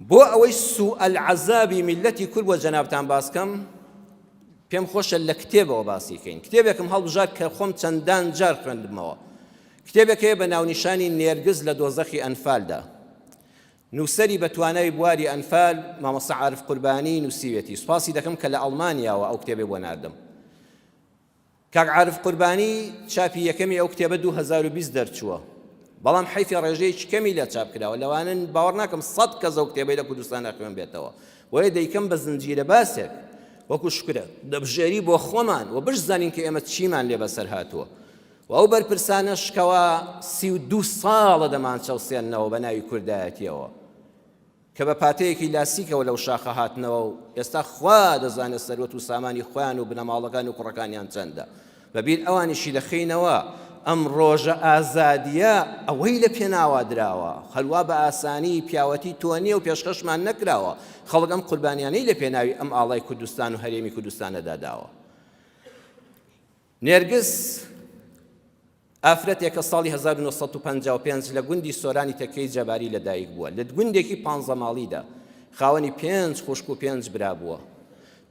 بۆ ئەوەی سوء العذابی میللەتی کورد بۆ جەنابتان باس کەم پێم خۆشە لە کتێبەوە باسی کەین کتێبێکم هەڵبژارد کە خۆم چەندان جار خوێندمەوە کتێبێک هەیە بە ناونیشانی نێرگز لە دۆزەخی ئەنفالدا نووسەری بە توانای بواری ئەنفال مامۆستا عارف قوربانی نووسیوێتی سوپاسی دەکەم کە لە ئەڵمانیاوە ئەو کتێبەی بۆ ناردم کاک عارف قوربانی چاپی یەکەمی ئەو کتێبە 2020 دەرچووە بەڵام حەیفی ڕێژەیەکی کەمی لە چاپ کراوە لەوانە باوەڕ ناکەم سەد کەس ئەو کتێبەی لە کوردستاندا خوێن بێتەوە بۆیە دەیکەم بە زنجیرە باسێک وەکو شکرە دەبژێری بۆ خۆمان و بشزانین کە ئێمە چیمان لێ بەسەر هاتووە و ئەو بەرپرسانەش کەوا 32 ساڵە دەمانچەوسێننەوە بە ناوی کوردایەتیەوە کە بە پاتەیەکی لاسیکەوە لەو شاخە هاتنەوە و ئێستا خوا دەزانێت سەروەت و سامانی خۆیان و بنەماڵەکان و کوڕەکانیان چەندە. بە بیر ئەوانیشی دەخەینەوە ئەم ڕۆژە ئازادییە ئەوەی لە پێناوا دراوە، هەروا بە ئاسانی پیاوەتی تۆ نییە و پێشکەشمان نەکراوە، خەڵک ئەم قوربانیانەی لە پێناوی ئەم ئاڵای کوردستان و هەرێمی کوردستانەدا داوە. نێرگز ئافرەتێکە ساڵی 1955 لە گوندی سۆرانی تەکیەی جەباری لەدایک بووە، لە گوندێکی پانزە ماڵیدا، خاوەنی پێنج خوشک و پێنج برا بووە.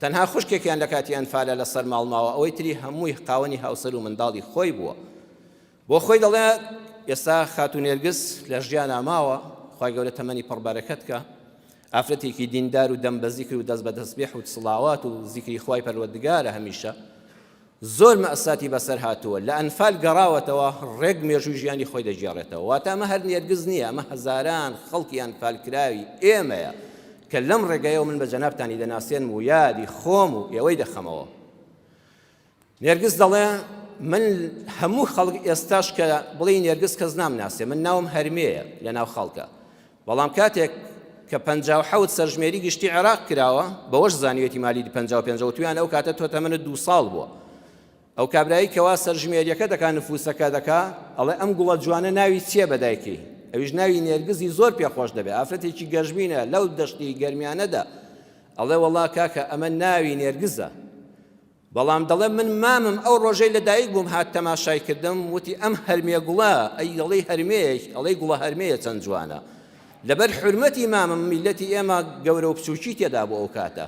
تەنها خوشکێکیان لە کاتی ئەنفالە لەسەر ماڵ ماوە، ئەوەی تری هەمووی خاوەنی هاوسەر و منداڵی خۆی بووە. بۆ خۆی دەڵێ ئێستا خاتوو نێرگز لە ژیانا ماوە، خوای گەورە تەمەنی پڕ بەرەکەت کا. ئافرەتێکی دیندار و دەم بە زیکر و دەست بە تەسبیح و سڵاوات و زیکری خوای پەروەردگارە هەمیشە. زۆر مەئساتی بەسەر هاتووە، لە ئەنفال گەڕاوەتەوە، ڕێک مێژووی ژیانی خۆی دەگێڕێتەوە. واتە ئەمە هەر نێرگز نییە، ئەمە هەزاران خەڵکی ئەنفالکراوی ئێمەیە کە لەم ڕێگەیەوە من بە جەنابتانی دەناسێنم و یادی خۆم و ئێوەی دەخەمەوە. نێرگز دەڵێ من هەموو خەڵک ئێستاش کە بڵێی نێرگز کەس نامناسێ، من ناوم هەرمێیە لەناو خەڵکە. بەڵام کاتێک کە 57 سەرژمێری گشتی عێراق کراوە، بەوەش زانیوێتی مالیدی 55 وتویان ئەو کاتە تۆ تەمەنت دوو ساڵ بووە. ئەو کابرایی کەوا سەرژمێریەکە دەکا نفوسەکە دەکا ئەڵێ ئەم گوڵە جوانە ناوی چییە بە دایکی؟ ئەویش ناوی نێرگزی زۆر پێ خۆش دەبێ ئافرەتێکی گەشبینە لەو دەشتی گەرمیانەدا ئەڵێ وەڵا کاکە ئەمە ناوی نێرگزە. بەڵام دەڵێ من مامم ئەو ڕۆژەی لە دایک بووم هات تەماشای کردم وتی ئەم هەرمێ گوڵە ئەی دەڵێی هەرمێیە ئەڵێی گوڵە هەرمێیە چەند جوانە لەبەر حورمەتی مامم میلەتی ئێمە گەورە و بچووکی تێدا بوو ئەو کاتە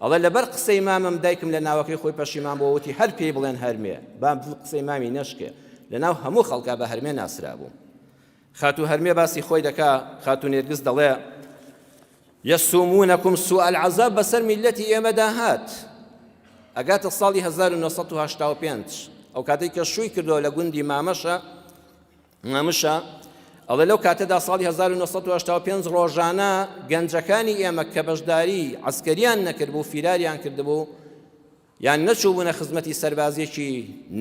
ئەڵێ لەبەر قسەی مامم دایکم لە ناوەکەی خۆی پەشیمان بووە وتی هەر پێی بڵێن هەرمێ با قسەی مامی نەشکێ لەناو هەموو خەڵکا بە هەرمێ ناسرابووم خاتوو هەرمێ باسی خۆی دەکا خاتوو نێرگز دەڵێ یسومونکم سوء العذاب بەسەر میللەتی ئێمەدا هات ئەگاتە ساڵی 1985 ئەو کاتێک کە شووی کردەوە لە گوندی مامەشە مامشە ئەڵێ لەو کاتەدا ساڵی 1985 ڕۆژانە گەنجەکانی ئێمە کە بەشداری عسکەریان نەکردبوو فیراریان کردبوو یان نەچووبوونە خزمەتی سەربازییەکی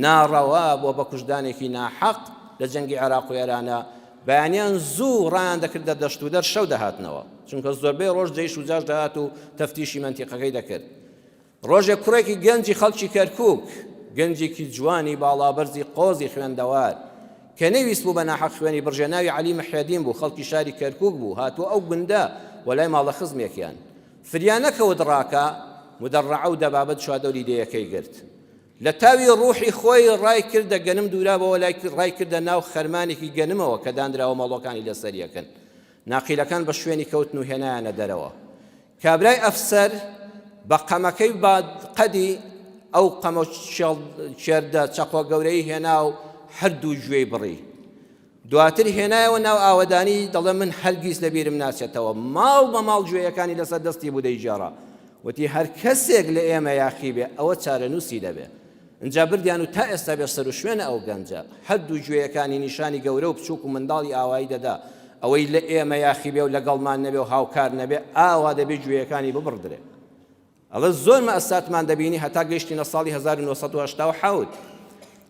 ناڕەوا بۆ بەکوشتدانێکی ناحەق لە جەنگی عێراق و ئێرانە، بەیانیان زوو ڕایان دەکردە دەشت و دەر شەو دەهاتنەوە، چونکە زۆربەی ڕۆژ جەیش و جاش دەهات و تەفتیشی مەنتیقەکەی دەکرد. ڕۆژێک کوڕێکی گەنجی خەڵکی کەرکووک، گەنجێکی جوانی باڵابەرزی قۆزی خوێندەوار، کە نەیویستبوو بە ناحەق خوێنی بڕژێ، ناوی عەلی محێدین بوو، خەڵکی شاری کەرکووک بوو، هاتووە ئەو گوندە بۆ لای ماڵە خزمێکیان. فریا نەکەوت ڕاکا، مدەڕەعە و دەبابە چوادەوری دێیەکەی گرت. لە تاوی ڕووحی خۆی ڕای کردە گەنم دوورابەوە لای ڕای کردە ناو خەرمانێکی گەنمەوە کە دانراوە مەڵۆکانی لەسەر یەکن. ناقیلەکان بە شوێنی کەوتن و هێنایانە دەرەوە. کابرای ئەفسەر بە قەمەکەی با قەدی ئەو قەمە کێردە چەقۆ گەورەی هێنا و هەردوو گوێی بڕی. دواتر هێنایەوە ناو ئاوەدانی، دەڵێ من هەرگیز لە بیرم ناچێتەوە، ماڵ بە ماڵ گوێیەکانی لەسەر دەستی بوو دەیگێڕا، وتی هەر کەسێک لە ئێمە یاخی بێ ئەوە چارەنووسی دەبێ. ئینجا بردیان و تا ئێستا بێ سەروشوێنە ئەو گەنجە، هەردوو گوێیەکانی نیشانی گەورە و بچووک و منداڵی ئاوایی دەدا، ئەوەی لە ئێمە یاخی بێ و لەگەڵمان نەبێ و هاوکار نەبێ ئاوا دەبێ گوێیەکانی ببڕدرێ. ئەڵێ زۆر مەئساتمان دەبینی هەتا گەیشتینە ساڵی 1987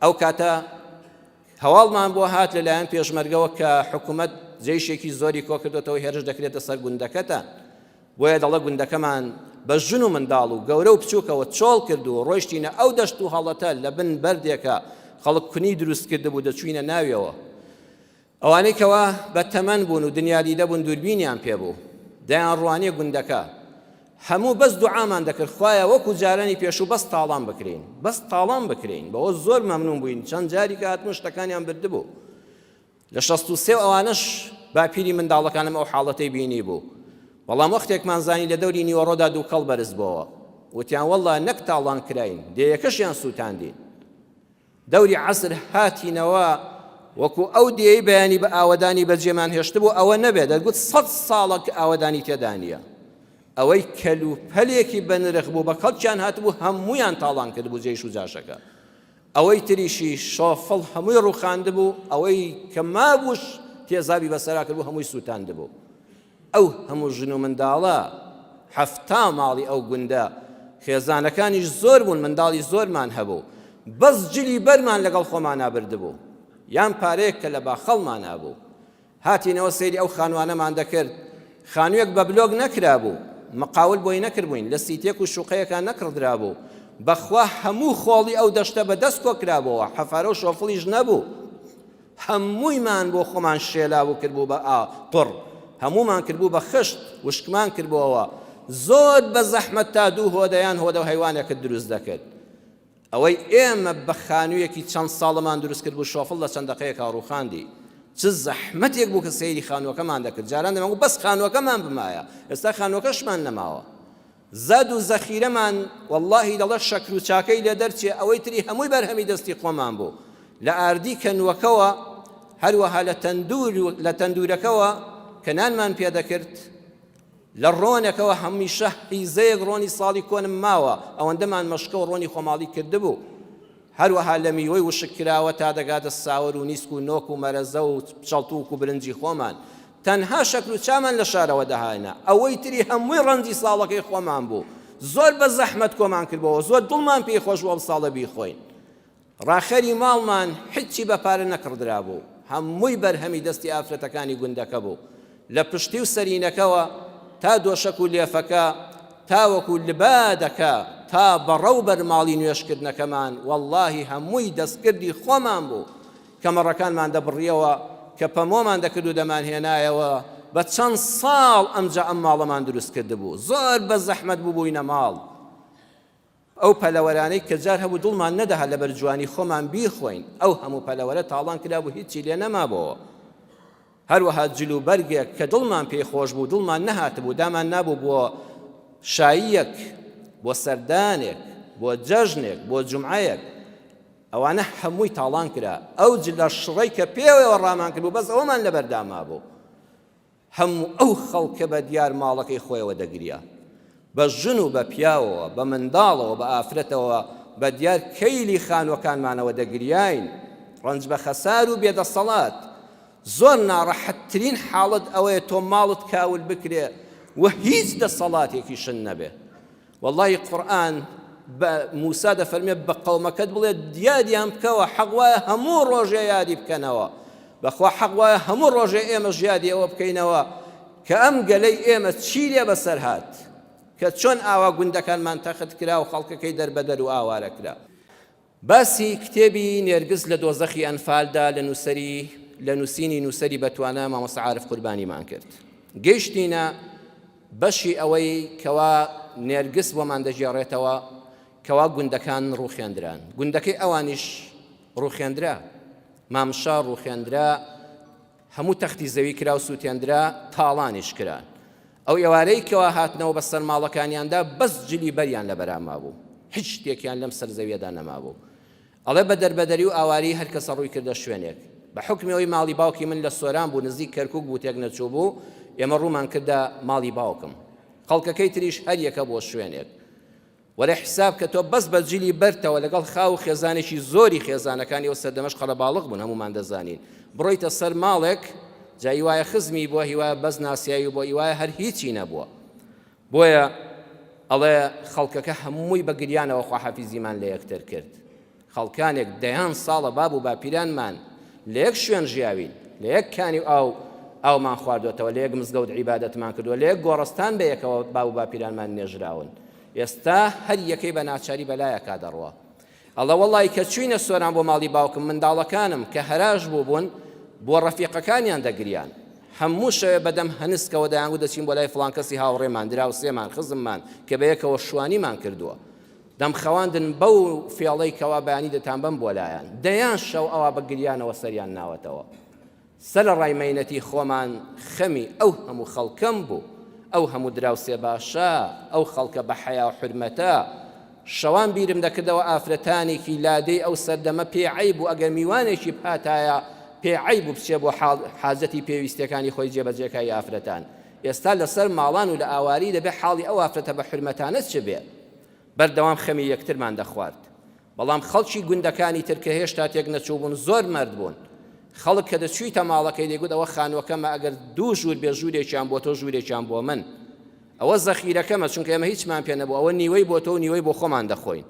ئەو کاتە هەواڵمان بۆ هات لەلایەن پێشمەرگەوە کە حکوومەت جەیشێکی زۆری کۆکردوتەوە هێرش دەکرێتە سەر گوندەکەتان بۆیە دەڵە گوندەکەمان بە ژن و منداڵ و گەورە و بچووکەوە چۆڵ کرد و ڕۆیشتینە ئەو دەشت و هەڵەتە لە بن بەردێکە خەڵک کونی دروست کردبوو دەچوینە ناویەوە ئەوانەی کەوا بە تەمەن بوون و دنیادیدە بوون دووربینیان پێ بوو دەیانڕوانیە گوندەکە هەموو بەس دوعامان دەکرد خوایە وەکو جارانی پێشوو بەس تاڵان بکرێین بەس تاڵان بکرێین بەوە زۆر مەمنون بووین چەند جاری کە هاتن شتەکانیان بردبوو لە 63 ئەوانەش باپیری منداڵەکانم ئەو حاڵەتەی بینی بوو. بەڵام وەختێکمان زانی لە دەوری نیوەڕۆدا دووکەڵ بەرز بۆوە، وتیان وەڵڵا نەک تاڵان کراین، دێیەکەشیان سووتاندین. دەوری عەسر هاتینەوە، وەکوو ئەو دێیەی بەیانی بە ئاوەدانی بەجێمان هێشتبوو ئەوە نەبێ، دەتگوت سەت ساڵە کە ئاوەدانی تێدا نییە. ئەوەی کەلوپەلێکی بەنرخ بوو بە کەڵکیان هاتبوو هەموویان تاڵان کردبوو جەیش و جاشەکە. ئەوەی تریشی شۆفڵ هەمووی ڕووخاندبوو، ئەوەی کە مابووش تێزابی بەسەرا کردبوو هەمووی سووتاندبوو. ئەو هەموو ژن و منداڵە، 70 ماڵی ئەو گوندە، خێزانەکانیش زۆر بوون، منداڵی زۆرمان هەبوو، بەس جلی بەرمان لەگەڵ خۆمانا بردبوو، یان پارەیەک کە لە باخەڵمانا بوو. هاتینەوە سەیری ئەو خانووانەمان دەکرد، خانوویەک بە بلۆک نەکرابوو، مقاول بۆی نەکردبووین، لە سیتێک و شوقەیەکا نەکڕدرابوو، بەخوا هەموو خۆڵی ئەو دەشتە بە دەست کۆکرابۆوە، حەفارە و شۆفڵیش نەبوو. هەموویمان بۆ خۆمان شێلاو و کردبوو بە قوڕ، هەموومان کردبوو بە خشت، وشکمان کردبۆوە، زۆر بە زەحمەت تا دوو هۆدە یان هۆدە و هەیوانێکت دروست دەکرد. ئەوەی ئێمە بە خانوویەکی چەند ساڵەمان دروست کردبوو شۆفڵ لە چەند دەقەیەکا ڕووخاندی. چ زەحمەتێک بوو کە سەیری خانووەکەمان دەکرد، جاران دەمانگوت بەس خانووەکەمان بمایە، ئێستا خانووەکەشمان نەماوە. زاد و زەخیرەمان وەڵاهی دەڵێ شەکر و چاکەی لێ دەرچێ ئەوەی تری هەمووی بەرهەمی دەستی خۆمان بوو لە ئاردی کەنووەکەوە هەروەها لە تەندوور لە تەندوورەکەوە کە نانمان پێ دەکرد لە ڕۆنەکەوە هەمیشە حیزەیەک ڕۆنی ساڵی کۆنم ماوە ئەوەندەمان مەشکە و ڕۆنی خۆماڵی کردبوو هەروەها لە میوەی وشککراوە تا دەگاتە ساوەر و نیسک و نۆک و مەرەزە و چەڵتووک و برنجی خۆمان. تەنها شەکر و چامان لە شارەوە دەهانا. ئەوەی تری هەمووی ڕەنجی ساڵەکەی خۆمان بوو. زۆر بە زەحمەت کۆمان کردبۆوە. زۆر دڵمان پێی خۆش بوو ئەم ساڵە بیخۆین. ڕاخەری ماڵمان هیچی بە پارە نەکڕدرابوو. هەمووی بەرهەمی دەستی ئافرەتەکانی گوندەکە بوو. لە پشتی و سەرینەکەوە تا دۆشەک و لێفەکە تاوەکو لبادەکە تا بەڕە و بەرماڵی نوێژکردنەکەمان وەڵڵاهی هەمووی دەستکردی خۆمان بوو کە مەڕەکانمان دەبڕیەوە کە پەمۆمان دەکرد و دەمانهێنایەوە بە چەند ساڵ ئەمجا ئەم ماڵەمان دروست کردبوو زۆر بە زەحمەت بووبووینە ماڵ. ئەو پەلەوەرانەی کە جار هەبوو دڵمان نەدەهات لەبەر جوانی خۆمان بیخۆین، ئەو هەموو پەلەوەرە تاڵان کرابوو هیچی لێ نەمابۆوە. هەروەها جل و بەرگێک کە دڵمان پێی خۆش بوو دڵمان نەهاتبوو دامان نابوو بۆ شاییەک، بۆ سەردانێک، بۆ جەژنێک، بۆ جومعەیەک، ئەوانە هەمووی تاڵان کرا. ئەو جلە شڕەی کە پێوەیەوە ڕامان کردبوو بەس ئەوەمان لەبەردا مابوو. هەموو ئەو خەڵکە بە دیار ماڵەکەی خۆیەوە دەگریا. بە ژن و بە پیاوەوە، بە منداڵەوە، بە ئافرەتەوە، بە دیار کەیلی خانووەکانمانەوە دەگریاین. ڕەنج بە خەسار و بێدەسەڵات. زۆر ناڕەحەتترین حاڵەت ئەوەیە تۆ ماڵت کاول بکرێ و هیچ دەسەڵاتێکیشت نەبێ. وەڵڵاهی قورئان بە موسا دەفەرمێ بە قەومەکەت بڵێ یادیان بکەوە حەق وایە هەموو ڕۆژێ یادی بکەنەوە بەخوا حەق وایە هەموو ڕۆژێ ئێمەش یادی ئەوە بکەینەوە کە ئەم گەلەی ئێمە چی لێ بەسەر هات کە چۆن ئاوا گوندەکانمان تەخت کرا و خەڵکەکەی دەربەدەر و ئاوارە کرا باسی کتێبی نێرگز لە دۆزەخی ئەنفالدا لە نووسەری لە نووسینی نووسەری بەتوانا مامۆستا عارف قوربانیمان کرد. گەیشتینە بەشی ئەوەی کەوا نێرگز بۆمان دەگێڕێتەوە کەوا گوندەکان ڕووخێندران. گوندەکەی ئەوانیش ڕووخێندرا. مامشا ڕووخێندرا. هەموو تەختی زەوی کرا و سووتێندرا، تاڵانیش کران. ئەو ئێوارەی کەوا هاتنەوە بە سەر ماڵەکانیاندا بەس جلی بەریان لەبەرا مابوو. هیچ شتێکیان لەم سەر زەویەدا نەمابوو. ئەڵێ بە دەربەدەری و ئاوارەیی هەر کەسە ڕووی کردە شوێنێک. بە حوکمی ئەوەی ماڵی باوکی من لە سۆران بوو نزیک کەرکووک بوو تێک نەچووبوو، ئێمە ڕوومان کردە ماڵی باوکم. خەڵکەکەی تریش هەر یەکە بۆ شوێنێک. وەرە حیساب کە تۆ بەس بە جلی بەرتەوە لەگەڵ خاو و خێزانێکی زۆری خێزانەکانی ئەو سەردەمەش قەرەباڵغ بوون هەموومان دەزانین بڕۆیتە سەر ماڵێک جا هیوایە خزمی بووە هیوایە بەس ناسیاوی بووە هیوایە هەر هیچی نەبووە بۆیە ئەڵێ خەڵکەکە هەمووی بە گریانەوە خواحافیزیمان لە یەکتر کرد خەڵکانێک دەیان ساڵە باب و باپیرانمان لە یەک شوێن ژیاوین، لە یەک کانی و ئاو ئاومان خواردۆتەوە، لە یەک مزگەوت عیبادەتمان کردووە، لە یەک گۆڕستان بە یەکەوە باب و باپیرانمان نێژراون. ئێستا هەر یەکەی بە ناچاری بە لایەکا دەڕوا. ئەڵێ وەڵڵاهی کە چووینە سۆران بۆ ماڵی باوکم منداڵەکانم کە هەراش بووبوون بۆ ڕەفیقەکانیان دەگریان. هەموو شەوێ بە دەم هەنسکەوە دەیانگوت دەچین بۆ لای فڵان کەسی هاوڕێمان، دراوسێمان، خزممان کە بە یەکەوە شوانیمان کردووە. دەمخەواندن بەو فێڵەی کەوا بەیانی دەتانبەم بۆ لایان. دەیان شەو ئەوا بە گریانەوە سەریان ناوەتەوە. سەرەڕای مەینەتی خۆمان خەمی ئەو هەموو خەڵکەم بوو. ئەو هەموو دراوسێ باشە، ئەو خەڵکە بە حەیا و حورمەتە. شەوان بیرم دەکردەوە ئافرەتانێکی لادێی ئەو سەردەمە پێی عەیب بوو ئەگەر میوانێکی بهاتایە پێی عەیب بوو بچێ بۆ حاجەتی پێویستیەکانی خۆی جێبەجێ کا ی ئافرەتان ئێستا لەسەر ماڵان و لە ئاواری دەبێ حاڵی ئەو ئافرەتە بە حورمەتانە چ بێ؟ بەردەوام خەمی یەکترمان دەخوارد. بەڵام خەڵکی گوندەکانی تر کە هێشتا تێک نەچووبوون زۆر مەرد بوون. خەڵک کە دەچوویتە ماڵەکەی دەیگوت ئەوە خانووەکەمە ئەگەر دوو ژوور بێ ژوورێکیان بۆ تۆ ژوورێکیان بۆ من. ئەوە زەخیرەکەمە چونکە ئێمە هیچمان پێ نەبوو ئەوە نیوەی بۆ تۆ و نیوەی بۆ خۆمان دەخۆین.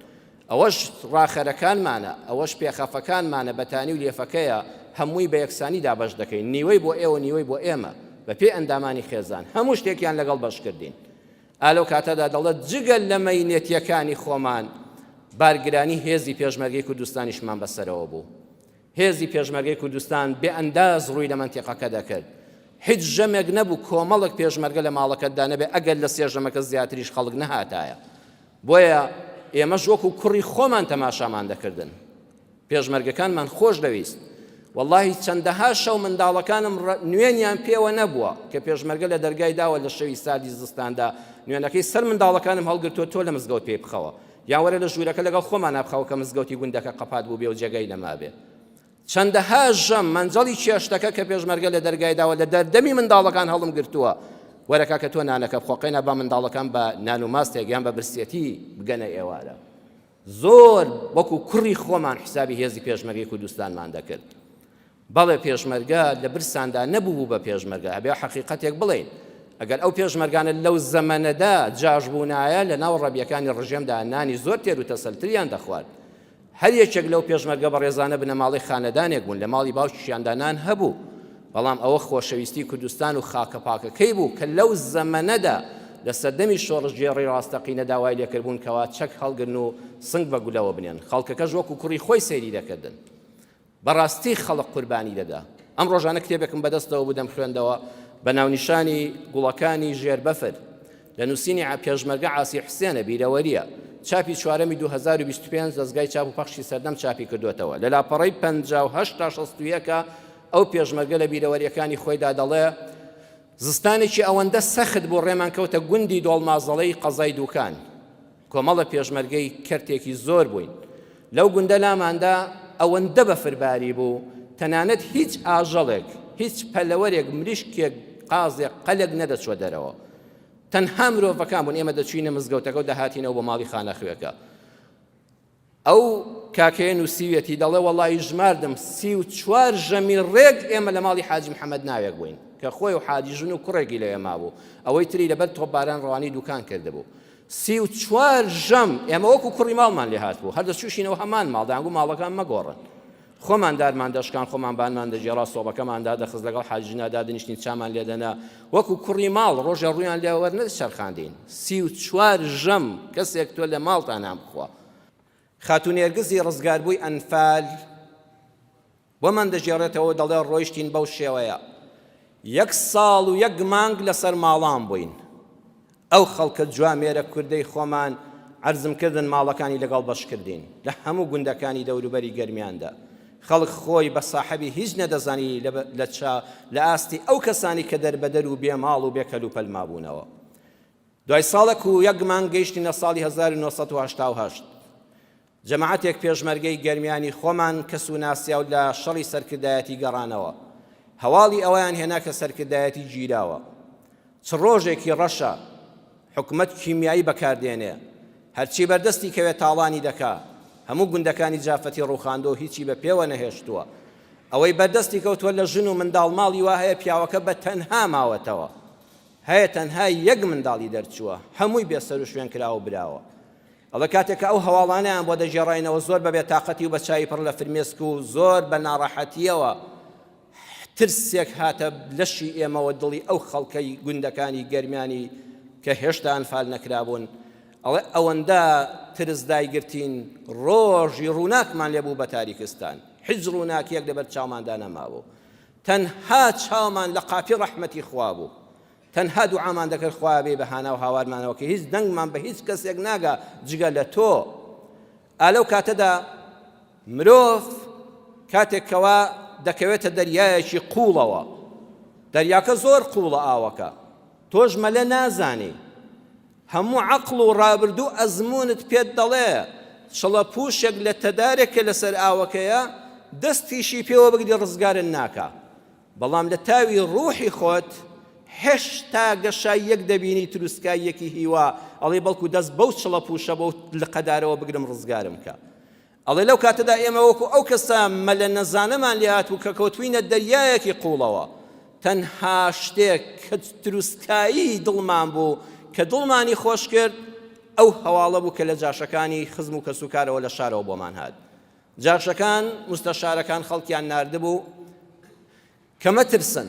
ئەوەش ڕاخەرەکانمانە، ئەوەش پێخەفەکانمانە، بەتانی و لێفەکەیە، هەمووی بە یەکسانی دابەش دەکەین، نیوەی بۆ ئێوە نیوەی بۆ ئێمە، بەپێی ئەندامانی خێزان، هەموو شتێکیان لەگەڵ بەش کردین. ئا لەو کاتەدا دەڵێت جگە لە مەینەتیەکانی خۆمان بارگرانی هێزی پێشمەرگەی کوردستانیشمان بەسەرەوە بوو. هێزی پێشمەرگەی کوردستان بێ ئەنداز ڕووی لە مەنتیقەکە دەکرد. هیچ ژەمێک نەبوو کۆمەڵێک پێشمەرگە لە ماڵەکەتدا نەبێ ئەگەر لە سێ ژەمەکە زیاتریش خەڵک نەهاتایە. بۆیە ئێمەش وەکو کوڕی خۆمان تەماشامان دەکردن. پێشمەرگەکانمان خۆش دەویست. وەڵاهی چەندەها شەو منداڵەکانم نوێنیان پێوە نەبووە کە پێشمەرگە لە دەرگای داوە لە شەوی ساردی زستاندا نوێنەکەی سەر منداڵەکانم هەڵگرتووە تۆ لە مزگەوت پێی بخەوە یان وەرە لە ژوورەکە لەگەڵ خۆمانا بخەوە کە مزگەوتی گوندەکە قەپات بوو بێ و جێگای نەمابێ. چەندەها ژەم مەنجەڵی چێشتەکە کە پێشمەرگە لە دەرگای داوە لە دەردەمی منداڵەکان هەڵم گرتووە وەرە کاکە تۆ نانەکە بخۆ قەینا با منداڵەکان بە نان و ماستێک یان بە برسێتی بگەنە ئێوارە. زۆر وەکو کوڕی خۆمان حسابی هێزی پێشمەرگەی کوردستانمان دەکرد. بەڵێ پێشمەرگە لە برساندا نەبوو بە پێشمەرگە، ئەبێ حەقیقەتێک بڵێین. ئەگەر ئەو پێشمەرگانە لەو زەمەنەدا جاش بوونایە لە ناو ڕەبیەکانی ڕژێمدا نانی زۆر تێر و تەسەلتریان دەخوارد. هەر یەکێک لەو پێشمەرگە بەڕێزانە بنەماڵەی خانەدانێک بوون، لە ماڵی باوکیشیاندا نان هەبوو، بەڵام ئەوە خۆشەویستی کوردستان و خاکە پاکەکەی بوو کە لەو زەمەنەدا لە سەردەمی شۆڕشگێڕی ڕاستەقینەدا وای لێکردبوون کەوا چەک هەڵگرن و سنگ بە گولەوە بنێن، خەڵکەکەش وەکو کوڕی خۆی سەیری دەکردن. بەڕاستی خەڵک قوربانی دەدا. ئەم ڕۆژانە کتێبێکم بەدەستەوە بوو دەمخوێندەوە بە ناونیشانی گوڵەکانی ژێر بەفر لە نووسینی پێشمەرگە عاسی حوسێنە، بیرەوەرییە. چاپی چوارەمی 2025 دەزگای چاپ و پەخشی سەردەم چاپی کردووەتەوە. لە لاپەڕەی 58 تا 61 ئەو پێشمەرگە لە بیرەوەرییەکانی خۆیدا دەڵێ، زستانێکی ئەوەندە سەخت بوو ڕێمان کەوتە گوندی دۆڵمازەڵەی قەزای دووکان. کۆمەڵە پێشمەرگەی کەرتێکی زۆر بووین. لەو گوندە لاماندا ئەوەندە بەفر باریبوو، تەنانەت هیچ ئاژەڵێک، هیچ پەلەوەرێک، مریشکێک، قازێک، قەلێک نەدەچووە دەرەوە. تەنها مرۆڤەکان بوون، ئێمە دەچووینە مزگەوتەکە و دەهاتینەوە بۆ ماڵی خانەخوێکە. ئەو کاکەیە نووسیویەتی دەڵێ وەڵایی ژماردم 34 ژەمی ڕێک ئێمە لە ماڵی حاجی محەممەد ناوێک بووین کە خۆی و حاجی ژن و کوڕێکی لەوێ مابوو ئەوەی تری لەبەر تۆپباران ڕەوانی دوکان کردبوو 34 ژەم ئێمە وەکو کوڕی ماڵمان لێ هاتبوو هەر دەچووشینەوە هەمان ماڵ دەیانگوو ماڵەکان مەگۆڕن خۆمان دارمان دەشکان خۆمان بانمان دەگێڕا سۆبەکەمان دادەخست لەگەڵ حاجی ژنا دادەنیشتین چامان لێدەنا وەکو کوڕی ماڵ ڕۆژێ ڕوویان لێ وەرنەدەچەرخاندین 34 ژەم کەسێک تۆ لە ماڵتا نان بخوا خاتوو نێرگزی ڕزگاربووی ئەنفال بۆمان دەگێڕێتەوە و دەڵێ ڕۆیشتین بەو شێوەیە یەک ساڵ و یەک مانگ لەسەر ماڵان بووین ئەو خەڵکە جوامێرە کوردەی خۆمان عەرزم کردن ماڵەکانی لەگەڵ بەش کردین لە هەموو گوندەکانی دەوروبەری گەرمیاندا خەڵک خۆی بە ساحەبی هیچ نەدەزانی لە چا لە ئاستی ئەو کەسانی کە دەربەدەر و بێ ماڵ و بێ کەلوپەل مابوونەوە دوای ساڵێک و یەک مانگ گەیشتینە ساڵی 1988 جەماعەتێک پێشمەرگەی گەرمیانی خۆمان کەس و ناسیاو لە شەڕی سەرکردایەتی گەڕانەوە. هەواڵی ئەوەیان هێنا کە سەرکردایەتی گیراوە. چ ڕۆژێکی ڕەشە! حکومەت کیمیایی بەکار دێنێ. هەرچی بەردەستی کەوێ تاڵانی دەکا. هەموو گوندەکانی جافەتی ڕووخاندوە و هیچی بە پێوە نەهێشتووە. ئەوەی بەردەستی کەوتووە لە ژن و منداڵ ماڵی وا هەیە پیاوەکە بە تەنها ماوەتەوە. هەیە تەنها یەک منداڵی دەرچووە. هەمووی بێسەروشوێن کراوە و براوە. ئەڵێ کاتێک کە ئەو هەواڵانەیان بۆ دەگێڕاینەوە زۆر بە بێتاقەتی و بە چاوی پڕ لە فرمێسک و زۆر بە ناڕەحەتییەوە ترسێک هاتە لەشی ئێمەوە دڵی ئەو خەڵکەی گوندەکانی گەرمیانی کە هێشتا ئەنفال نەکرابوون ئەڵێ ئەوەندە ترس دایگرتین ڕۆژی ڕووناکمان لێ بوو بە تاریکستان هیچ ڕووناکیەک لەبەر چاوماندا نەمابوو تەنها چاومان لە قاپی ڕەحمەتی خوا بوو تەنها دوعامان دەکرد خوایە بێی بە هانا و هاوارمانەوە کە هیچ دەنگمان بە هیچ کەسێک ناگا جگە لە تۆ. ئا لەو کاتەدا مرۆڤ کاتێک کەوا دەکەوێتە دەریایەکی قوڵەوە دەریاکە زۆر قوڵە ئاوەکە. تۆش مەلە نازانی. هەموو عەقڵ و ڕابردوو و ئەزموونت پێت دەڵێ چڵە پووشێک لە تەدارێک کە لەسەر ئاوەکەیە دەستیشی پێوە بگری ڕزگارت ناکا. بەڵام لە تاوی ڕووحی خۆت هێشتا گەشاییەک دەبینی تروسکاییەکی هیوا ئەڵێی بەڵکو دەست بەو چڵە پووشە بەو لقە دارەوە بگرم ڕزگارم کە. ئەڵێ لەو کاتەدا ئێمە وەکو ئەو کەسە مەلە نەزانەمان لێهاتبوو کە کەوتوینە دەریایەکی قوڵەوە، تەنها شتێک کە تروسکایی دڵمان بوو کە دڵمانی خۆش کرد ئەو هەواڵە بوو کە لە جاشەکانی خزم و کەسوکارەوە لە شارەوە بۆمان هات. جاشەکان، موستەشارەکان خەڵکیان ناردبوو، کە مەترسن،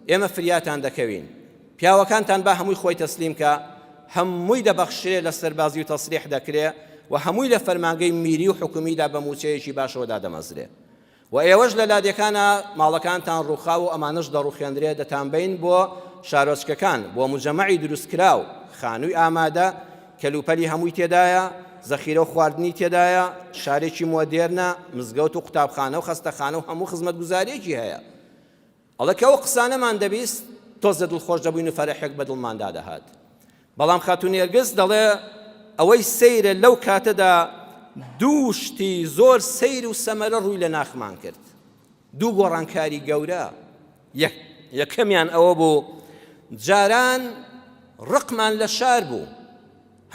ئێمە فریاتان دەکەوین. پیاوەکانتان با هەمووی خۆی تەسلیم کا، هەمووی دەبەخشرێ لە سەربازی و تەسریح دەکرێ و هەمووی لە فەرمانگەی میری و حکومیدا بە مووچەیەکی باشەوە دادەمەزرێ. و ئێوەش لە لادێکانا ماڵەکانتان ڕووخاوە و ئەمانەش دەڕووخێندرێ دەتانبەین بۆ شارۆچکەکان، بۆ موجەمەعی دروستکراو، خانووی ئامادە، کەلوپەلی هەمووی تێدایە، زەخیرە و خواردنی تێدایە، شارێکی مۆدێرنە، مزگەوت و قوتابخانە و خەستەخانە و هەموو خزمەتگوزارییەکی هەیە. ئەڵێ کە ئەو قسانەمان دەبیست، تۆزێ دڵخۆش دەبووین و فەرەحێک بە دڵماندا دەهات. بەڵام خاتوو نێرگز دەڵێ ئەوەی سەیرە لەو کاتەدا دوو شتی زۆر سەیر و سەمەرە ڕووی لە ناخمان کرد. دوو گۆڕانکاری گەورە، یەک یەکەمیان ئەوە بوو جاران ڕقمان لە شار بوو،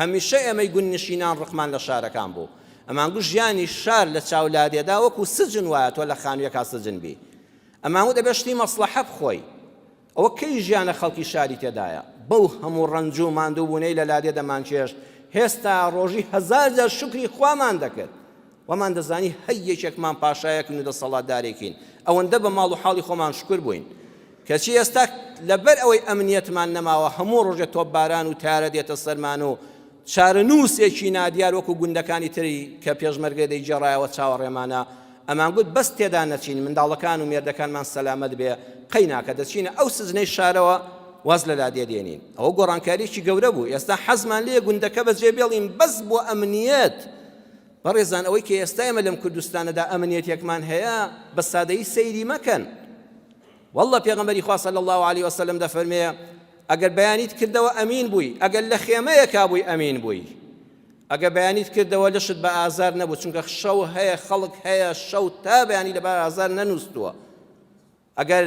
هەمیشە ئێمەی گوندنشینان ڕقمان لە شارەکان بوو، ئەمانگوت ژیانی شار لە چاو لادێدا وەکو سجن وایە تۆ لە خانوویەکا سجن بی، ئەمانگوت ئەبێ شتی مەسڵەحە بخۆی، ئەوە کەی ژیانە خەڵکی شاری تێدایە؟ بەو هەموو ڕەنج و ماندووبوونەی لە لادێ دەمانچێشت، هێستا ڕۆژی هەزار جار شوکری خوامان دەکرد. وامان دەزانی هەر یەکێکمان پاشایەکین و دەسەڵاتدارێکین، ئەوەندە بە ماڵ و حاڵی خۆمان شوکر بووین. کەچی ئێستا لەبەر ئەوەی ئەمنیەتمان نەماوە، هەموو ڕۆژێ تۆپباران و تارە دێتە سەرمان و چارەنووسێکی نادیار وەکو گوندەکانی تری کە پێشمەرگە دەیگێڕایەوە چاوەڕێمانە، ئەمانگوت بەس تێدا نەچین منداڵەکان و مێردەکانمان سەلامەت بێ، قەیناکە دەچینە ئەو سجنەی شارەوە واز لە لادێ دێنین. ئەوە گۆڕانکارییەکی گەورە بوو، ئێستا حەزمان لێیە گوندەکە بەجێ بێڵین بەس بۆ ئەمنیەت. بەڕێزان ئەوەی کە ئێستا ئێمە لەم کوردستانەدا ئەمنیەتێکمان هەیە بە سادەیی سەیری مەکەن. واللە پێغەمبەری خوا صلی اللە علیە وسلم دەفەرمێ ئەگەر بەیانیت کردەوە ئەمین بووی ئەگەر لە خێمەیەکا بووی ئەمین بووی ئەگەر بەیانیت کردەوە لەشت بە ئازار نەبوو چونکە شەو هەیە خەڵک هەیە شەو تا بەیانی لە بار ئازار نەنووستووە ئەگەر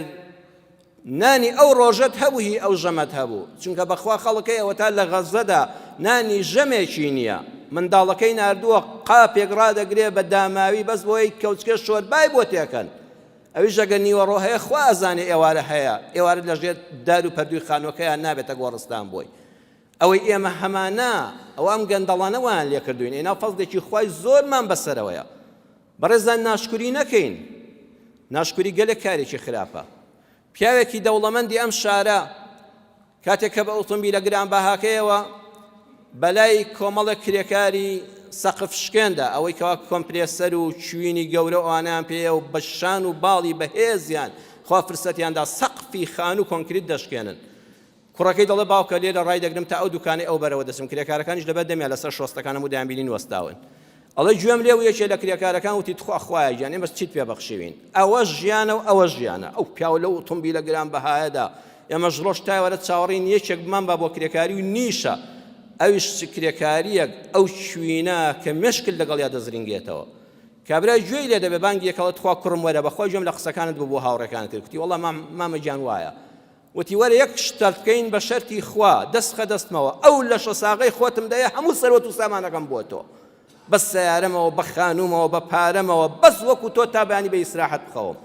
نانی ئەو ڕۆژەت هەبوو هی ئەو ژەمەت هەبوو چونکە بەخوا خەڵکەی ئەوە تا لە غەزەدا نانی ژەمێکی نییە منداڵەکەی ناردووە قاپێک ڕادەگرێ بە داماوی بەس بۆی کەوچکە شۆربای بۆ تێکەن ئەویش ئەگەر نیوەڕۆ هەیە خوا ئەزانێ ئێوارە هەیە، ئێوارە لە ژێر دار و پەردووی خانووەکەیان نابێتە گۆڕستان بۆی. ئەوەی ئێمە هەمانە ئەوە ئەم گەندەڵانە وایان لێ کردووین، ئێنا فەزڵێکی خوای زۆرمان بەسەرەوەیە. بەڕێزان ناشکوری نەکەین، ناشکوری گەلێک کارێکی خراپە. پیاوێکی دەوڵەمەندی ئەم شارە کاتێک کە بە ئوتومبیلە گرانبەهاکەیەوە بەلای کۆمەڵێک کرێکاری سەقف شکێندا، ئەوەی کەوا کۆمپرێسەر و چوینی گەورە و ئەوانەیان پێیە و بە شان و باڵی بەهێزیان خوا فرسەتیان دا سەقفی خانوو کۆنکریت دەشکێنن. کوڕەکەی دەڵێ باوکە لێرە ڕایدەگرم تا ئەو دوکانەی ئەو بەرەوە دەچم، کرێکارەکانیش لەبەر دەمیان لەسەر شۆستەکان هەموو دەیانبینین وەستاون. ئەڵێ گوێم لێ بوو یەکێ لە کرێکارەکان وتی تخوا خوایە گیان ئێمە چیت پێ بەخشیوین ئەوە ژیانە و ئەوە ژیانە ئەو پیاوە لەو ئۆتۆمبیلە گران بەهایەدا ئێمەش ڕۆژ تا ئێوارە چاوەڕێین یەکێک بمان با بۆ کرێکاری و نیشە ئەویش چ کرێکارییەک ئەو چوینە کە مێشکت لەگەڵیا دەزرینگێتەوە کابرای گوێی لێ دەبێ بانگی یەکەڵە تخوا کوڕم وەرە بەخوا گوێم لە قسەکانت بوو بۆ هاوڕێکانت کرد کوتی وەڵا مام مامە گیان وایە وتی وەرە یەک شتەرت بکەین بە شەرتی خوا دەست خە دەستمەوە ئەو لەشە ساغەی خۆتم دەیە هەموو سەروەت و سامانەکەم بۆ تۆ بە سەیارەمەوە بە خانوومەوە بە پارەمەوە بەس وەکو تۆ تا بەیانی بە ئیسراحەت بخەوم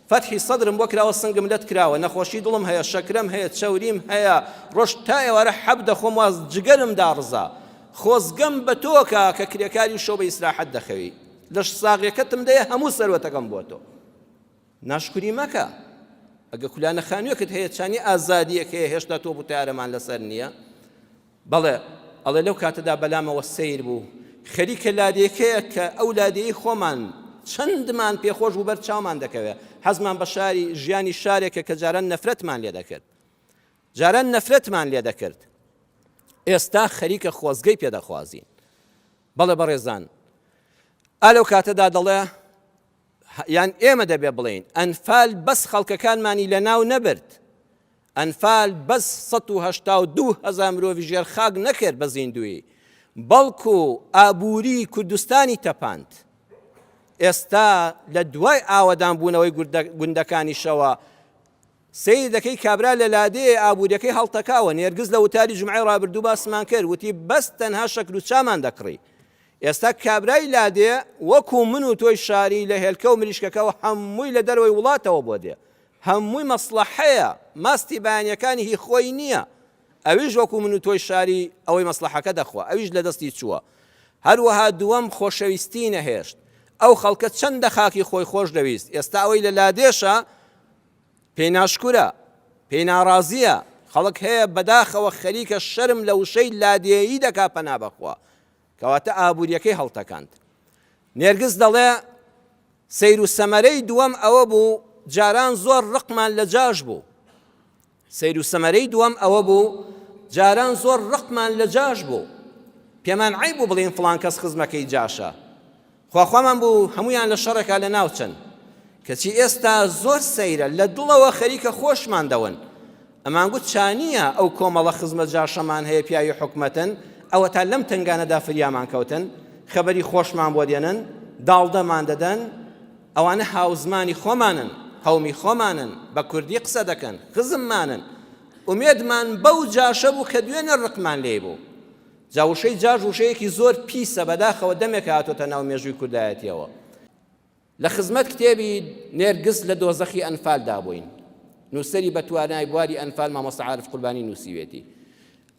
فەتحی سەدرم بۆ کراوە سنگم لەت کراوە نەخۆشی دڵم هەیە شەکرەم هەیە چەوریم هەیە ڕۆژ تا ئێوارە حەب دەخۆم واز جگەرم داڕزا خۆزگەم بە تۆکە کە کرێکاری و شەو بە ئیسراحەت دەخەوی لەش ساغیەکەتم دەیە هەموو سەروەتەکەم بۆ تۆ ناشکوری مەکە ئەگە کولانە خانوێکت هەیە چانی ئازادیەک هەیە هێشتا تۆپ و تارەمان لەسەر نییە بەڵێ ئەڵێ لەو کاتەدا بەلامەوە سەیر بوو خەریکە لادێکەیە کە ئەو لادێی خۆمان چەندمان پێخۆش بوو بەر چاومان دەکەوێت حەزمان بە شاری ژیانی شارێکە کە جاران نەفرەتمان لێ دەکرد جاران نەفرەتمان لێ دەکرد ئێستا خەریکە خۆزگەی پێدەخوازین بەڵێ بەڕێزان ئا لەو کاتەدا دەڵێ یان ئێمە دەبێ بڵێین ئەنفال بەس خەڵکەکانمانی لەناو نەبرد. ئەنفال بەس 182 هەزار مرۆڤی ژێر خاک نەکرد بە زیندوویی، بەڵکو ئابووری کوردستانی تەپاند. ئێستا لە دوای ئاوەدان بوونەوەی گوندەکانیشەوە سەیر دەکەی کابرا لە لادێ ئابووریەکەی هەڵتەکاوە، نێرگز لە وتاری جومعەی ڕابردوو باسمان کرد وتی بەس تەنها شەکر و چامان دەکڕی، ئێستا کابرای لادێ وەکو من و تۆی شاری لە هێلکە و مریشکەکەوە هەمووی لە دەرەوەی وڵاتەوە بۆ دێ، هەمووی مەسڵەحەیە، ماستی بەیانیەکانی هی خۆی نییە، ئەویش وەکو من و تۆی شاری ئەوەی مەسڵەحەکە دەخوا ئەویش لە دەستی چووە. هەروەها دووەم خۆشەویستی نەهێشت، ئەو خەڵکە چەندە خاکی خۆی خۆش دەویست، ئێستا ئەوەی لە لادێشە پێی ناشکورە، پێی ناڕازییە، خەڵک هەیە بەداخەوە خەریکە شەرم لە وشەی لادێیی دەکا پەنا بەخوا، کەواتە ئابووریەکەی هەڵتەکاند. نێرگز دەڵێ سەیر و سەمەرەی دووەم ئەوە بوو جاران زۆر ڕقمان لە جاش بوو. سەیر و سەمەرەی دووەم ئەوە بوو جاران زۆر ڕقمان لە جاش بوو. پێمان عەیب بوو بڵێین فڵان کەس خزمەکەی جاشە. خواخوامان بوو هەموویان لە شەڕێکا لە ناوچن. کەچی ئێستا زۆر سەیرە لە دڵەوە خەریکە خۆشمان دەون. ئەمانگوت چانیە ئەو کۆمەڵە خزمە جاشەمان هەیە پیاوی حکومەتن ئەوەتا لەم تەنگانەدا فریامان کەوتن خەبەری خۆشمان بۆ دێنن داڵدەمان دەدەن ئەوانە هاوزمانی خۆمانن قەومی خۆمانن بە کوردی قسە دەکەن خزممانن ئومێدمان بەو جاشە بوو کە دوێنێ ڕقمان لێی بوو جا وشەی جاش وشەیەکی زۆر پیسە بەداخەوە دەمێکە هاتۆتە ناو مێژووی کوردایەتیەوە لە خزمەت کتێبی نێرگز لە دۆزەخی ئەنفالدا بووین نووسەری بەتوانای بواری ئەنفال مامۆستا عارف قوربانی نووسیوێتی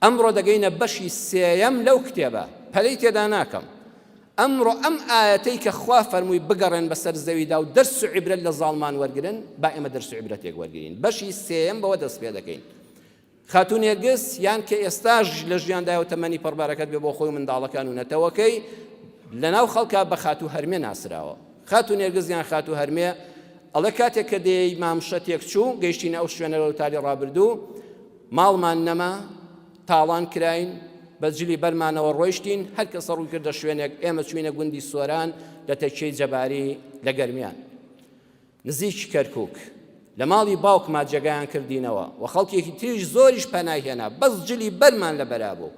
ئەمڕۆ دەگەینە بەشی سێیەم لەو کتێبە پەلەی تێدا ناکەم ئەمڕۆ ئەم ئایەتەی کە خوا فەرمووی بگەڕێن بەسەر زەویدا و دەرس و عیبرەت لە زاڵمان وەرگرن با ئێمە دەرس و عیبرەتێک وەرگرین بەشی سێیەم بەوە دەست پێ دەکەین خاتوو نێرگز یان کە ئێستاش لە ژیاندایە و تەمەنی پڕبەرەکەت بێ بۆ خۆی و منداڵەکان و نەتەوەکەی لەناو خەڵکا بە خاتوو هەرمێ ناسراوە. خاتوو نێرگز یان خاتوو هەرمێ ئەڵێ کاتێک کە دێی مامشە تێکچوو گەیشتینە ئەو شوێنە لە وتاری ڕابردوو ماڵمان نەما تاڵان کراین بە جلی بەرمانەوە ڕۆیشتین هەر کەسە ڕووی کردە شوێنێک ئێمە چووینە گوندی سۆران لە تەکیەی جەباری لە گەرمیان. نزیکی کەرکوک لە ماڵی باوکما جێگایان کردینەوە و خەڵکێکی تریش زۆریش پەنای هێنا بەس جلی بەرمان لە بەرا بوو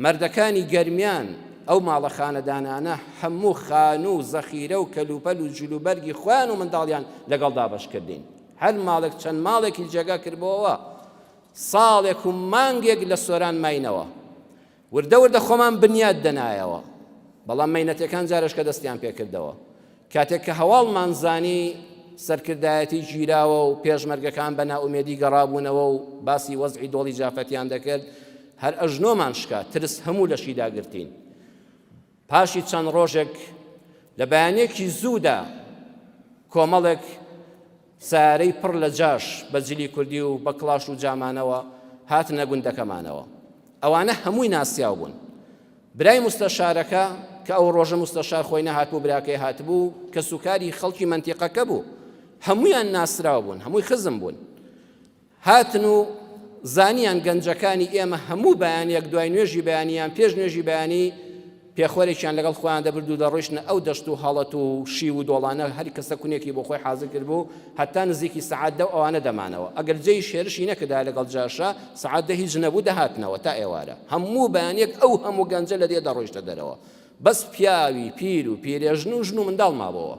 مەردەکانی گەرمیان ئەو ماڵە خانەدانانە هەموو خانوو و زەخیرە و کەلوپەل و جلوبەرگی خۆیان و منداڵیان لەگەڵ دابەش کردین هەر ماڵێک چەند ماڵێکی جێگا کردبۆوە ساڵێک و مانگێک لە سۆران ماینەوە وردە وردە خۆمان بنیات دەنایەوە، بەڵام مەینەتەکان جارێشکە دەستیان پێکردەوە. کاتێک کە هەواڵمان زانی سەرکردایەتی گیراوە و پێشمەرگەکان بە نائومێدی گەڕابوونەوە و باسی وەزعی دۆڵی جافەتیان دەکرد، هەر ئەژنۆمان شکا، ترس هەموو لەشی داگرتین. پاشی چەند ڕۆژێک لە بەیانێکی زوودا کۆمەڵێک سەیارەی پڕ لە جاش بە جلی کوردی و بە کڵاش و جامانەوە هاتنە گوندەکەمانەوە. ئەوانە هەمووی ناسیاو بوون. برای موستەشارەکە کە ئەو ڕۆژە موستەشار خۆی نەهاتبوو براکەی هاتبوو، کەسوکاری خەڵکی مەنتیقەکە بوو. هەموویان ناسراو بوون، هەمووی خزم بوون. هاتن و زانیان گەنجەکانی ئێمە هەموو بەیانیەک دوای نوێژی بەیانی یان پێش نوێژی بەیانی پێخۆرێکیان لەگەڵ خۆیان دەبرد و دەڕۆیشتنە ئەو دەشت و هەڵەت و شیو و دۆڵانە هەر کەسە کونێکی بۆ خۆی حازر کردبوو هەتا نزیکی سەعات دە ئەوانە دەمانەوە ئەگەر جێیش هێرشی نەکردایە لەگەڵ جاشە سەعات دە هیچ نەبوو دەهاتنەوە تا ئێوارە هەموو بەیانیەک ئەو هەموو گەنجە لە دێ دەڕۆیشتە دەرەوە بەس پیاوی پیر و پیرێژن و ژن و منداڵ مابۆوە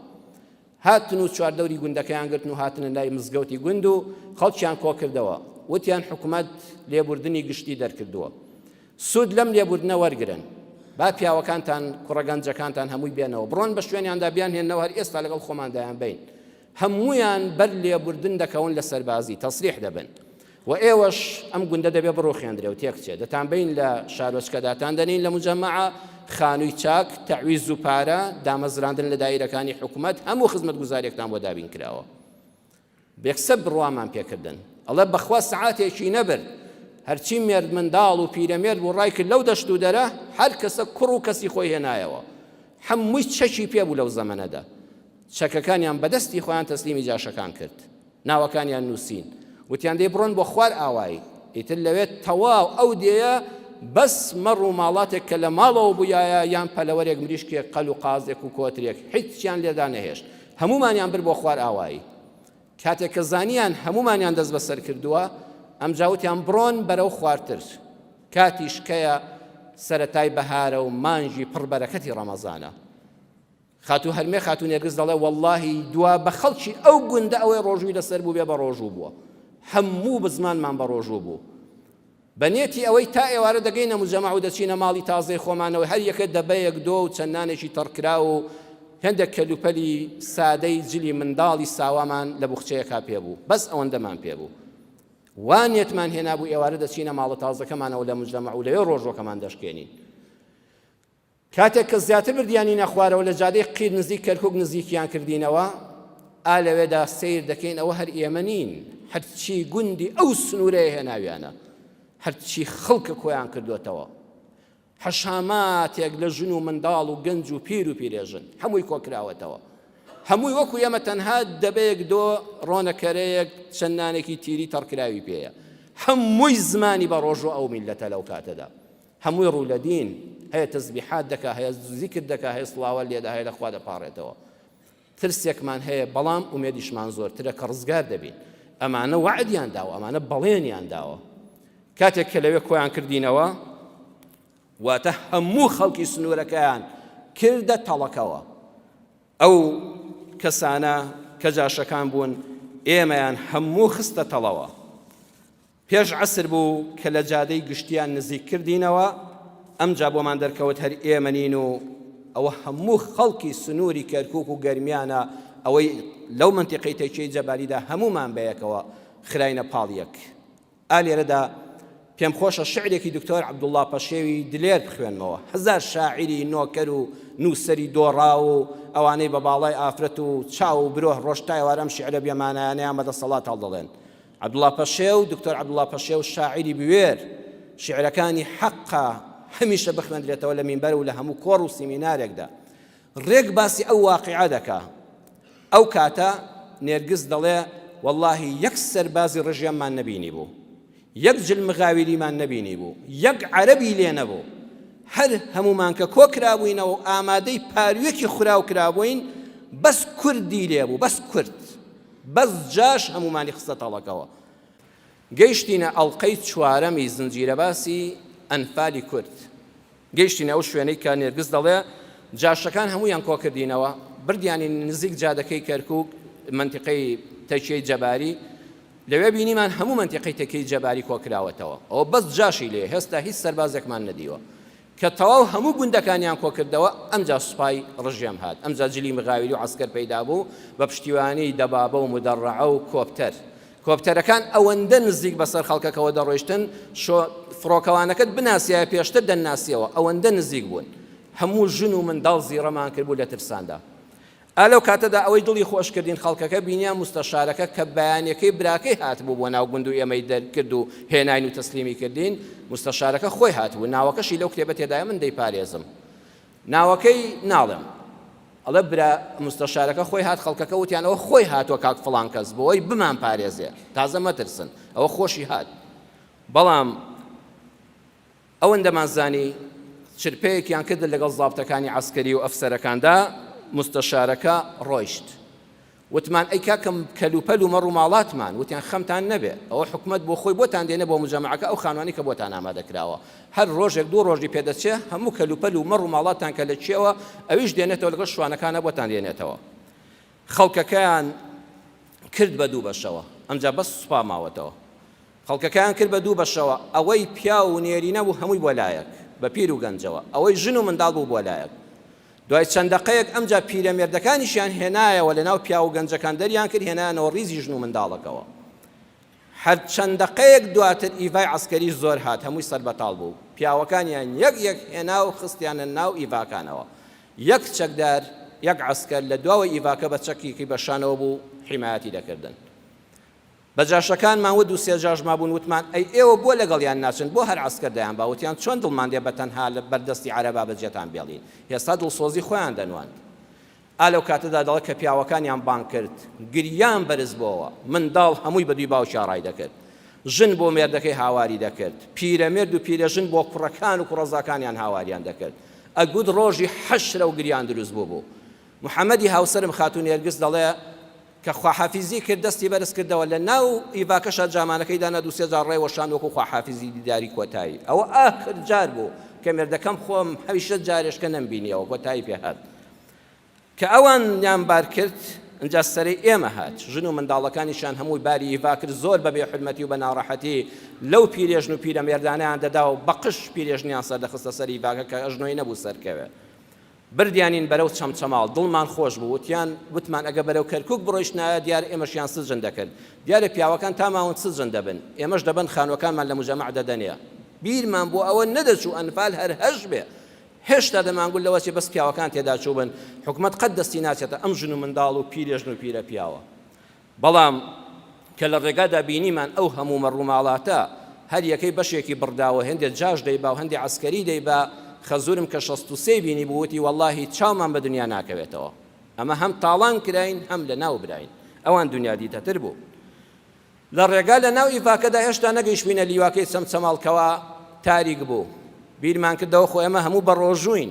هاتن و چواردەوری گوندەکەیان گرتن و هاتنە لای مزگەوتی گوند و خەڵکیان کۆکردەوە، وتیان حکومەت لێبوردنی گشتی دەرکردووە، سوود لەم لێبوردنە وەرگرن، با پیاوەکانتان، کوڕە گەنجەکانتان هەمووی بێنەوە، بڕۆن بە شوێنیاندا بیانهێننەوە هەر ئێستا لەگەڵ خۆمان دەیانبەین. هەموویان بەر لێبوردن دەکەون لە سەربازی، تەسریح دەبن. و ئێوەش ئەم گوندە دەبێ بڕوخێندرێ و تێکچێ، دەتانبەین لە شارۆچکە داتاندەنین لە موجەمەعە، خانووی چاک، تەعویز و پارە، دامەزراندن لە دایرەکانی حکومەت، هەموو خزمەتگوزاریەکتان بۆ دابین کراوە. بێکسەر بڕوامان پێکردن. ئەڵێ بەخوا سەعاتێکی نەبرد، هەرچی مێردمنداڵ و پیرەمێرد بوو ڕایکرد لەو دەشت و دەرە، هەر کەسە کوڕ و کەسی خۆی هێنایەوە. هەمووی چەکی پێ بوو لەو زەمەنەدا. چەکەکانیان بەدەستی خۆیان تەسلیمی جاشەکان کرد. ناوەکانیان نووسین وتیان دەی بڕۆن بۆ خوار ئاوایی ئیتر لەوێ تەواو ئەو دێیە بەس مەڕ و ماڵاتێک کە لە ماڵەوە بوویایە یان پەلەوەرێک مریشکێک قەل و قازێک و کۆترێک هیچیان لێدا نەهێشت هەموومانیان برد بۆ خوار ئاوایی کاتێک کە زانیان هەموومانیان دەست بەسەر کردووە. ئەمجا وتیان بڕۆن بەرەو خوارتر. کاتیش کەیە سەرەتای بەهارە و مانگی پڕ بەرەکەتی ڕەمەزانە. خاتوو هەرمێ خاتوو نێرگز دەڵێ وەڵڵاهی دوا بە خەڵکی ئەو گوندە ئەوەی ڕۆژووی لەسەر بوو بێ بە ڕۆژوو بووە. هەموو بزمانمان بە ڕۆژوو بوو. بە نێتی ئەوەی تا ئێوارە دەگەینە موجەمەع و دەچینە ماڵی تازەی خۆمانەوە هەر یەکە دەبەیەک دۆ و چەند نانێکی تەڕکراو و هێندێک کەلوپەلی سادەی جلی منداڵی ساوامان لە بوخچەیەکا پێ بوو بەس ئەوەندەمان پێ بوو وا نێتمان هێنابوو ئێوارە دەچینە ماڵە تازەکەمانەوە لە موجەمەع و لەوێ ڕۆژوەکەمان دەشکێنین. کاتێک کە زیاتر بردیانینە خوارەوە لە جادەی قیر نزیک کەرکوک نزیکیان کردینەوە، ئا لەوێدا سەیر دەکەین ئەوە هەر ئێمە نین، هەرچی گوندی ئەو سنوورەیە هێناویانە، هەرچی خەڵکە کۆیان کردووەتەوە، حەشاماتێک لە ژن و منداڵ و گەنج و پیر و پیرێژن هەمووی کۆکراوەتەوە. هەمووی وەکو ئێمە تەنها دەبەیەک دۆ ڕۆنەکەرەیەک چەند نانێکی تیری تەڕکراوی پێیە. هەمووی زمانی بە ڕۆژوو ئەو میللەتە لەو کاتەدا. هەمووی ڕوو لە دین، هەیە تەزبیحات دەکا، هەیە زیکر دەکا، هەیە سڵاوات لێدا، هەیە لە خوا دەپاڕێتەوە. ترسێکمان هەیە بەڵام ئومێدیشمان زۆرترە کە ڕزگار دەبین. ئەمانە وەعدیان داوە، ئەمانە بەڵێنیان داوە. کاتێک کە لەوێ کۆیان کردینەوە، واتە هەموو خەڵکی سنوورەکەیان کردە تەڵەکەوە. ئەو کەسانە کە جاشەکان بوون، ئێمەیان هەموو خستە تەڵەوە. پێش عەسر بوو کە لە جادەی گشتیان نزیک کردینەوە، ئەمجا بۆمان دەرکەوت هەر ئێمە نین و ئەوە هەموو خەڵکی سنووری کەرکووک و گەرمیانە، ئەوەی لەو مەنتیقەی تەکیەی جەبالیدا هەموومان بەیەکەوە خراینە پاڵ یەک. ئا لێرەدا پێم خۆشە شیعرێکی دکتۆر عەبدوڵڵا پەشێوی دلێر بخوێنمەوە. هەزار شاعیری نۆکەر و نووسەری دۆڕاو و ئەوانەی بە باڵای ئافرەت و چاو و برۆ ڕۆژ تا ئێوارە ئەم شیعرە بێمانایانەیان بە دەسەڵات هەڵدەڵێن. عەبدوڵا پەشێو، دکتۆر عەبدوڵا پەشێو شاعیری بوێر، شیعرەکانی حەقە هەمیشە بخوێندرێتەوە لە مینبەر و لە هەموو کۆڕ و سیمینارێکدا. ڕێک باسی ئەو واقیعە دەکا. ئەو کاتە نێرگز دەڵێ وەڵاهی یەک سەربازی ڕژێممان نەبینیبوو. یەک جل مغاویریمان نەبینیبوو. یەک عەرەبی لێ نەبوو. هەر هەموومان کە کۆ کرابووینەوە و ئامادەی پاروویەکی خوراو کرابووین، بەس کوردی لێ بوو، بەس کورد. بەس جاش هەموومانی خستە تەڵەکەوە. گەیشتینە ئەڵقەی چوارەمی زنجیرەباسی ئەنفالی کورد. گەیشتینە ئەو شوێنەی کە نێرگز دەڵێ جاشەکان هەموویان کۆکردینەوە، بردیانین نزیک جادەکەی کەرکوک، مەنتیقەی تەکیەی جەباری. لەوێ بینیمان هەموو مەنتیقەی تەکیەی جەباری کۆکراوەتەوە. ئەوە بەس جاشی لێیە، هێستا هیچ سەربازێکمان نەدیوە. کە تەواو هەموو گوندەکانیان کۆکردەوە، ئەمجا سوپای ڕژێم هات، ئەمجا جلی مغاویری و عەسکەر پەیدا بوو بە پشتیوانیی دەبابە و مودەڕەعە و کۆپتەر. کۆپتەرەکان ئەوەندە نزیک بەسەر خەڵکەکەوە دەڕۆیشتن، شۆ فڕۆکەوانەکەت بناسیایە پێشتر دەنناسیەوە، ئەوەندە نزیک بوون. هەموو ژن و منداڵ زیڕەمان کردبوو لە ترساندا. ئا لەو کاتەدا ئەوەی دڵی خۆش کردین خەڵکەکە بینیان موستەشارەکە کە بەیانەکەی براکەی هاتبوو بۆ ناو گوند و ئێمەی دەرکرد و هێناین و تەسلیمی کردین، موستەشارەکە خۆی هاتبوو، ناوەکەشی لەو کتێبە تێدایە من دەیپارێزم ناوەکەی ناڵێم. ئەڵێ برا موستەشارەکە خۆی هات خەڵکەکە وتیان ئەوە خۆی هاتووە کاک فڵان کەس بۆی بمانپارێزێ تازە مەترسن ئەوە خۆشی هات بەڵام ئەوەندەمان زانی چرپەیەکیان کرد لەگەڵ زابتەکانی عەسکەری و ئەفسەرەکاندا، موستەشارەکە ڕۆیشت. وتمان ئەی کاکەم کەلوپەل و مەڕ و ماڵاتمان؟ وتیان خەمتان نەبێ، ئەوە حکومەت بۆ خۆی بۆتان دێنێ بۆ موجەمەعەکە ئەو خانوانەی کە بۆتان ئامادە کراوە. هەر ڕۆژێک دوو ڕۆژی پێ دەچێ هەموو کەلوپەل و مەڕ و ماڵاتتان کە لە کێوە ئەویش دێنێتەوە لەگەڵ شوانەکانا بۆتان دێنێتەوە. خەڵکەکەیان کرد بە دوو بەشەوە، ئەمجا بەس سوپا ماوەتەوە. خەڵکەکەیان کرد بە دوو بەشەوە، ئەوەی پیاو و نێرینە بوو هەمووی بۆ لایەک، بە پیر و گەنجەوە، ئەوەی ژن و منداڵ بوو بۆ لایەک. دوای چەند دەقەیەک ئەمجا پیرەمێردەکانیشیان هێنایەوە لە ناو پیاو و گەنجەکان دەریان کرد هێنایانەوە ڕیزی ژن و منداڵەکەوە. هەر چەند دەقەیەک دواتر ئیڤای عەسکەری زۆر هات هەمووی سەربەتاڵ بوو، پیاوەکانیان یەک یەک هێنا و خستیانە ناو ئیڤاکانەوە. یەک چەکدار، یەک عەسکەر لە دواوەی ئیڤاکە بە چەکێکی بە شانەوە بوو حیمایەتی دەکردن. بە جاشەکانمان وت دوو سێ جاش مابوون وتمان ئەی ئێوە بۆ لەگەڵیان ناچن بۆ هەر عەسکەر دەیانبا وتیان چۆن دڵمان دێ بە تەنها لە بەر دەستی عەرەبا بەجێتان بێڵین هێستا دڵسۆزی خۆیان دەنواند ئا لەو کاتەدا دەڵێ کە پیاوەکانیان بانگ کرد گریان بەرز بۆوە منداڵ هەمووی بە دووی باوکیا ڕای دەکرد ژن بۆ مێردەکەی هاواری دەکرد پیرەمێرد و پیرەژن بۆ کوڕەکان و کوڕەزاکانیان هاواریان دەکرد ئەگوت ڕۆژی حەشرە و گریان دروست بوو بوو محەممەدی هاوسەرم خاتوو نێرگس دەڵێ. کە خواحافیزی کرد دەستی بەرز کردەوە لە ناو ئیڤاکەشا جامانەکەی دانا دوو سێ جار ڕێ وەشاند وەکو خواحافیزی دیداری کۆتایی. ئەوە ئاخر جار بوو کە مێردەکەم خۆم هەویشە جارێشکە نەمبینیەوە کۆتایی پێ هات. کە ئەوانیان بار کرد ئنجا سەرەی ئێمە هات. ژن و منداڵەکانیشیان هەمووی باری ئیڤا کرد زۆر بە بێ حورمەتی و بە ناڕەحەتی لەو پیرێژن و پیرەمێردانەیان دەدا و بە قژ پیرێژنیان سەردەخستە سەر ئیڤاکە کە ئەژنۆی نەبوو سەرکەوێ. بردیانین بەرەو چەمچەماڵ، دڵمان خۆش بوو، وتیان، وتمان ئەگەر بەرەو کەرکوک بڕۆیشتنایە دیارە ئێمەشیان سجن دەکرد، دیارە پیاوەکان تا ماون سجن دەبن، ئێمەش دەبەن خانووەکانمان لە موجەمەع دەدەنێ. بیرمان بۆ ئەوە نەدەچوو ئەنفال هەر هەشبێ، هێشتا دەمانگوت لەوەچێ بەس پیاوەکان تێدا چووبن، حکومەت قەت دەستی ناچێتە ئەم ژن و منداڵ و پیرێژن و پیرە پیاوە. بەڵام کە لە ڕێگادا بینیمان ئەو هەموو مەڕوماڵاتە هەر یەکەی بەشێکی بڕداوە هێندێ جاش دەیبا و هەندێ عەسکەری دەیبا، خەزوورم کە 63 بینیبوو وتی وەڵاهی چاومان بە دنیا ناکەوێتەوە ئەمە هەم تاڵان کراین هەم لە ناو براین ئەوان دنیادیتەتر بوو. لە ڕێگا لە ناو ئیڤاکەدا هێشتا نەگەیشتبووینە لیواکەی چەمچەماڵ کەوا تاریک بوو بیرمان کردەوە خۆ ئێمە هەموو بە ڕۆژووین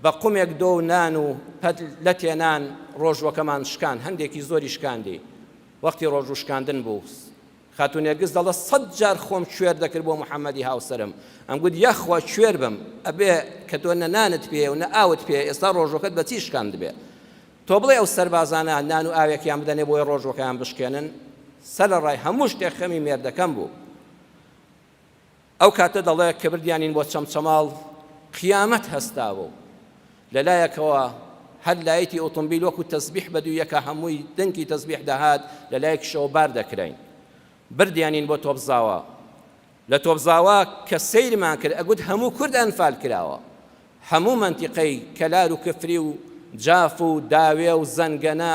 بە قومێک دۆ و نان و پەت لەتێ نان ڕۆژووەکەمان شکان هەندێکی زۆری شکاندی وەختی ڕۆژوو شکاندن بوو خاتوو نێرگز دەڵێ سەد جار خۆم کوێر دەکرد بۆ محەممەدی هاوسەرم ئەمگوت یاخوا کوێر بم ئەبێ کە تۆ نە نانت پێ و نە ئاوت پێ ئێستا ڕۆژوەکەت بە چی شکاندبێ تۆ بڵێ ئەو سەربازانە نان و ئاوێکیان بدەنێ بۆی ڕۆژوەکەیان بشکێنن سەرەڕای هەموو شتێک خەمی مێردەکەم بوو ئەو کاتە دەڵێ کە بردیانین بۆ چەمچەماڵ قیامەت هەستابوو. لە لایەکەوە هەر لایتی ئۆتۆمبیل وەکو تەسبیح بە دوو یەکا هەمووی دەنگی تەسبیح دەهات، لە لایەکیشەوە بار دەکراین. بردیانین بۆ تۆپزاوا. لە تۆپزاوا کە سەیرمان کرد ئەگوت هەموو کورد ئەنفال کراوە. هەموو مەنتیقەی کەلار و کفری و جاف و داوێ و زەنگەنە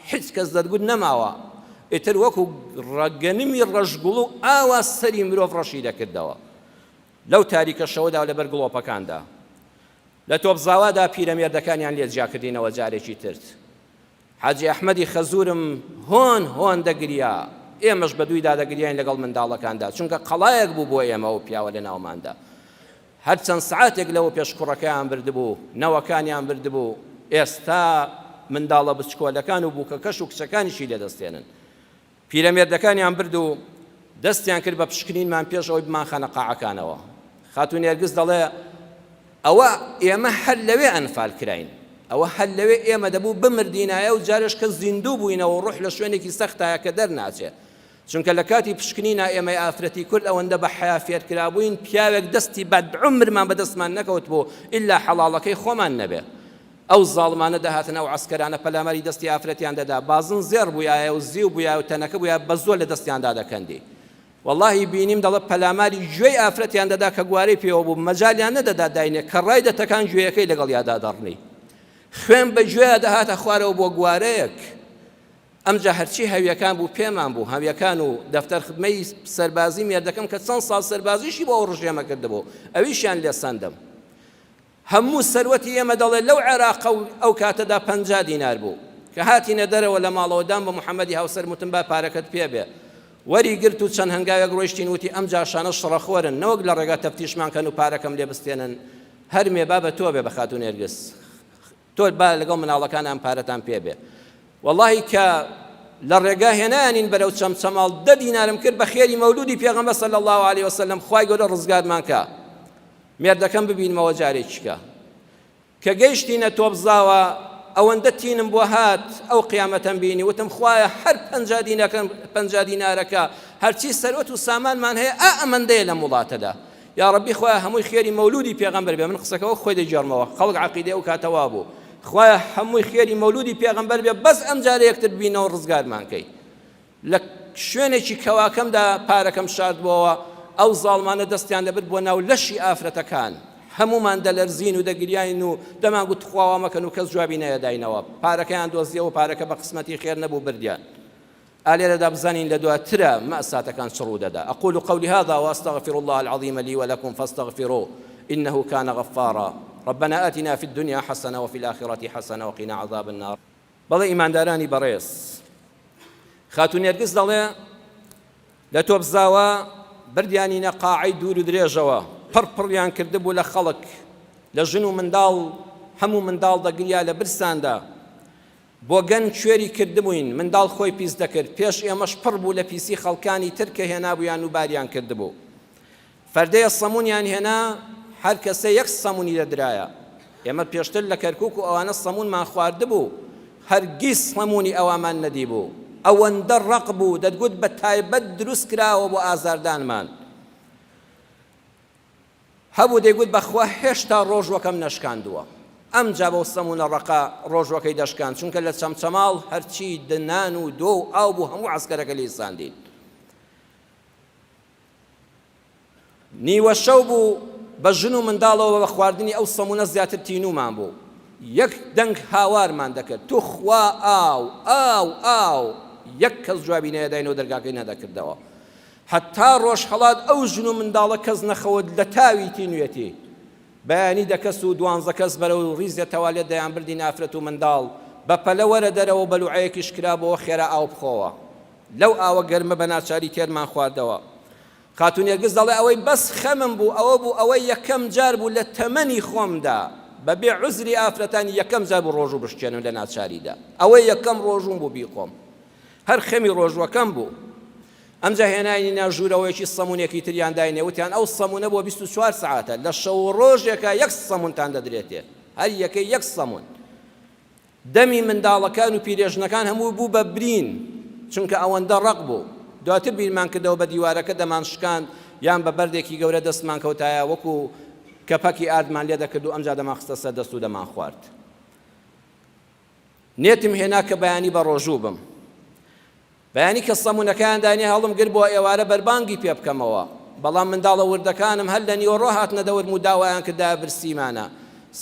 حیچ کەس دەتگوت نەماوە ئیتر وەکو گەنمی ڕەشگوڵ و ئاوا سەری مرۆڤ ڕەشی دەکردەوە لەو تاریکە شەوەدا و لەبەر گڵۆپەکاندا لە تۆپزاوادا پیرەمێردەکانیان لێ جیاکردینەوە جارێکی تر حاجی ئەحمەدی خەزوورم هۆن هۆن دەگریا، ئێمەش بە دوویدا دەگریاین لەگەڵ منداڵەکاندا، چونکە قەڵایەک بوو بۆ ئێمە ئەو پیاوە لە ناوماندا. هەر چەند سەعاتێک لەوە پێش کوڕەکەیان بردبوو، نەوەکانیان بردبوو، ئێستا منداڵە بچکۆلەکان و بووکەکەش و کچەکانیشی لێ دەستێنن. پیرەمێردەکانیان برد و دەستیان کرد بە پشکنینمان پێش ئەوەی بمانخەنە قاعەکانەوە. خاتوو نێرگز دەڵێ، ئەوە ئێمە هەر لەوێ ئەنفال کراین. ئەوە هەر لەوێ ئێمە دەبوو بمردینایە و جارێش کە زیندوو بووینەوە ڕۆح لە شوێنێکی سەختایە کە دەرناچێ. چونکە لە کاتی پشکنینا ئێمەی ئافرەتی کورد ئەوەندە بە حەیا فێرکرابووین پیاوێک دەستی بەد عومرمان بە دەستمان نەکەوتبوو ئیلا حەڵاڵەکەی خۆمان نەبێ. ئەو زاڵمانە دەهاتن ئەو عەسکەرانە پەلاماری دەستی ئافرەتیان دەدا بازن زێڕ بوویایە و زیو بوویایە و تەنەکە بوویایە بە زۆر لە دەستیاندا دەکەندی وەڵاهی بینیم دەڵێ پەلاماری گوێی ئافرەتیان دەدا کە گوارەی پێوە بوو مەجالیان نەدەدا داینێ کە ڕای دەتەکان گوێیەکەی لەگەڵیا دادەڕنی خوێن بە گوێیا دەهاتە خوارەوە بۆ گوارەیەک ئەمجا هەرچی هەویەکان بوو پێمان بوو هەویەکان و دەفتەر خدمەی سەربازی مێردەکەم کە چەند ساڵ سەربازیشی بۆ ئەو ڕژێمە کردبوو ئەویشیان لێ سەندم هەموو سەروەتی ئێمە دەڵێ لەو عێراقە و ئەو کاتەدا 50 دینار بوو. کە هاتینە دەرەوە لە ماڵەوە دام بە محەمەدی هاوسەرم وتم با پارەکەت پێ بێ. وەری گرت و چەند هەنگاوێک ڕۆیشتین وتی ئەم جاشانە شڕەخۆرن نەوەک لە ڕێگا تەفتیشمان کەن و پارەکەم لێ بستێنن هەرمێ با بە تۆ بێ بە خاتوو نێرگز تۆ با لەگەڵ مناڵەکان ئەم پارەتان پێ بێ. وەڵاهی کە لە ڕێگا هێنایانین بەرەو چەمچەماڵ دە دینارم کرد بە خێری مەولودی پێغەمبەر صلی الله علیه وسلم خوای گەورە ڕزگارمان کا. مێردەکەم ببینمەوە جارێکیکە. کە گەیشتینە تۆپزاوە ئەوەندە تینم بۆ هات ئەو قیامەتەم بینی وتم خوایە هەر 50 دینەکە 50 دینارەکە هەرچی سەروەت و سامانمان هەیە ئا ئەمەندەیە لەم وڵاتەدا یا ڕەبی خوایە هەمووی خێری مەولودی پێغەمبەر بێ من قسەکە وەک خۆی دەگێڕمەوە خەڵک عەقیدەی ئەو کاتە وابوو خوایە هەمووی خێری مەولودی پێغەمبەر بێ بەس ئەم جارە یەکتر ببینەوە ڕزگارمان کەی لە شوێنێکی کەواکەمدا پارەکەم شاردبۆوە، ئەو زاڵمانە دەستیان دەبرد بۆ ناو لەشی ئافرەتەکان، هەموومان دەلەرزین و دەگریاین و دەمانگوت تخوا وا مەکەن و کەس جوابی نەیەداینەوە، پارەکەیان دۆزیەوە پارەکە بە قسمەتی خێر نەبوو بردیان. ئا لێرەدا بزانین لە دواترا مەئساتەکان چ ڕوودەدا. اقول قولی هذا واستغفر الله العظیم لی ولکم فاستغفروه انه کان غفارا ربنا آتنا فی الدنیا حسنە وفی الآخرة حسنە وقنا عذاب النار. بەڵێ ئیماندارانی بەڕێز خاتوو نێرگز دەڵێ لە تۆپزاوە بردیانینە قاعەی دوور و درێژەوە پڕ پڕیان کردبوو لە خەڵک لە ژن و منداڵ هەموو منداڵ دەگریا لە برساندا. بۆگەن کوێری کردبووین، منداڵ خۆی پیس دەکرد، پێش ئێمەش پڕ بوو لە پیسی خەڵکانی تر کە هێنابوویان و باریان کردبوو. فەردەیە سەموونیان هێنا، هەر کەسە یەک سەموونی دەدرایە. ئێمە پێشتر لە کەرکووک و ئەوانە سەموونمان خواردبوو، هەرگیز سەموونی ئەوامان نەدیبوو. ئەوەندە ڕەق بوو، دەتگوت بە تایبەت دروست کراوە بۆ ئازاردانمان. هەبوو دەیگوت بەخوا هێشتا ڕۆژوەکەم نەشکاندووە. ئەمجا بەو سەموونە ڕەقە ڕۆژوەکەی دەشکاند، چونکە لە چەمچەماڵ هەرچی نان و دۆ و ئاو بوو هەموو عەسکەرەکە لێی ساندین. نیوە شەو بوو بە ژن و منداڵەوە بە خواردنی ئەو سەمونە زیاتر تینوومان بوو یەک دەنگ هاوارمان دەکرد توخوا ئاو ئاو ئاو یەک کەس جوابی نەیەداینەوە دەرگاکەی نەدەکردەوە هەتا ڕۆژهەڵات ئەو ژن و منداڵە کەس نەخەوت لە تاوی تینوێتی بەیانی دە کەس و دوانزە کەس بەرەو ڕیزێ تەوالێت دەیانبردین ئافرەت و منداڵ بە پەلە وەرە دەرەوە بەلوعەیەکیش کرابۆوە خێرا ئاو بخۆوە لەو ئاوە گەرمە بە ناچاری تێرمان خواردەوە. خاتوو نێرگز دەڵێ ئەوەی بەس خەمم بوو ئەوە بوو ئەوە یەکەم جار بوو لە تەمەنی خۆمدا بە بێ عوزری ئافرەتان یەکەم جار بوو ڕۆژوو بشکێنم لە ناچاریدا ئەوە یەکەم ڕۆژووم بوو بیخۆم هەر خەمی ڕۆژوەکەم بوو. ئەمجا هێناینی ناو ژوورەوەیەکی سەمونێکی تریان داینێ وتیان ئەو سەمونە بۆ 24 سەعاتە لە شەو و ڕۆژێکا یەک سەمونتان دەدرێتێ هەر یەکەی یەک سەمون. دەمی منداڵەکان و پیرێژنەکان هەمووی بوو بە برین، چونکە ئەوەندە ڕەق بوو. دواتر بیرمان کردەوە بە دیوارەکە دەمانشکاند یان بە بەردێکی گەورە دەستمان کەوتایە وەکو کەپەکی ئاردمان لێ دەکرد و ئەمجا دەمانخستە سەر دەست و دەمانخوارد. نێتم هێنا کە بەیانی بە ڕۆژوو بم. بەیانی کە سەموونەکەیان دانێ هەڵم گرت بۆ ئێوارە بەربانگی پێ بکەمەوە، بەڵام منداڵە وردەکانم هەر لە نیوەڕۆ هاتنە دەورم و داوایان کرد دایە برسیمانە.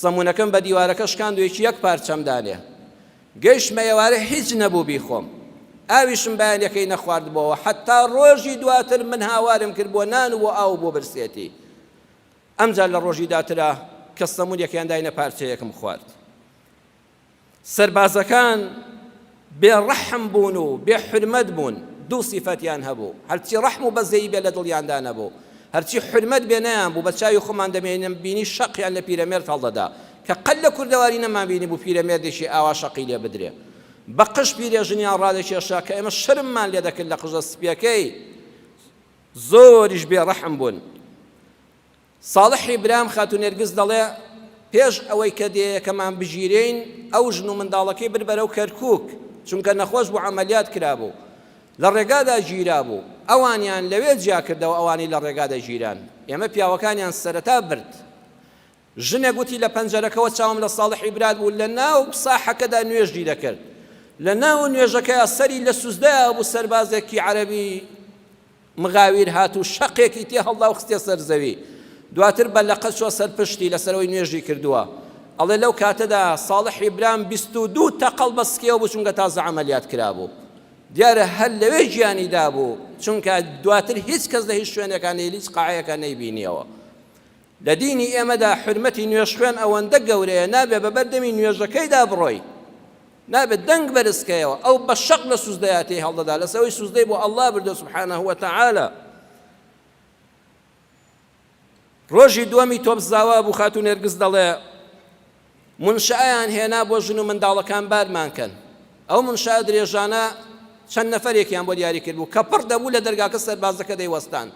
سەموونەکەم بە دیوارەکە شکاند و یەکی یەک پارچەم دانێ. گەیشتمە ئێوارە هیچ نەبوو بیخۆم. ئاویشم بەیانیەکەی نەخواردبۆوە، حەتتا ڕۆژی دواتر من هاوارم کرد بۆ نان و بۆ ئاو و بۆ برسێتی. ئەمجار لە ڕۆژی داترا کە سەموونێکیان داینە پارچەیەکم خوارد. سەربازەکان بێ ڕەحم بوون و بێ حورمەت بوون، دوو سیفەتیان هەبوو، هەرچی ڕەحم و بەزەیی بێ لە دڵیاندا نەبوو، هەرچی حورمەت بێ نەیان بوو، بە چاوی خۆمان دەمێنم بینی شەقیان لە پیرەمێرد هەڵدەدا، کە قەت لە کوردەواری نەمان بینیبوو پیرەمێردێکی ئاوا شەقی لێ بدرێ. بە قژ پیرێژنیان ڕادەکێشا کە ئێمە شەرممان لێ دەکرد لە قژە سپییەکەی، زۆریش بێ ڕەحم بوون. ساڵحی برام خاتوو نێرگز دەڵێ، پێش ئەوەی کە دێیەکەمان بگیرێین، ئەو ژن و منداڵەکەی برد بەرەو کەرکووک، چونکە نەخۆش بوو عەمەلیات کرابوو، لە ڕێگادا گیرابوو، ئەوانیان لەوێ جیا کردەوە ئەوانەی لە ڕێگادا گیران، ئێمە پیاوەکانیان سەرەتا برد. ژنێک وتی لە پەنجەرەکەوە چاوم لە ساڵحی برات بوو لە ناو ساحەکەدا نوێژی دەکرد، لە ناو نوێژەکەیا سەری لە سوجدەیا بوو سەربازێکی عەرەبی مغاویر هات و شەقێکی تێ هەڵدا و خستیە سەر زەوی. دواتر بە لەقە چوە سەر پشتی لەسەرەوەی نوێژی کردووە. ئەڵێ لەو کاتەدا ساڵحی برام 22 تەقەڵ بە سکیەوە بوو چونکە تازە عەمەلیات کرابوو. دیارە هەر لەوێ گیانی دابوو چونکە دواتر هیچ کەس لە هیچ شوێنێکا نەی هیچ قاعەیەکا نەیبینیەوە. لە دینی ئێمەدا حورمەتی نوێژخوێن ئەوەندە گەورەیە نابێ بە بەر دەمی نوێژەکەیدا بڕۆی. نابێت دەنگ بەرز کەیەوە ئەو بە شەق لە سوجدەیا تێی هەڵدەدا لەسەر ئەوەی سوجدەی بۆ اللە بردووە سبحانە وتعالی. ڕۆژی دووەمی تۆپ زاوا بوو خاتوو نێرگز دەڵێ منشایان هێنا بۆ ژن و منداڵەکان بارمان کەن ئەو منشا درێژانە چەند نەفەرێکیان بۆ دیاری کرد بوو کە پڕ دەبوو لە دەرگاکە سەربازەکە دەیوەستان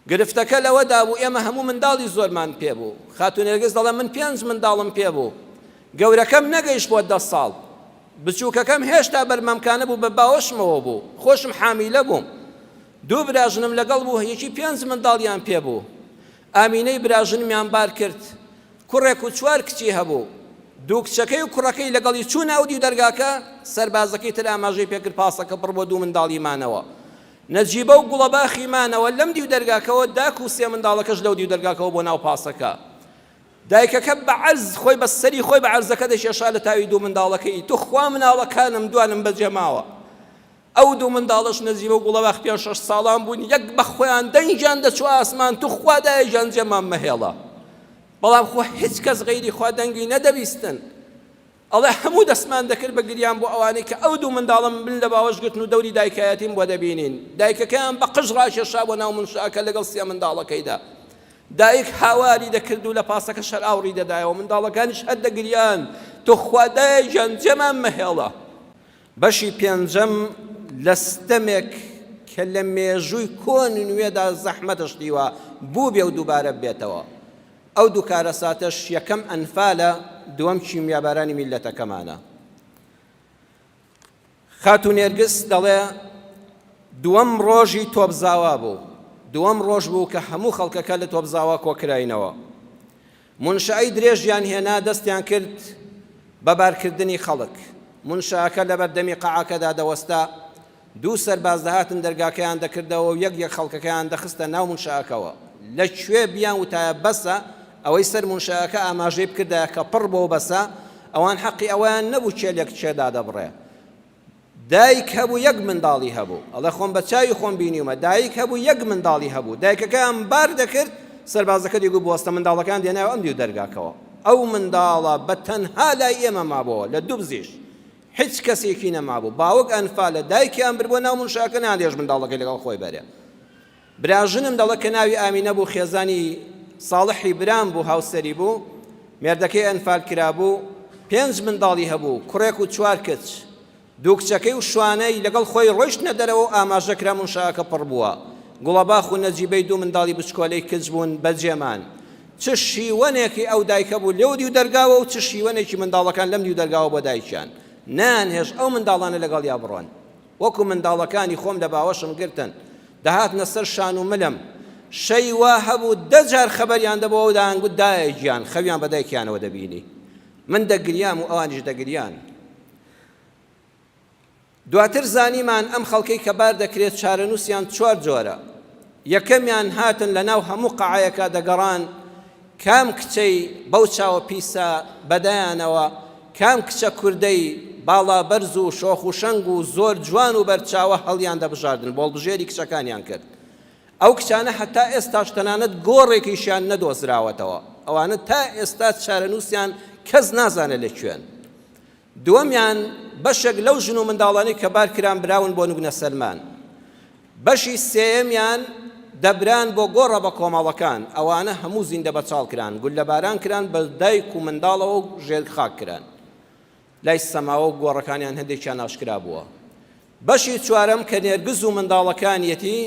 گرفتەکە لەوەدا بوو ئێمە هەموو منداڵی زۆرمان پێ بوو. خاتوو نێرگز دەڵێ من پێنج منداڵم پێ بوو. گەورەکەم نەگەیشت بۆ دە ساڵ. بچووکەکەم هێشتا بەرمەمکانە بوو بە باوەشمەوە بوو. خۆشم حامیلە بووم. دوو براژنم لەگەڵ بوو یەکی پێنج منداڵیان پێ بوو. ئامینەی براژنمیان بار کرد. کوڕێک و چوار کچی هەبوو. دوو کچەکەی و کوڕەکەی لەگەڵی چوونە ئەودیو دەرگاکە، سەربازەکەی تر ئاماژەی پێ کرد پاسەکە پڕ بۆ دوو منداڵی مانەوە. نەجیبە و گوڵەباخی مانەوە لەم دیو دەرگاکەوە، داک و سێ منداڵەکەش لەو دیو دەرگاکەوە بۆ ناو پاسەکە. دایکەکە بە عەرز خۆی بە سەری خۆی بە عەرزەکە دەکێشا لە تاوی دوو منداڵەکەی، توخوا مناڵەکانم دوانم بەجێ ماوە. ئەو دوو منداڵەش نەجیبە و گوڵەباخ پێنج شەش ساڵان بوون، یەک بە خۆیان دەنگیان دەچوو ئاسمان، توخوا دایە گیان جێمان مەهێڵە. بەڵام خۆ هیچ کەس غەیری خوا دەنگی نەدەبیستن. ئەڵێ هەموو دەستمان دەکرد بە گریان بۆ ئەوانەی کە ئەو دوو منداڵەم من لە باوەش گرتن و دەوری دایکایەتیم بۆ دەبینین. دایکەکەیان بە قژ ڕاکێشا بۆ ناو منشاکە لەگەڵ سێ منداڵەکەیدا. دایک هاواری دەکرد و لە پاسەکە شەرئاوڕی دەدایەوە، منداڵەکانیش هەر دەگریان، توخوا دایە گیان جێمان مەهێڵە. بەشی پێنجەم لە ستەمێک کە لە مێژووی کۆن و نوێدا زەحمەتە شتی وا بووبێ و دووبارە ببێتەوە. ئەو دوو کارەساتەش یەکەم ئەنفالە، دووەم کیمیابارانی میللەتەکەمانە. خاتوو نێرگس دەڵێ دووەم ڕۆژی تۆپزاوا بوو، دووەم ڕۆژ بوو کە هەموو خەڵکەکە لە تۆپزاوا کۆکراینەوە. مونشەئەی درێژیان هێنا دەستیان کرد بە بارکردنی خەڵک. مونشەئەکە لەبەردەمی قەعەکەدا دەوەستا، دوو سەرباز دەهاتن دەرگاکەیان دەکردەوە و یەک یەک خەڵکەکەیان دەخستە ناو مونشەئەکەوە. لە کوێ بیان وتایە بەسە، ئەوەی سەر مونشەئەکە ئاماژەی بکردایە کە پڕ بۆ بەسە، ئەوان حەقی ئەوەیان نەبوو کێلێک کێ دادەبڕێ. دایک هەبوو یەک منداڵی هەبوو ئەڵێ خۆم بە چاوی خۆم بینیومە دایک هەبوو یەک منداڵی هەبوو دایکەکەیان بار دەکرد سەربازەکە دەیگوت بوەستە منداڵەکان دێنایەوە ئەم دیو دەرگاکەوە ئەو منداڵە بە تەنها لای ئێمە مابۆوە لە دوبزیش هیچ کەسێکی نەمابوو باوک ئەنفالە دایکیان بردبووە ناو منشاکە نادێش منداڵەکەی لەگەڵ خۆی بەرێ براژنم دەڵێ کە ناوی ئامینە بوو خێزانی ساڵحی برام بوو هاوسەری بوو مێردەکەی ئەنفال کرابوو پێنج منداڵی هەبوو کوڕێک و چوار کچ دوو کچەکەی و شوانەی لەگەڵ خۆی ڕۆیشتنە دەرەوە و ئاماژە کرا مونشاکە پڕ بووە گوڵەباخ و نەجیبەی دوو منداڵی بچکۆلەی کچ بوون بەجێمان چ شیوەنێکی ئەو دایکە بوو لەو دیو دەرگاوە و چ شیوەنێکی منداڵەکان لەم دیو دەرگاوە بۆ دایکیان نەیانهێشت ئەو منداڵانە لەگەڵیا بڕۆن وەکو منداڵەکانی خۆم لە باوەشم گرتن، دەهاتنە سەر شان و ملم. شەی وا هەبوو دە جار خەبەریان دەبۆوە و دەیانگوت دایە گیان، خەویان بە دایکیانەوە دەبینی. من دەگریام و ئەوانیش دەگریان. دواتر زانیمان ئەم خەڵکەی کە بار دەکرێت چارەنووسیان چوار جۆرە. یەکەمیان هاتن لە ناو هەموو قەعەیەکا دەگەڕان کام کچەی بەو چاوە پیسە بەدایانەوە، کام کچە کوردەی باڵا بەرز و شۆخ و شەنگ و زۆر جوان و بەرچاوە هەڵیان دەبژاردن، بۆڵبژێری کچەکانیان کرد. ئەو کچانە هەتا ئێستاش تەنانەت گۆڕێکیشیان نەدۆزراوەتەوە. ئەوانە تا ئێستا چارەنووسیان کەس نازانێت لە کوێن. دووەمیان، بەشێک لەو ژن و منداڵانەی کە بار کران براون بۆ نوگنە سەلمان. بەشی سێیەمیان، دەبران بۆ گۆڕە بە کۆمەڵەکان، ئەوانە هەموو زیندە بەچاڵ کران، گوللەباران کران بە دایک و منداڵەوە و ژێر خاک کران. لای سەماوە و گۆڕەکانیان هەندێکیان ئاشکرا بووە. بەشی چوارەم کە نێرگز و منداڵەکانیەتی،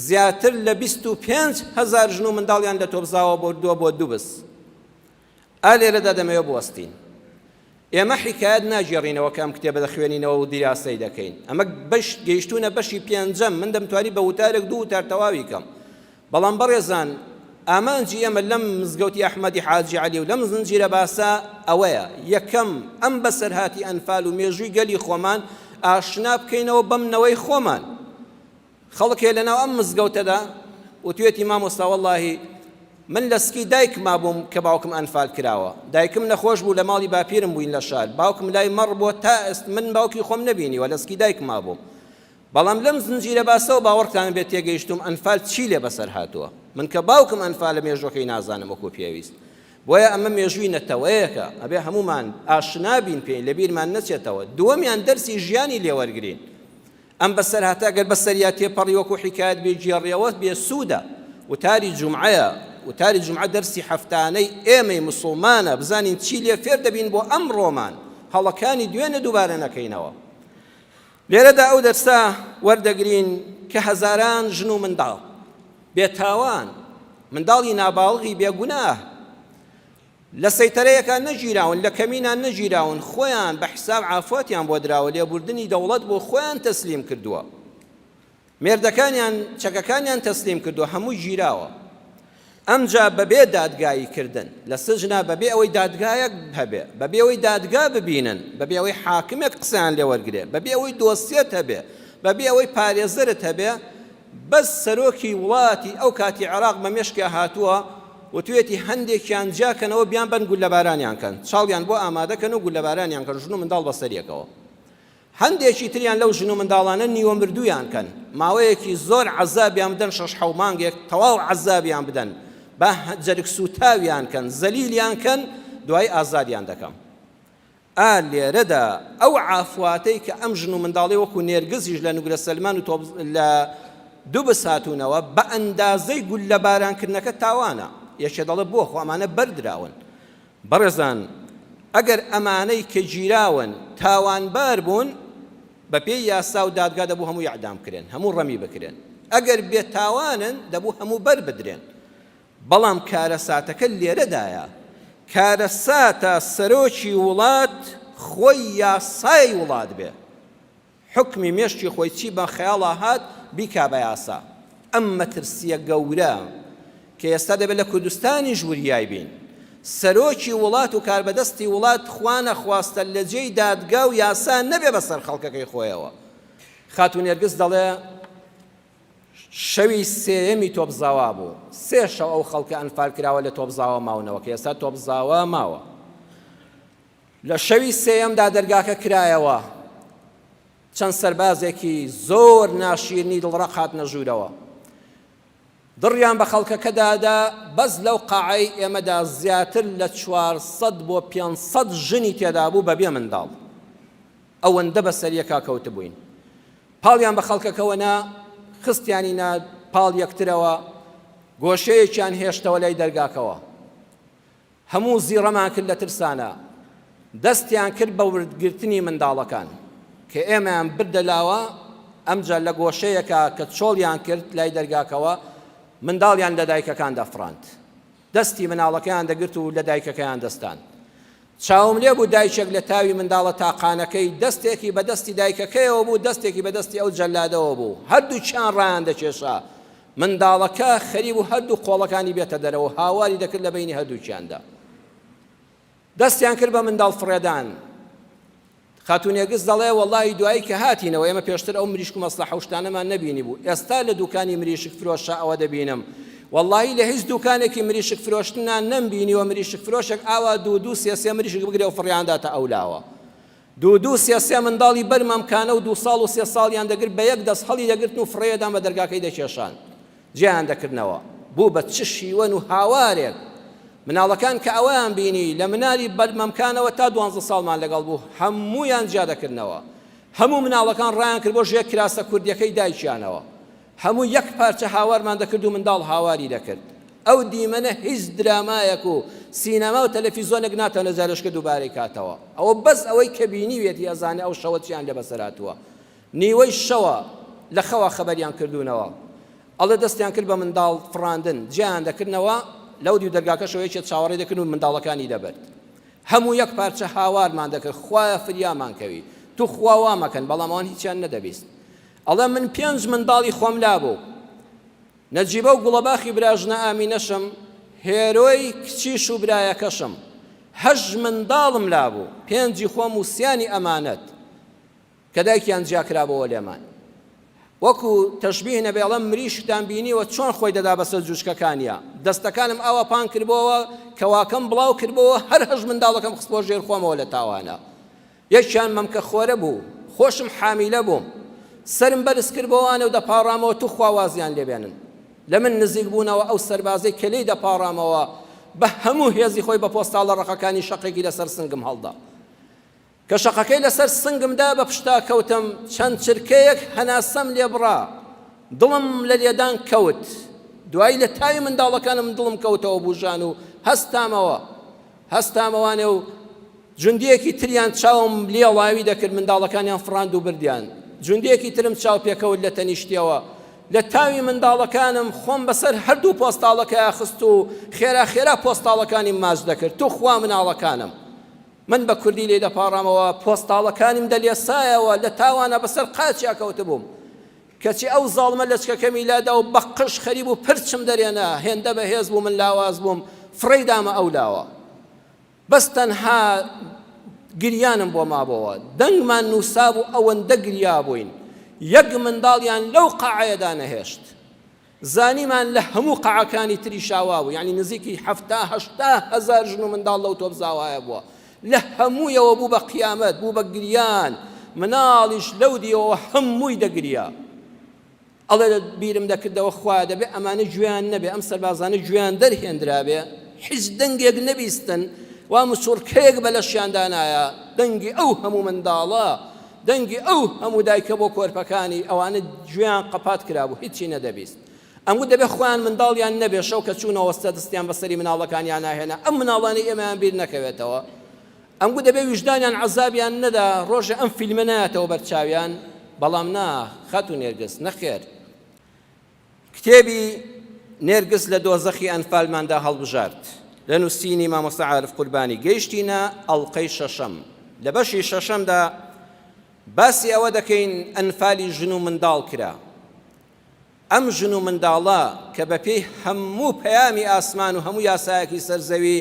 زیاتر لە 25,000 ژن و منداڵیان لە تۆپزاوە بردووە بۆ دوبز. ئا لێرەدا دەمەوێت بوەستین. ئێمە حیکایەت ناگێڕینەوە کە ئەم کتێبە دەخوێنینەوە و دیراسەی دەکەین. ئەمە بەش گەیشتوونە بەشی پێنجەم، من دەمتوانی بە وتارێک دوو وتار تەواوی کەم. بەڵام بەڕێزان ئامانجی ئێمە لەم مزگەوتی ئەحمەدی حاجی عەلی و لەم زنجیرە باسە ئەوەیە، یەکەم ئەم بەسەرهاتی ئەنفال و مێژووی گەلی خۆمان ئاشنا بکەینەوە بەم نەوەی خۆمان. خەڵک هەیە لەناو ئەم مزگەوتەدا وتوێتی مامۆستا وەڵاهی من لە سکی دایکما بووم کە باوکم ئەنفال کراوە دایکم نەخۆش بوو لە ماڵی باپیرم بووین لە شار باوکم لای مەڕ بووە تا ئێست من باوکی خۆم نەبینیوە لە سکی دایکما بووم بەڵام لەم زنجیرە باسەوە باوەڕتان بێت تێگەیشتوم ئەنفال چی لێ بەسەر هاتووە من کە باوکم ئەنفالە مێژوەکەی نازانم وەکو پێویست بۆیە ئەمە مێژووی نەتەوەیەکە ئەبێ هەمومان ئاشنا بین پێی لەبیرمان نەچێتەوە دووەمیان دەرسی ژیانی لێوەرگرین ئەم بەسەرهاتە گەر بەسەریا تێپەڕی وەکو حیکایەت بیگێڕیەوە بێ سوودە، وتاری جومعەیە، وتاری جومعە دەرسی هەفتانەی ئێمەی موسوڵمانە بزانین چی لێ فێر دەبین بۆ ئەمڕۆمان هەڵەکانی دوێنێ دووبارە نەکەینەوە. لێرەدا ئەو دەرسە وەردەگرین کە هەزاران ژن و منداڵ بێتاوان، منداڵی ناباڵغی بێگوناه، لە سەیتەرەیەکا نەگیراون، لە کەمینان نەگیراون، خۆیان بە حیساب عافواتیان بۆ دراوە، لێبوردنی دەوڵەت بۆ خۆیان تەسلیم کردووە، مێردەکانیان چەکەکانیان تەسلیم کردووە، هەمووی گیراوە. ئەمجا بەبێ دادگایی کردن، لە سجنا بەبێ ئەوەی دادگایەک هەبێ، بەبێ ئەوەی دادگا ببینن، بەبێ ئەوەی حاکمێک قسەیان لێ وەرگرێ، بەبێ ئەوەی دۆسیەت هەبێ، بەبێ ئەوەی پارێزەرت هەبێ، بەس سەرۆکی وڵاتی ئەو کاتی عێراق بە مێشکیا هاتووە وتویەتی هەندێکیان جیاکەنەوە بیانبەن گوللەبارانیان کەن چاڵیان بۆ ئامادە کەن و گوللەبارانیان کەن ژن و منداڵ بەسەریەکەوە هەندێکی تریان لەو ژن و منداڵانە نیوە مردوویان کەن ماوەیەکی زۆر عەزابیان بدەن شەش حەو مانگێک تەواو عەزابیان بدەن با جەرگ سووتاویان کەن زەلیلیان کەن دوای ئازادیان دەکەم. ئا لێرەدا ئەو عافواتەی کە ئەم ژن و منداڵەی وەکو نێرگزیش لە نوگرە سەلمان و تۆپ لە دوبس هاتوونەوە بە ئەندازەی گوللەبارانکردنەکە تاوانە. یەکێ دەڵێ بۆ خۆ ئەمانە بەردراون. بەڕێزان ئەگەر ئەمانەی کە گیراون تاوانبار بوون. بە پێی یاسا و دادگا دەبوو هەموو یعدام بکرێن، هەموو ڕەمی بکرێن. ئەگەر بێتاوانن دەبوو هەموو بەر بدرێن. بەڵام کارەساتەکە لێرەدایە، کارەساتە سەرۆکی وڵات خۆی یاسای وڵات بێ. حوکمی مێشکی خۆی چی بە خەیاڵا هات بیکا بە یاسا. ئەم مەترسیە گەورە کە ئێستا دەبێت لە کوردستانیش وریای بین. سەرۆکی وڵات و کاربەدەستی وڵات خوانەخواستە لە جێی دادگا و یاسا نەبێ بەسەر خەڵکەکەی خۆیەوە. خاتوو نێرگز دەڵێ شەوی سێیەمی تۆپزاوا بوو. سێ شەو ئەو خەڵکە ئەنفال کراوە لە تۆپزاوا ماونەوە کە ئێستا تۆپزاوا ماوە. لە شەوی سێیەمدا دەرگاکە کرایەوە، چەند سەربازێکی زۆر ناشیرنی دڵڕەق هاتنە ژوورەوە. دڕیان بە خەڵکەکەدا دا، بەس لەو قاعەی ئێمەدا زیاتر لە 400 بۆ 500 ژنی تێدا بوو بەبێ منداڵ. ئەوەندە بەسەر یەکا کەوتبووین. پاڵیان بە خەڵکەکەوە نا، خستیانینە پاڵ یەکترەوە، گۆشەیەکیان هێشتەوە لای دەرگاکەوە. هەموو زیڕەمان کرد لە ترسانا دەستیان کرد بە وردگرتنی منداڵەکان کە ئێمەیان بردە لاوە ئەمجا لە گۆشەیەکا کە چۆڵیان کرد لای دەرگاکەوە منداڵیان لە دایکەکان دەفڕاند دەستی مناڵەکەیان دەگرت و لە دایکەکەیان دەستان چاوم لێ بوو دایکێک لە تاوی منداڵە تاقانەکەی دەستێکی بە دەستی دایکەکەیەوە بوو دەستێکی بە دەستی ئەو جەلادەوە بوو هەردووکیان ڕایان دەکێشا منداڵەکە خەریبوو هەردوو قۆڵەکانی بێتە دەرەوە و هاواری دەکرد لە بەینی هەردووکیاندا. دەستیان کرد بە منداڵ فڕێدان. خاتوو نێرگس دەڵێ وەڵاهی دوایی کە هاتینەوە ئێمە پێشتر ئەو مریشک و مەسلەحە و شتانەمان نەبینیبوو ئێستا لە دوکانی مریشک فرۆشە ئەوە دەبینم وەڵاهی لە هیچ دوکانێکی مریشک فرۆشتنا نەمبینیوە مریشک فرۆشێک ئاوا دوو دوو سێ سێ مریشک بگرێ و فڕیانداتە ئەولاوە دوو دوو سێ سێ منداڵی بەر مەمکانە و دوو ساڵ و سێ ساڵیان دەگرت بە یەک دەست هەڵی دەگرتن و فڕێیەدان بە دەرگاکەی دەکێشان جێیان دەکردنەوە بوو بە چ شیوەن و هاوارێک مناڵەکان کە ئەوەیان بینی لە مناری بەر مەمکانەوە تا دوانزە ساڵمان لەگەڵ بوو هەموویان جیا دەکردنەوە هەموو مناڵەکان ڕایان کرد بۆ ژێر کراسە کوردیەکەی دایکیانەوە هەموو یەک پارچە هاوارمان دەکرد و منداڵ هاواری دەکرد. ئەو دیمەنە هیچ درامایەک و سینەما و تەلەفیزۆنێک ناتوانێت جارێشکە دووبارەی کاتەوە. ئەوە بەس ئەوەی کە بینیویەتی ئەزانێ ئەو شەوە چیان لێ بەسەر هاتووە. نیوەی شەوە لە خەوا خەبەریان کردوونەوە. ئەڵێ دەستیان کرد بە منداڵ فڕاندن، جیایان دەکردنەوە، لەو دیو دەرگاکەشەوە یەکێ چاوەڕێی دەکردن و منداڵەکانی دەبرد. هەموو یەک پارچە هاوارمان دەکرد، خوایە فریامان کەوی، توخوا وا مەکەن، بەڵام ئەوان هیچیان نەدەبیست. ئەڵێ من پێنج منداڵی خۆم لابوو، نەجیبە و گوڵەباخی براژنە ئامینەشم، هێرۆی کچیش و برایەکەشم. هەشت منداڵم لابوو، پێنجی خۆم و سیانی ئەمانەت، کە دایکیان جیا کرابۆوە لێمان. وەکو تەشبیه نەبێ ئەڵێم مریشکتان بینیوە چۆن خۆی دەدا بەسەر جوجکەکانیا؟ دەستەکانم ئاوا پان کردبۆوە، کەواکەم بڵاو کردبۆوە، هەر هەشت منداڵەکەم خستبۆ ژێر خۆمەوە لە تاوانە. یەکیان مەمکە خۆرە بوو، خۆشم حامیلە بووم. سەرم بەرز کردبۆوانە و دەپاڕامەوە توخوا وازیان لێ بێنن. لە من نزیک بوونەوە ئەو سەربازەی کە لێی دەپاڕامەوە بە هەموو هێزی خۆی بە پۆستاڵە ڕەقەکانی شەقێکی لەسەر سنگم هەڵدا. کە شەقەکەی لەسەر سنگم دا بە پشتا کەوتم، چەند چرکەیەک هەناسەم لێ بڕا، دڵم لە لێدان کەوت. دوایی لە تاوی منداڵەکانم دڵم کەوتەوە بووژان و هەستامەوە. هەستامەوانێ و جوندیەکی تریان چاوم لێڵاوی دەکرد منداڵەکانیان فڕاند و بردیان جوندیەکی ترم چاو پێکەوت لە تەنیشتیەوە لە تاوی منداڵەکانم خۆم بەسەر هەردوو پۆستاڵەکەیا خست و خێرا خێرا پۆستاڵەکانیم ماچ دەکرد توخوا مناڵەکانم من بە کوردی لێی دەپاڕامەوە پۆستاڵەکانیم دەلێسایەوە لە تاوانە بەسەر قاچیا کەوتبووم کەچی ئەو زاڵمە لەچکەکەمی لادا و بە قژ خەریبوو پرچم دەرێنا، هێندە بەهێز بوو من لاواز بووم، فڕێی دامە ئەو لاوە. بەس تەنها گریانم بۆ مابۆوە. دەنگمان نووسابوو ئەوەندە گریابووین. یەک منداڵیان لەو قاعەیەدا نەهێشت. زانیمان لە هەموو قاعەکانی تریشا وابوو، یانی نزیکی 70 80 هەزار ژن و منداڵ لەو تۆپزاوایە بووە. لە هەموویەوە بوو بە قیامەت، بوو بە گریان، مناڵیش لەو دیوەوە هەمووی دەگریا. ئەڵێ بیرم دەکردەوە خوایە دەبێ ئەمانە گوێیان نەبێ، ئەم سەربازانە گوێیان دەرهێندرابێ، هیچ دەنگێک نەبیستن، وا مچوڕکەیەک بە لەشیاندا نایە، دەنگی ئەو هەموو منداڵە، دەنگی ئەو هەموو دایکە بۆ کۆرپەکانی، ئەوانە گوێیان قەپات کرابوو، هیچی نەدەبیست. ئەمگوت دەبێ خۆیان منداڵیان نەبێ، شەو کە چوونەوە سەر دەستیان بەسەری مناڵەکانیانا هێنا، ئەم مناڵانەی ئێمەیان بیر نەکەوێتەوە. ئەمگو دەبێ ویژدانیان عەزابیان نەدا ڕۆژێ ئەم فیلمە نایەتەوە بەر چاویان بەڵام نا خاتوو نێرگز نەخێر کتێبی نێرگز لە دۆزەخی ئەنفالماندا هەڵبژارد لە نووسینی مامۆستا عارف قوربانی گەیشتینە ئەڵقەی شەشەم لە بەشی شەشەمدا باسی ئەوە دەکەین ئەنفالی ژن و منداڵ کرا ئەم ژن و منداڵە کە بەپێی هەموو پەیامی ئاسمان و هەموو یاسایەکی سەر زەوی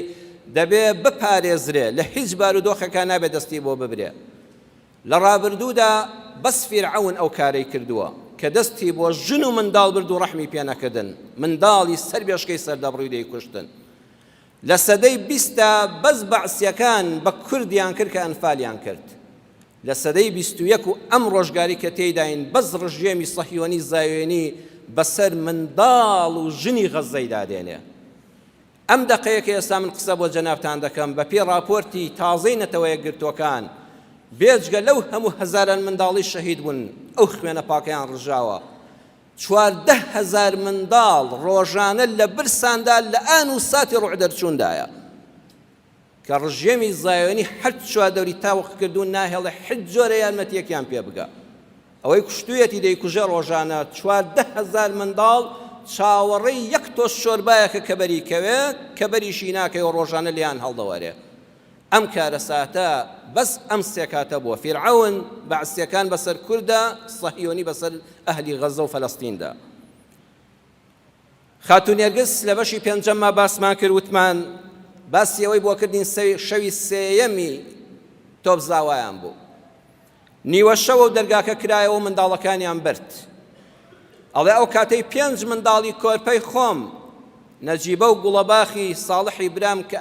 دەبێ بپارێزرێ، لە هیچ بارودۆخێکا نابێ دەستی بۆ ببرێ. لە ڕابردوودا بەس فیرعەون ئەو کارەی کردووە کە دەستی بۆ ژن و منداڵ برد و ڕەحمی پێ نەکردن، منداڵی سەر بێشکەی سەردەبڕی و دەیکوشتن. لە سەدەی بیستدا بەس بەعسیەکان بە کوردیان کرد کە ئەنفالیان کرد. لە سەدەی 21 و ئەم ڕۆژگاری کە تێیداین بەس ڕژێمی سەهیۆنی زایۆنی بەسەر منداڵ و ژنی غەززەیدا دێنێ. ئەم دەقەیە کە ئێستا من قسە بۆ جەنابتان دەکەم بە پێی ڕاپۆرتی تازەی نەتەوە یەکگرتووەکان بێجگە لەو هەموو هەزاران منداڵی شەهید بوون ئەو خوێنە پاکەیان ڕژاوە 14 هەزار منداڵ ڕۆژانە لە برساندا لە ئان و ساتی ڕوح دەرچووندایە کە ڕژێمی زایۆنی هەر چواردەوری تاوق کردوون ناهێڵێ حچ جۆرە یارمەتیەکیان پێ بگا ئەوەی کوشتویەتی دەیکوژێ ڕۆژانە 14 هەزار منداڵ چاوەڕێی یەک تۆز شۆربایەکە کە بەری کەوێ کە بەریشی ناکەوێ ڕۆژانە لێیان هەڵدەوەرێ ئەم کارەساتە بەس ئەم سێ کاتە بووە فیرعەون بەعسیەکان بەسەر کوردە سەهیۆنی بەسەر ئەهلی غەزە و فەلەستیندا خاتوو نێرگز لە بەشی پێنجەمما باسمان کرد وتمان باسی ئەوەی بۆ کردین شەوی سێیەمی تۆپزاوایان بوو نیوە شەوە و دەرگاکە کرایەوە و منداڵەکانیان برد ئەڵێ ئەو کاتەی پێنج منداڵی کۆرپەی خۆم نەجیبە و گوڵەباخی ساڵحی برام کە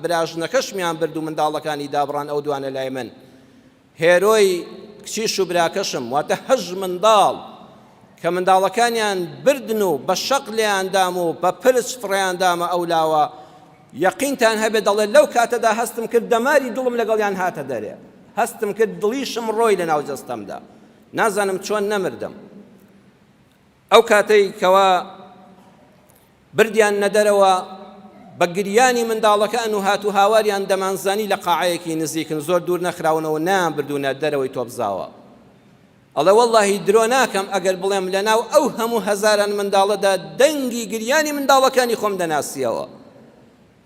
براژنەکەشمیان برد و منداڵەکانی دابڕان ئەو دوانە لای من هێرۆی کچیش و براکەشم، واتە هەشت منداڵ کە منداڵەکانیان بردن و بە شەق لێیان دام و بە پرچ فڕێیان دامە ئەو لاوە، یەقینتان هەبێ دەڵێ لەو کاتەدا هەستم کرد دەماری دڵم لەگەڵیان هاتە دەرێ، هەستم کرد دڵیشم ڕۆی لەناو جەستەمدا، نازانم چۆن نەمردم. ئەو کاتەی کەوا بردیاننە دەرەوە بە گریانی منداڵەکان و هات و هاواریان دەمانزانی لە قاعەیەکی نزیکن زۆر دوور نەخراونەوە نایان بردوونە دەرەوەی تۆپزاوە ئەڵێ وەڵڵاهی درۆ ناکەم ئەگەر بڵێم لەناو ئەو هەموو هەزاران منداڵەدا دەنگی گریانی منداڵەکانی خۆم دەناسیەوە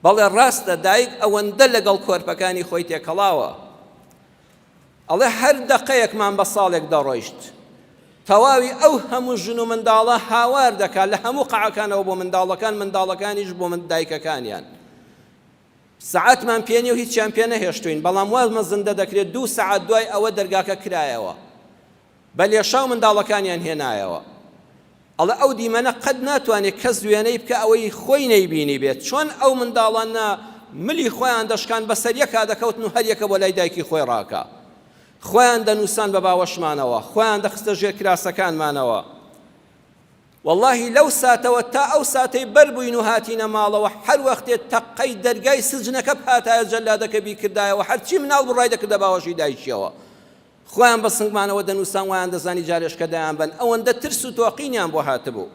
بەڵێ ڕاستە دایک ئەوەندە لەگەڵ کۆرپەکانی خۆی تێکەڵاوە ئەڵێ هەر دەقەیەکمان بە ساڵێک دەڕۆیشت. تەواوی ئەو هەموو ژن و منداڵە هاوار دەکات لە هەموو قەعەکانەوە بۆ منداڵەکان، منداڵەکانیش بۆ دایکەکانیان. سەعاتمان پێ نییە و هیچیان پێ نەهێشتووین، بەڵام وا مەزندە دەکرێت دوو سەعات دوای ئەوە دەرگاکە کرایەوە. بە لێشاو منداڵەکانیان هێنایەوە. ئەڵێ ئەو دیمەنە قەت ناتوانێت کەس وێنەی بکا ئەوەی خۆی نەیبینیبێت، چۆن ئەو منداڵانە ملی خۆیان دەشکان بەسەر یەکا دەکەوتن و هەریەکە بۆ لای دایکی خۆی ڕاکا. خۆیان دەنووسان بە باوەشمانەوە، خۆیان دەخستە ژێر کراسەکانمانەوە. وەڵاهی لەو ساتەوە تا ئەو ساتەی بەربووین و هاتینە ماڵەوە هەر وەختێ تەقەی دەرگای سجنەکە بهاتایە جەلادەکە بیکردایەوە هەرچی مناڵ بوو ڕایدەکردە باوەشی دایکیەوە. خۆیان بە سنگمانەوە دەنووسان وایان دەزانی جارێشکە دەیانبەن ئەوەندە ترس و تۆقینیان بۆ هاتبوو.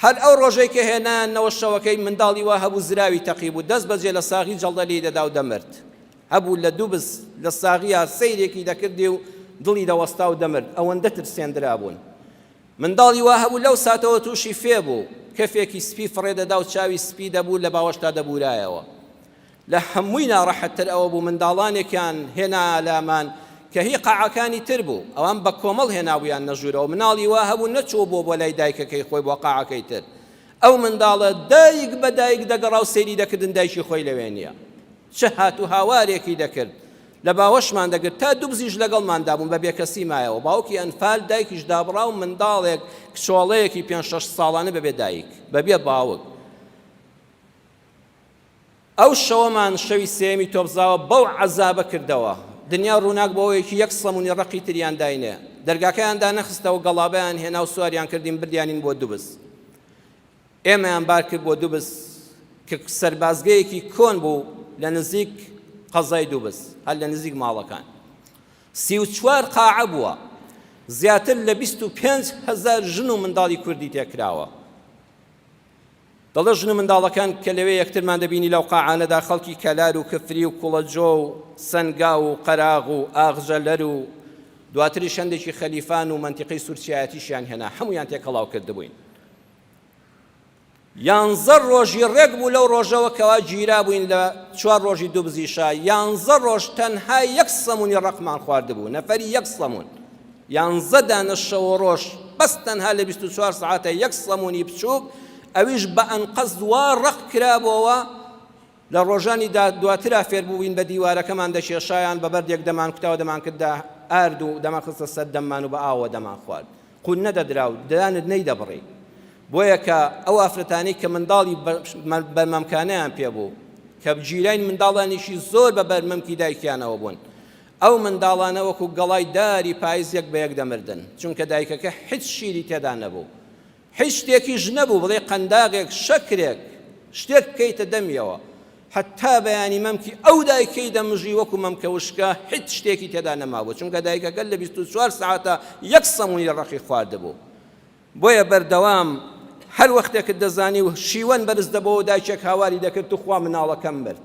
هەر ئەو ڕۆژەی کە هێنایاننەوە شەوەکەی منداڵی وا هەبوو زراوی تەقیبوو دەست بەجێ لە ساغی جەڵدە لێی دەدا و دەمرد. هەبوو لە دوبز لە ساغیا سەیرێکی دەکردی و دڵی دەوەستا و دەمرد ئەوەندە ترسێندرابوون. منداڵی وا هەبوو لەو ساتەوە تووشی فێ بوو کەفێکی سپی فڕێ دەدا و چاوی سپی دەبوو لە باوەشتا دەبوورایەوە. لە هەمووی ناڕەحەتتر ئەوە بوو منداڵانێکیان هێنا لامان کە هی قاعەکانی تر بوو، ئەوان بە کۆمەڵ هێنابوویاننە ژوورەوە، مناڵی وا هەبوو نەچووبووە بۆ لای دایکەکەی خۆی بۆ قاعەکەی تر، ئەو منداڵە دایک بە دایک دەگەڕا و سەیری دەکردن دایکی خۆی لەوێ نییە، چ هات و هاوارێکی دەکرد، لە باوەشمان دەگرت، تا دوبزیش لەگەڵماندا بوون، بە بێکەسی مایەوە، باوکی ئەنفال، دایکیش دابڕا و منداڵێک، کچۆڵەیەکی پێنج شەش ساڵانە بەبێ دایک، بەبێ باوک. ئەو شەوەمان شەوی سێیەمی تۆپزاوە بەو عەزابە کردەوە. دنیا ڕووناک بۆوەیەکی یەک سەمونی ڕەقی تریان داینێ. دەرگاکەیان دانەخستەوە، گەڵابەیان هێنا و سواریان کردین بردیانین بۆ دوبز. ئێمەیان بار کرد بۆ دوبز کە سەربازگەیەکی کۆن بوو لە نزیک قەزای دوبز، هەر لە نزیک ماڵەکان. 34 قاعە بووە. زیاتر لە 25 هەزار ژن و منداڵی کوردی تێکراوە. دەڵێ ژن و منداڵەکان کە لەوێ یەکترمان دەبینی لەو قاعانەدا خەڵکی کەلار و کفری و کوڵەجۆ و سەنگاو و قەراغ و ئاغجەلەر و دواتریش هەندێکی خەلیفان و مەنتیقەی سورچیایەتیشیان هێنا هەموویان تێکەڵاو کردبووین. یانزە ڕۆژی ڕێک بوو لەو ڕۆژەوە کەوا گیرابووین لە چوار ڕۆژی دوبزیشا یانزە ڕۆژ تەنها یەک سەمونی ڕەقمان خواردبوو نەفەری یەک سەمون یانزە دانە شەو و ڕۆژ بەس تەنها لە 24 سەعاتە یەک سەمونی بچووک ئەویش بە ئەنقەست وا ڕەق کرابۆوە لە ڕۆژانی دواترا فێربووین بە دیوارەکەمان دەکێشایان بە بەردێک دەمانکوتا و دەمانکردە ئارد و دەمانخستە سەر دەممان و بە ئاوەوە دەمانخوارد. قوون نەدەدرا و ددانت نەیدەبڕی. بۆیە کە ئەو ئافرەتانەی کە منداڵی بەرمەمکانەیان پێ بوو، کە گیراین منداڵانێکی زۆر بە بەرمەمکی دایکیانەوە بوون، ئەو منداڵانە وەکوو گەڵای داری پایز یەک بە یەک دەمردن، چونکە دایکەکە حیچ شیری تێدا نەبوو. هیچ شتێکیش نەبوو بڵێی قەنداغێک شەکرێک شتێک بکەیتە دەمیەوە هەتا بەیانی مەمکی ئەو دایکەی دەمژی وەکو مەمکە وشکە هیچ شتێکی تێدا نەمابوو چونکە دایکەکە لە 24 سەعاتە یەک سەمونی ڕەقی خواردبوو بۆیە بەردەوام هەر وەختێکت دەزانی و شیوەن بەرز دەبەوە دایکێک هاواری دەکرد توخوا مناڵەکەم مرد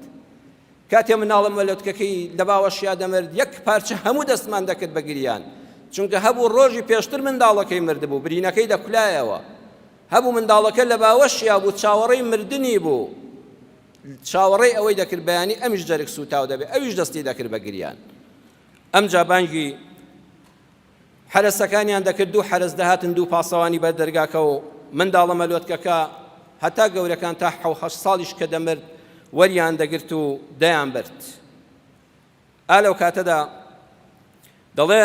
کاتێ مناڵە مەلۆتکەکەی لە باوەشیا دەمرد یەک پارچە هەموو دەستمان دەکرد بە گریان چونکە هەبوو ڕۆژی پێشتر منداڵەکەی مردبوو برینەکەی دەکولایەوە هەبوو منداڵەکە لە باوەشیا بوو چاوەڕێی مردنی بوو چاوەڕێی ئەوەی دەکرد بەیانی ئەمیش جەرگ سووتاو دەبێ ئەویش دەستی دەکرد بە گریان ئەمجا بانگی حەرەسەکانیان دەکرد، دوو حەرەس دەهاتن دوو پاسەوانی بەر دەرگاکە و منداڵە مەلۆتکەکە هەتا گەورەکان تا حەو هەشت ساڵیش کە دەمرد وەریان دەگرت و دەیانبرد. ئا لەو کاتەدا دەڵێ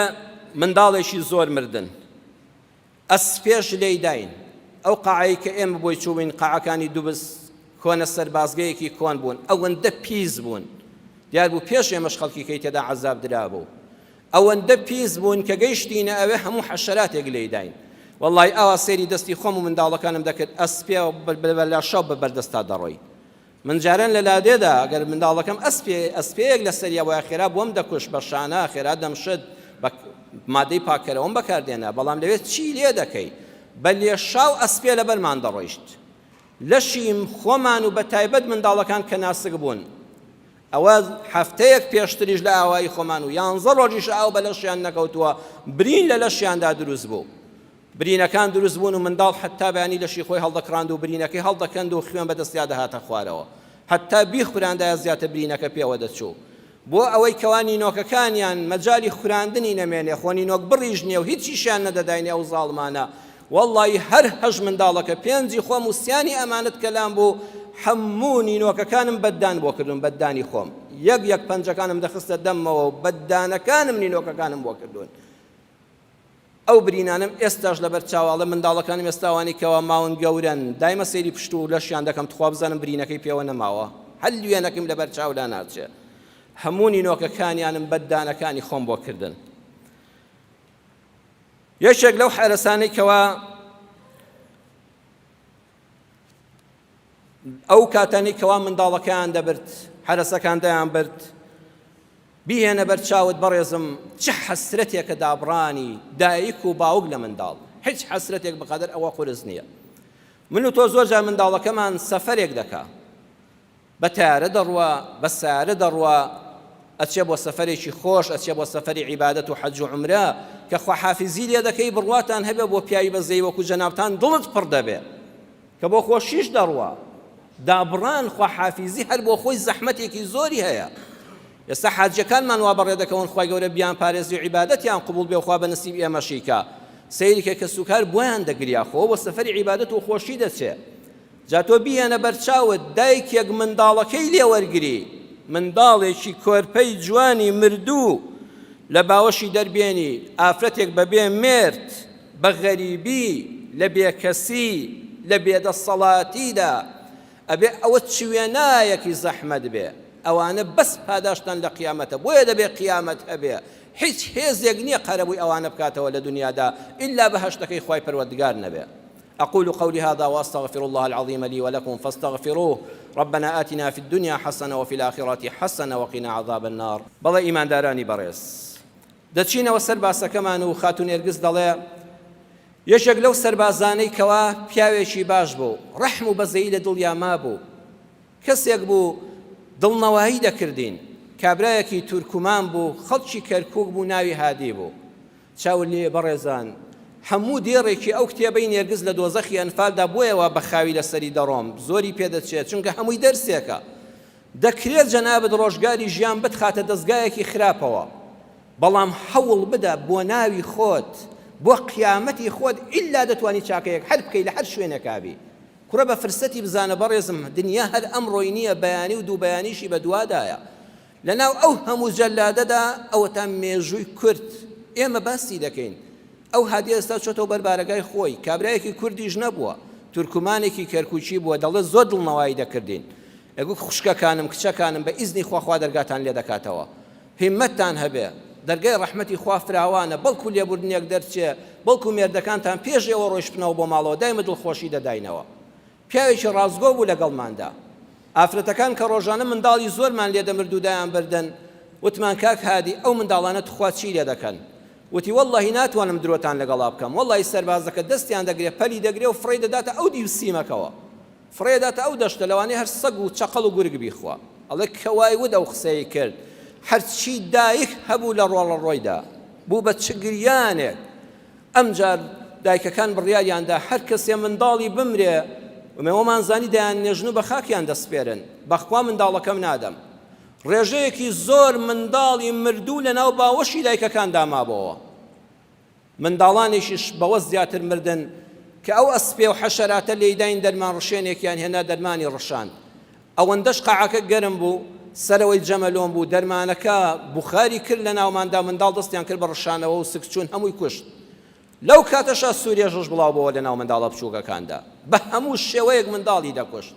منداڵێکی زۆر مردن. ئەسپێش لێی داین. ئەو قاعەی کە ئێمە بۆی چووبووین قاعەکانی دوبز کۆنە سەربازگەیەکی کۆن بوون، ئەوەندە پیس بوون دیار بوو پێش ئێمەش خەڵکیکەی تێدا عەزاب درابوو. ئەوەندە پیس بوون کە گەیشتینە ئەوێ هەموو حەشەراتێک لێی داین. وەڵڵاهی ئاوا سەیری دەستی خۆم و منداڵەکانم دەکرد ئەسپێ بە لاشاو بە بەردەستا دەڕۆی. من جاران لە لادێدا ئەگەر منداڵەکەم ئەسپێ ئەسپێیەک لە سەریا بوایە خێرا بۆم دەکوشت بە شانە خێرا دەمشت بە مادەی پاککەرەوەم بەکاردێنا بەڵام لەوێ چی لێ دەکەی بە لێشاو ئەسپێ لەبەرمان دەڕۆیشت لەشی خۆمان و بە تایبەت منداڵەکان کە ناسک بوون ئەوە هەفتەیەک پێشتریش لە ئاوایی خۆمان و یانزە ڕۆژیش ئاو بە لەشیان نەکەوتووە برین لە لەشیاندا دروست بوو برینەکان دروست بوون و منداڵ حەتتا بەیانی لەشی خۆی هەڵدەکڕاند و برینەکەی هەڵدەکەند و خوێن بە دەستیا دەهاتە خوارەوە حەتتا بیخوراندایە زیاتر برینەکە پێوە دەچوو بۆ ئەوەی کەوا نینۆکەکانیان مەجالی خوراندنی نەمێنێ خۆ نینۆک بڕیش نیە و هیچیشیان نەدەداینێ ئەو زاڵمانە وەڵڵاهی هەر هەشت منداڵەکە پێنجی خۆم و سیانی ئەمانەت کەلام بوو هەموو نینۆکەکانم بەددان بۆ کردوون بەددانی خۆم یەک یەک پەنجەکانم دەخستە دەممەوە و بەددانەکانم نینۆکەکانم بۆ کردوون ئەو برینانەم ئێستاش لەبەر چاوە ئەڵێم منداڵەکانم ئێستا ئەوانەی کەوا ماون گەورەن دایمە سەیری پشت و لەشیان دەکەم تخوا بزانم برینەکەی پێوە نەماوە هەر وێنەکەم لەبەر چاو لا ناچێ هەموو نینۆکەکانیانم بەددانەکانی خۆم بۆ کردن یەکێک لەو حەرەسانەی کەوا ئەو کاتانەی کەوا منداڵەکەیان دەبرد حەرەسەکان دەیان برد بیهێنە بەر چاوت بەڕێزم چ حەسرەتێکە دابڕانی دایک و باوک لە منداڵ هیچ حەسرەتێک بەقەدەر ئەوە قورس نییە من و تۆ زۆر جار منداڵەکەمان سەفەرێک دەکا بە تەیارە دەڕوا، بە سەیارە دەڕوا، ئەچێ بۆ سەفەرێکی خۆش، ئەچێ بۆ سەفەری عیبادەت و حەج و عومرە، کە خواحافیزی لێ دەکەی بڕواتان هەبێ بۆ پیاوی بەزەیی وەکو جەنابتان دڵت پڕ دەبێ کە بۆ خۆشیش دەڕوا. دابڕان خواحافیزی هەر بۆ خۆی زەحمەتێکی زۆری هەیە. ئێستا حاجیەکانمان وا بەڕێ دەکەون خوای گەورە بیانپارێزی و عیبادەتیان قبوڵ بێ و خوا بە نسیب ئێمەشی کا. سەیری کە کەسوکار بۆیان دەگریا خۆ بۆ سەفەری عیبادەت و خۆشی دەچێ. جا تۆ بیهێنە بەرچاوت دایکێک منداڵەکەی لێ وەرگری، منداڵێکی کۆرپەی جوانی مردوو لە باوەشی دەربێنی، ئافرەتێک بەبێ مێرد، بە غەریبی، لە بێکەسی، لە بێدەسەڵاتیدا، ئەبێ ئەوە چ وێنایەکی زەحمەت بێ، ئەوانە بەس پاداشتان لە قیامەتە، بۆیە دەبێ قیامەت هەبێ، هیچ هێزێک نییە قەرەبووی ئەوانە بکاتەوە لە دونیادا ئیلا بەهەشتەکەی خوای پەروەردگار نەبێ. أقول قولي هذا وأستغفر الله العظيم لي ولكم فاستغفروه ربنا آتنا في الدنيا حسنة وفي الآخرة حسنة وقنا عذاب النار بەڵێ ئیماندارانی بەڕێز دەچینەوە سەر باسەکەمان و خاتوو نێرگز دەڵێ. یەکێک لەو سەربازانەی کەوا پیاوێکی باش بوو، ڕەحم و بەزەیی لە دڵیا مابوو، کەسێک بوو دڵنەوایی دەکردین، کابرایەکی تورکمان بوو، خەڵکی کەرکووک بوو، ناوی هادی بوو. چاوت لێیە بەڕێزان، هەموو دێڕێکی ئەو کتێبەی نێرگز لە دۆزەخی ئەنفالدا بۆیە وا بە خاوی لەسەری دەڕۆم، زۆری پێ دەچێت، چونکە هەمووی دەرسێکە. دەکرێت جەنابت ڕۆژگاری ژیان بتخاتە دەزگایەکی خراپەوە، بەڵام هەوڵ بدە بۆ ناوی خۆت، بۆ قیامەتی خۆت ئیلا دەتوانی چاکەیەک هەر بکەی لە هەر شوێنێکا بی. کوڕە بە فرسەتی بزانە بەڕێزم دنیا هەر ئەمڕۆی نییە بەیانی و دوو بەیانیشی بە دوادایە. لەناو ئەو هەموو جەلادەدا ئەوەتا مێژووی کورد ئێمە باسی دەکەین. ئەو هادیە ئێستا چۆتەوە بەر بارەگای خۆی، کابرایەکی کوردیش نەبووە، تورکمانێکی کەرکوکی بووە، دەڵێت زۆر دڵنەوایی دەکردین. ئەگوت خوشکەکانم، کچەکانم بە ئیزنی خوا خوا دەرگاتان لێ دەکاتەوە. هیممەتتان هەبێ، دەرگای ڕەحمەتی خوا فراوانە، بەڵکو لێبوردنێک دەرچێ، بەڵکو مێردەکانتان پێش ئێوە ڕۆیشتنەوە بۆ ماڵەوە، دایمە دڵخۆشی دەداینەوە. پیاوێکی ڕاستگۆ بوو لەگەڵماندا. ئافرەتەکان کە ڕۆژانە منداڵی زۆرمان لێ دەمرد و دایانبردن، وتمان کاک هادی ئەو منداڵانە توخوا چی لێ دەکەن؟ وتی وەڵڵاهی ناتوانم درۆتان لەگەڵا بکەم، وەڵڵاهی سەربازەکە دەستیان دەگرێ پەلی دەگرێ و فڕێی دەداتە ئەو دیو سیمەکەوە. فڕێداتە ئەو دەشتە لەوانەیە هەر سەگ و چەقەڵ و گورگ بیخوا. ئەڵێ کە وای وت ئەو قسەی کرد هەرچی دایک هەبوو لە ڕۆڵەڕۆیدا بوو بە چ گریانێک. ئەمجار دایکەکان بڕیاریان دا هەر کەسێ منداڵی بمرێ ئێمە زانی دەیان نێژن و بە خاکیان دەسپێرن بەخوا منداڵەکەم نادەم. ڕێژەیەکی زۆر منداڵی مردوو لەناو باوەشی دایکەکاندا مابۆوە. منداڵانێکیش بەوە زیاتر مردن کە ئەو ئەسپێ و حەشەراتە لێیداین دەرمان ڕشێنێکیان هێنا دەرمانی ڕشاند ئەوەندەش قاعەکە گەرم بوو سەرەوەی جەمەلۆن بوو دەرمانەکە بوخاری کرد لە ناوماندا منداڵ دەستیان کرد بە ڕشانەوە و سکچوون هەمووی کوشت لەو کاتەشا سوورێژ ڕش بڵاو بۆوە لە ناو منداڵە بچووکەکاندا بە هەموو شێوەیەک منداڵی دەکوشت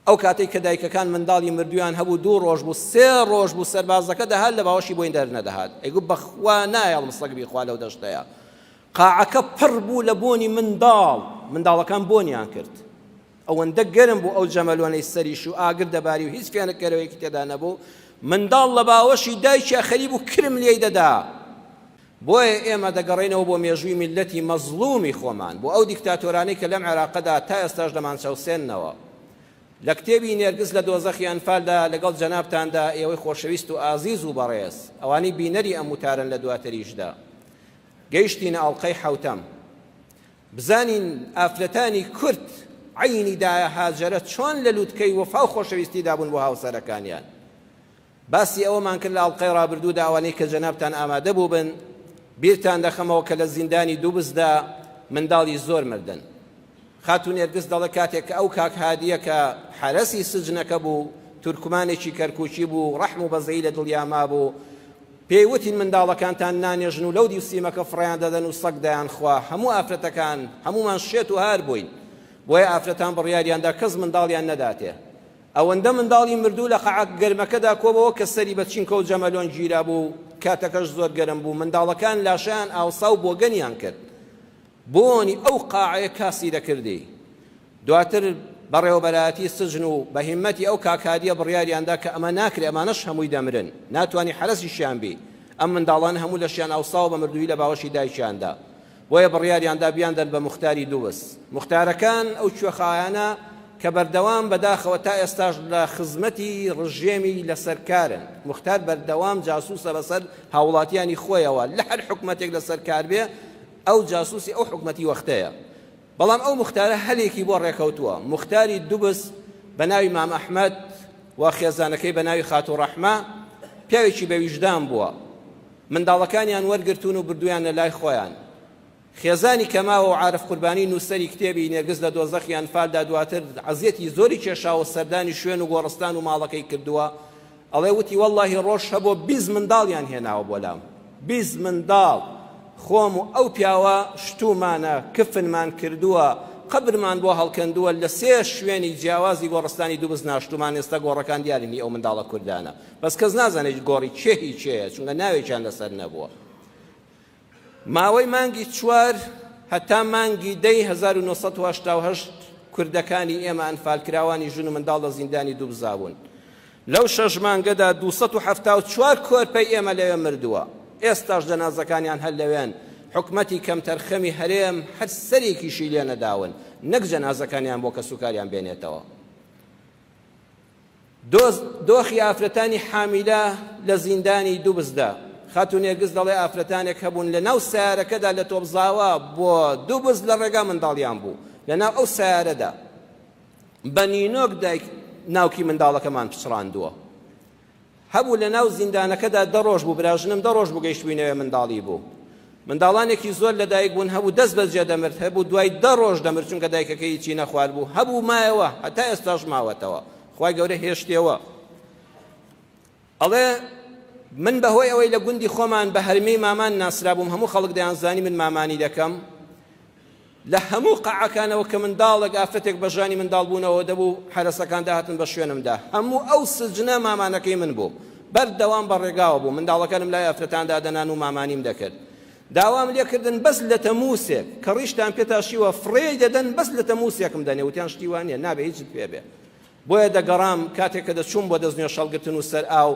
ئەو کاتەی کە دایکەکان منداڵی مردوویان هەبوو دوو ڕۆژ بوو سێ ڕۆژ بوو سەربازەکە دەهات لە باوەشی بۆی دەرنەدەهات ئەیگوت بەخوا نایەڵم سەگ بیخوا لەو دەشتەیە قاعەکە پڕ بوو لە بۆنی منداڵ منداڵەکان بۆنیان کرد ئەوەندە گەرم بوو ئەو جەمەلۆنەی سەریش و ئاگر دەباری و هیچ فێنککەرەوەیەکی تێدا نەبوو منداڵ لە باوەشی دایکیا خەریک بوو کرم لێی دەدا بۆیە ئێمە دەگەڕێینەوە بۆ مێژووی میللەتی مەزڵومی خۆمان، بۆ ئەو دیکتاتۆرانەی کە لەم عێراقەدا تا ئێستاش دەمانچەوسێننەوە. لە کتێبی نێرگز لە دۆزەخی ئەنفالدا لەگەڵ جەنابتاندا ئێوەی خۆشەویست و ئازیز و بەڕێز، ئەوانەی بینەری ئەم وتارەن لە دواتریشدا. گەیشتینە ئەڵقەی حەوتەم. بزانین ئافرەتانی کورد عەینی دایە هاجەرە چۆن لە لوتکەی وەفا و خۆشەویستیدا بوون بۆ هاوسەرەکانیان. باسی ئەوەمان کرد لە ئەڵقەی ڕابردوودا ئەوانەی کە جەنابتان ئامادە بووبن بیرتان دەخەمەوە کە لە زیندانی دوبزدا منداڵی زۆر مردن. خاتوو نێرگس دەڵێ کاتێک کە ئەو کاک هادیە کە حەرەسی سجنەکە بوو تورکمانێکی کەرکوکی بوو ڕەحم و بەزەیی لە دڵیا مابوو پێی وتین منداڵەکانتان نانێژن و لەو دیو سیمەکە فڕێیان دەدەن و سەگ دەیانخوا هەموو ئافرەتەکان هەموومان شێت و هار بووین بۆیە ئافرەتان بڕیاریاندا کەس منداڵیان نەداتێ ئەوەندە منداڵی مردوو لە قەعە گەرمەکەدا کۆبۆوە کە سەری بە چینکە و جەمەلۆن گیرابوو و کاتەکەش زۆر گەرم بوو، منداڵەکان لاشەیان ئاوسا و بۆگەنیان کرد. بۆنی ئەو قاعەیە کاسی دەکردی. دواتر بەڕێوەبەرایەتی سجن و بە هیممەتی ئەو کاک هادیە بڕیاریان دا کە ئەمە ناکرێ ئەمانەش هەمووی دەمرن، ناتوانی حەرەسیشیان بی، ئەم منداڵانە هەموو لەشیان ئاوساوە بە مردوویی لە باوەشی دایکیاندا. بۆیە بڕیاریاندا بیاندەن بە موختاری دوبز. موختارەکان ئەو کوێخایانە کە بەردەوام بەداخەوە تا ئێستاش لە خزمەتی ڕژێمی لەسەر کارن. موختار بەردەوام جاسوسە بەسەر هاوڵاتیانی خۆیەوە، لە هەر حکومەتێک لەسەر کار بێ ئەو جاسوسی ئەو حکومەتی وەختەیە. بەڵام ئەو موختارە هەلێکی بۆ ڕێکەوتووە. موختاری دوبز بە ناوی مام ئەحمەد و خێزانەکەی بە ناوی خاتوو ڕەحمە پیاوێکی بەویژدان بووە. منداڵەکانیان وەرگرتوون و بردوویانە لای خۆیان. خێزانی کە ماوە و عارف قوربانی نووسەری کتێبی نێرگز لە دۆزەخی ئەنفالدا دواتر عەزیەتی زۆری کێشاوە و سەردانی شوێن و گۆڕستان و ماڵەکەی کردووە ئەڵێ وتی وەڵڵاهی ڕۆژ هەبووە 20 منداڵیان هێناوە بۆ لام 20 منداڵ خۆم و ئەو پیاوە شتوومانە کفنمان کردووە قەبرمان بۆ هەڵکەندووە لە سێ شوێنی جیاوازی گۆڕستانی دووبز ناشتوومان ئێستا گۆڕەکان دیارن هی ئەو منداڵە کوردانە بەس کەس نازانێت گۆڕی کێ هی کێیە چونکە ناوێکیان لەسەر نەبووە. ماوەی مانگی چوار هەتا مانگی دەی 1988 کوردەکانی ئێمە ئەنفالکراوانی ژن و منداڵ لە زیندانی دووبزا بوون. لەو شەش مانگەدا 274 کۆرپەی ئێمە لەوێ مردووە. ئێستاش جەنازەکانیان هەر لەوێن. حکومەتی کەمتەرخەمی هەرێم هەر سەرێکیشی لێ نەداون نەک جەنازەکانیان بۆ کەسوکاریان بێنێتەوە. دۆخی ئافرەتانی حامیلە لە زیندانی دوبزدا. خاتوو نێرگز دەڵێ ئافرەتانێک هەبوون لە ناو سەیارەکەدا لە تۆپزاوە بۆ دوبز لە ڕێگا منداڵیان بوو لە ناو ئەو سەیارەدا بە نینۆک دایک ناوکی منداڵەکەمان پچڕاندووە. هەبوو لە ناو زیندانەکەدا دە ڕۆژ بوو براژنم دە ڕۆژ بوو گەیشتبووینەوێ منداڵی بوو منداڵانێکی زۆر لەدایک بوون هەبوو دەست بەجێ دەمرد هەبوو دوای دە ڕۆژ دەمرد چونکە دایکەکەی هیچی نەخوارد بوو هەبوو مایەوە هەتا ئێستاش ماوەتەوە خوای گەورە هێشتیەوە ئەڵێ من بەهۆی ئەوەی لە گوندی خۆمان بە هەرمێی مامان ناسرابووم هەموو خەڵک دەیانزانی من مامانی دەکەم لە هەموو قەعەکانەوە کە منداڵێک ئافرەتێک بە ژانی منداڵ بوونەوە دەبوو حەرەسەکان دەهاتن بە شوێنمدا هەموو ئەو سجنە مامانەکەی من بوو بەردەوام بە ڕێگاوە بوو منداڵەکانم لای ئافرەتان دادەنان و مامانیم دەکرد داوام لێکردن بەس لە تەمووسێک کە ڕیشتان پێتاشیوە فڕێی دەدەن بەس لە تەمووسێکم دەنێ وتیان شتی وا نییە نابێ هیچت پێ بێ بۆیە دەگەڕام کاتێک کە دەچووم بۆ دەستنوێژ هەڵگرتن و سەر ئاو،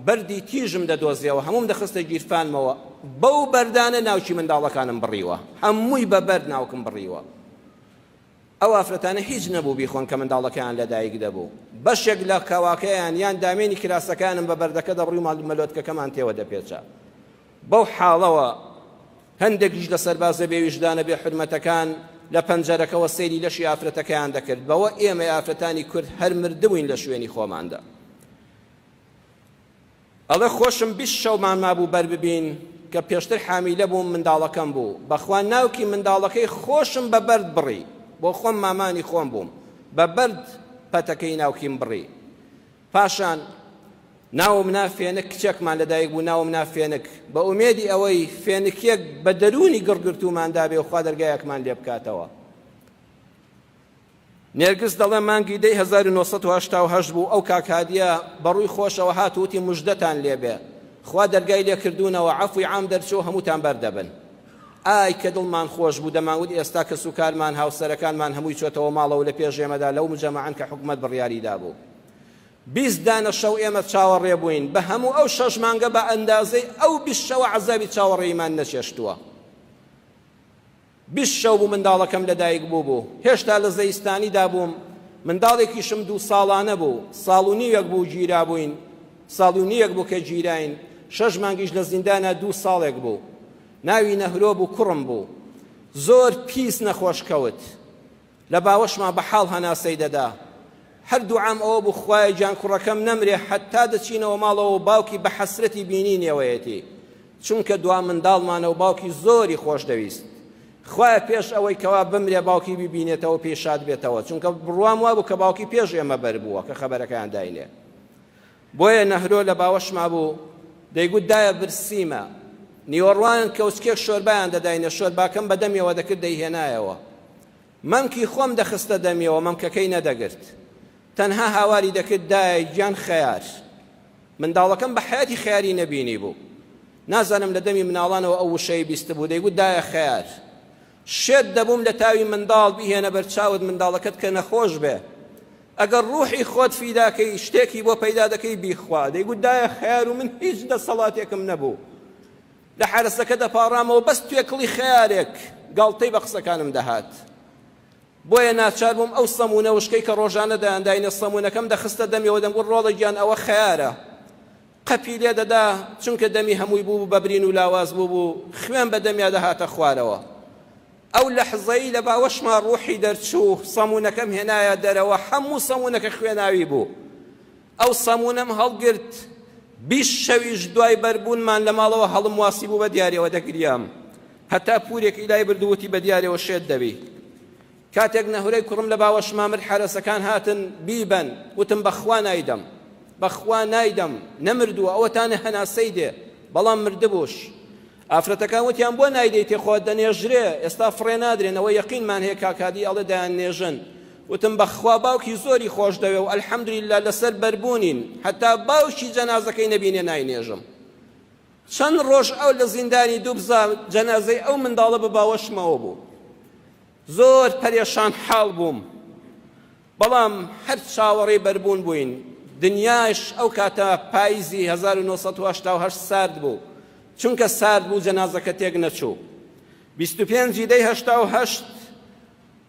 بەردی تیژم دەدۆزیەوە، هەمووم دەخستە گیرفانمەوە، بەو بەردانە ناوکی منداڵەکانم بڕیوە، هەمووی بە بەرد ناوکم بڕیوە. ئەو ئافرەتانە هیچ نەبوو بیخۆن کە منداڵەکەیان لەدایک دەبوو. بەشێک لە کەواکەیان یان دامێنی کراسەکەیانم بە بەردەکە دەبڕی و مەلۆتکەکەمان تێوە دەپێچا. بەو حاڵەوە هەندێکیش لە سەربازە بێویژدانە بێ حورمەتەکان لە پەنجەرەکەوە سەیری لەشی ئافرەتەکەیان دەکرد، بەوە ئێمەی ئافرەتانی کورد هەر مردبووین لە شوێنی خۆماندا. ئەڵێ خۆشم 20 شەومان مابوو بەر ببین کە پێشتر حامیلە بووم منداڵەکەم بوو بەخوا ناوکی منداڵەکەی خۆشم بە بەرد بڕی بۆ خۆم مامانی خۆم بووم بە بەرد پەتەکەی ناوکیم بڕی پاشان ناوم نا فێنک کچێکمان لەدایک بوو ناوم نا فێنک بە ئومێدی ئەوەی فێنکیەک بە دەروونی گڕگرتوومان دابێ و خوا دەرگایەکمان لێ بکاتەوە. نێرگس دەڵێ مانگی دەی 1988 بوو ئەو کاک هادیە بە ڕووی خۆشەوە هات و وتی مژدەتان لێبێ خوا دەرگای لێ کردوونەوە عەفوی عام دەرچوو هەمووتان بەردەبن. ئای کە دڵمان خۆش بوو دەمانوت ئێستا کەسوکارمان هاوسەرەکانمان هەمووی چۆتەوە ماڵەوە لە پێش ئێمەدا لەو مجەمەعەن کە حکومەت بڕیاری دابوو 20 دانە شەو ئێمە چاوەڕێ بووین بە هەموو ئەو شەش مانگە بە ئەندازەی ئەو 20 شەوە عەزابی چاوەڕێیمان نەچێشتووە 20 شەو بوو منداڵەکەم لەدایک بوو بوو هێشتا لە زەیستانیدا بووم منداڵێکیشم دوو ساڵانە بوو ساڵ و نیوێک بوو گیرابووین ساڵ و نیوێک بوو کە گیراین شەش مانگیش لە زیندانە دوو ساڵێک بوو ناوی نەهرۆ بوو کوڕم بوو زۆر پیس نەخۆش کەوت لە باوەشما بە حاڵ هەناسەی دەدا هەر دوعام ئەوە بوو خوایە گیان کوڕەکەم نەمرێ حەتا دەچینەوە ماڵەوە و باوکی بە حەسرەتی بینینیەوەیەتی چونکە دوا منداڵمانە و باوکی زۆری خۆش دەویست خوایە پێش ئەوەی کەوا بمرێ باوکی ببینێتەوە پێی شاد بێتەوە چونکە بڕوام وابوو کە باوکی پێش ئێمە بەربووە کە خەبەرەکەیان داینێ بۆیە نەهرۆ لە باوەشما بوو، دەیگوت دایە برسیمە. نیوەڕوان کەوچکێک شۆربایان دەداینێ، شۆرباکەم بە دەمیەوە دەکرد دەیهێنایەوە. مەمکی خۆم دەخستە دەمیەوە، مەمکەکەی نەدەگرت. تەنها هاواری دەکرد دایە گیان خەیار. منداڵەکەم بە حەیاتی خەیاری نەبینیبوو. نازانم لە دەمی مناڵانەوە ئەو وشەی بیستبوو، دەیگوت دایە خەیار. شێت دەبووم لە تاوی منداڵ، بیهێنە بەرچاوت منداڵەکەت کە نەخۆش بێ. ئەگەر ڕوحی خۆت فیداکەی شتێکی بۆ پەیدا دەکەی بیخوا دەیگوت دایە خەیار و من هیچ دەسەڵاتێکم نەبوو لە حەرەسەکە دەپاڕامەوە بەس توێکڵی خەیارێک گاڵتەی بە قسەکانم دەهات بۆیە ناچار بووم ئەو سەمونە وشکەی کە ڕۆژانە دایانداینە سەمونەکەم دەخستە دەمیەوە دەمگوت ڕۆڵە گیان ئەوە خەیارە قەپی لێ دەدا چونکە دەمی هەمووی بوو بە برین و لاواز بوو بوو خوێن بە دەمیا دەهاتە خوارەوە ئەو لەحزەی لە باوەشما ڕوحی دەرچوو سەموونەکەم هێنایە دەرەوە هەموو سەموونەکە خوێناوی بوو ئەو سەموونەم هەڵگرت 20 شەویش دوای بەربوونمان لە ماڵەوە هەڵم واسی بوو بە دیارەوە دەگریام هەتا پورێکی لای برد وتی بە دیارەوە شێت دەبی کاتێک نەهرەی کوڕم لە باوەشما مرد حەرەسەکان هاتن بیبەن وتم بەخوا نایدەم بەخوا نایدەم نەمردووە ئەوەتانە هەناسەی دێ بەڵام مردبووش ئافرەتەکان وتیان بۆ نایدەیتێ خۆ دەنێژرێ ئێستا فڕێ نادرێن ئەوە یەقینمان هەیە کاک هادی ئەڵێ دەیان نێژن وتم بەخوا باوکی زۆری خۆش دەوێ و الحمدللە لەسەر بەربوونین هەتا باوکی جەنازەکەی نەبینێ ناینێژم چەند ڕۆژ ئەو لە زیندانی دووبزا جەنازەی ئەو منداڵە بە باوەشمەوە بوو زۆر پەرێشان حاڵ بووم بەڵام هەر چاوەڕێی بەربوون بووین، دنیاش ئەو کاتە پایزی 1988 سارد بوو، چونکە سارد بوو جەنازەکە تێک نەچوو. 25 ی دەی 88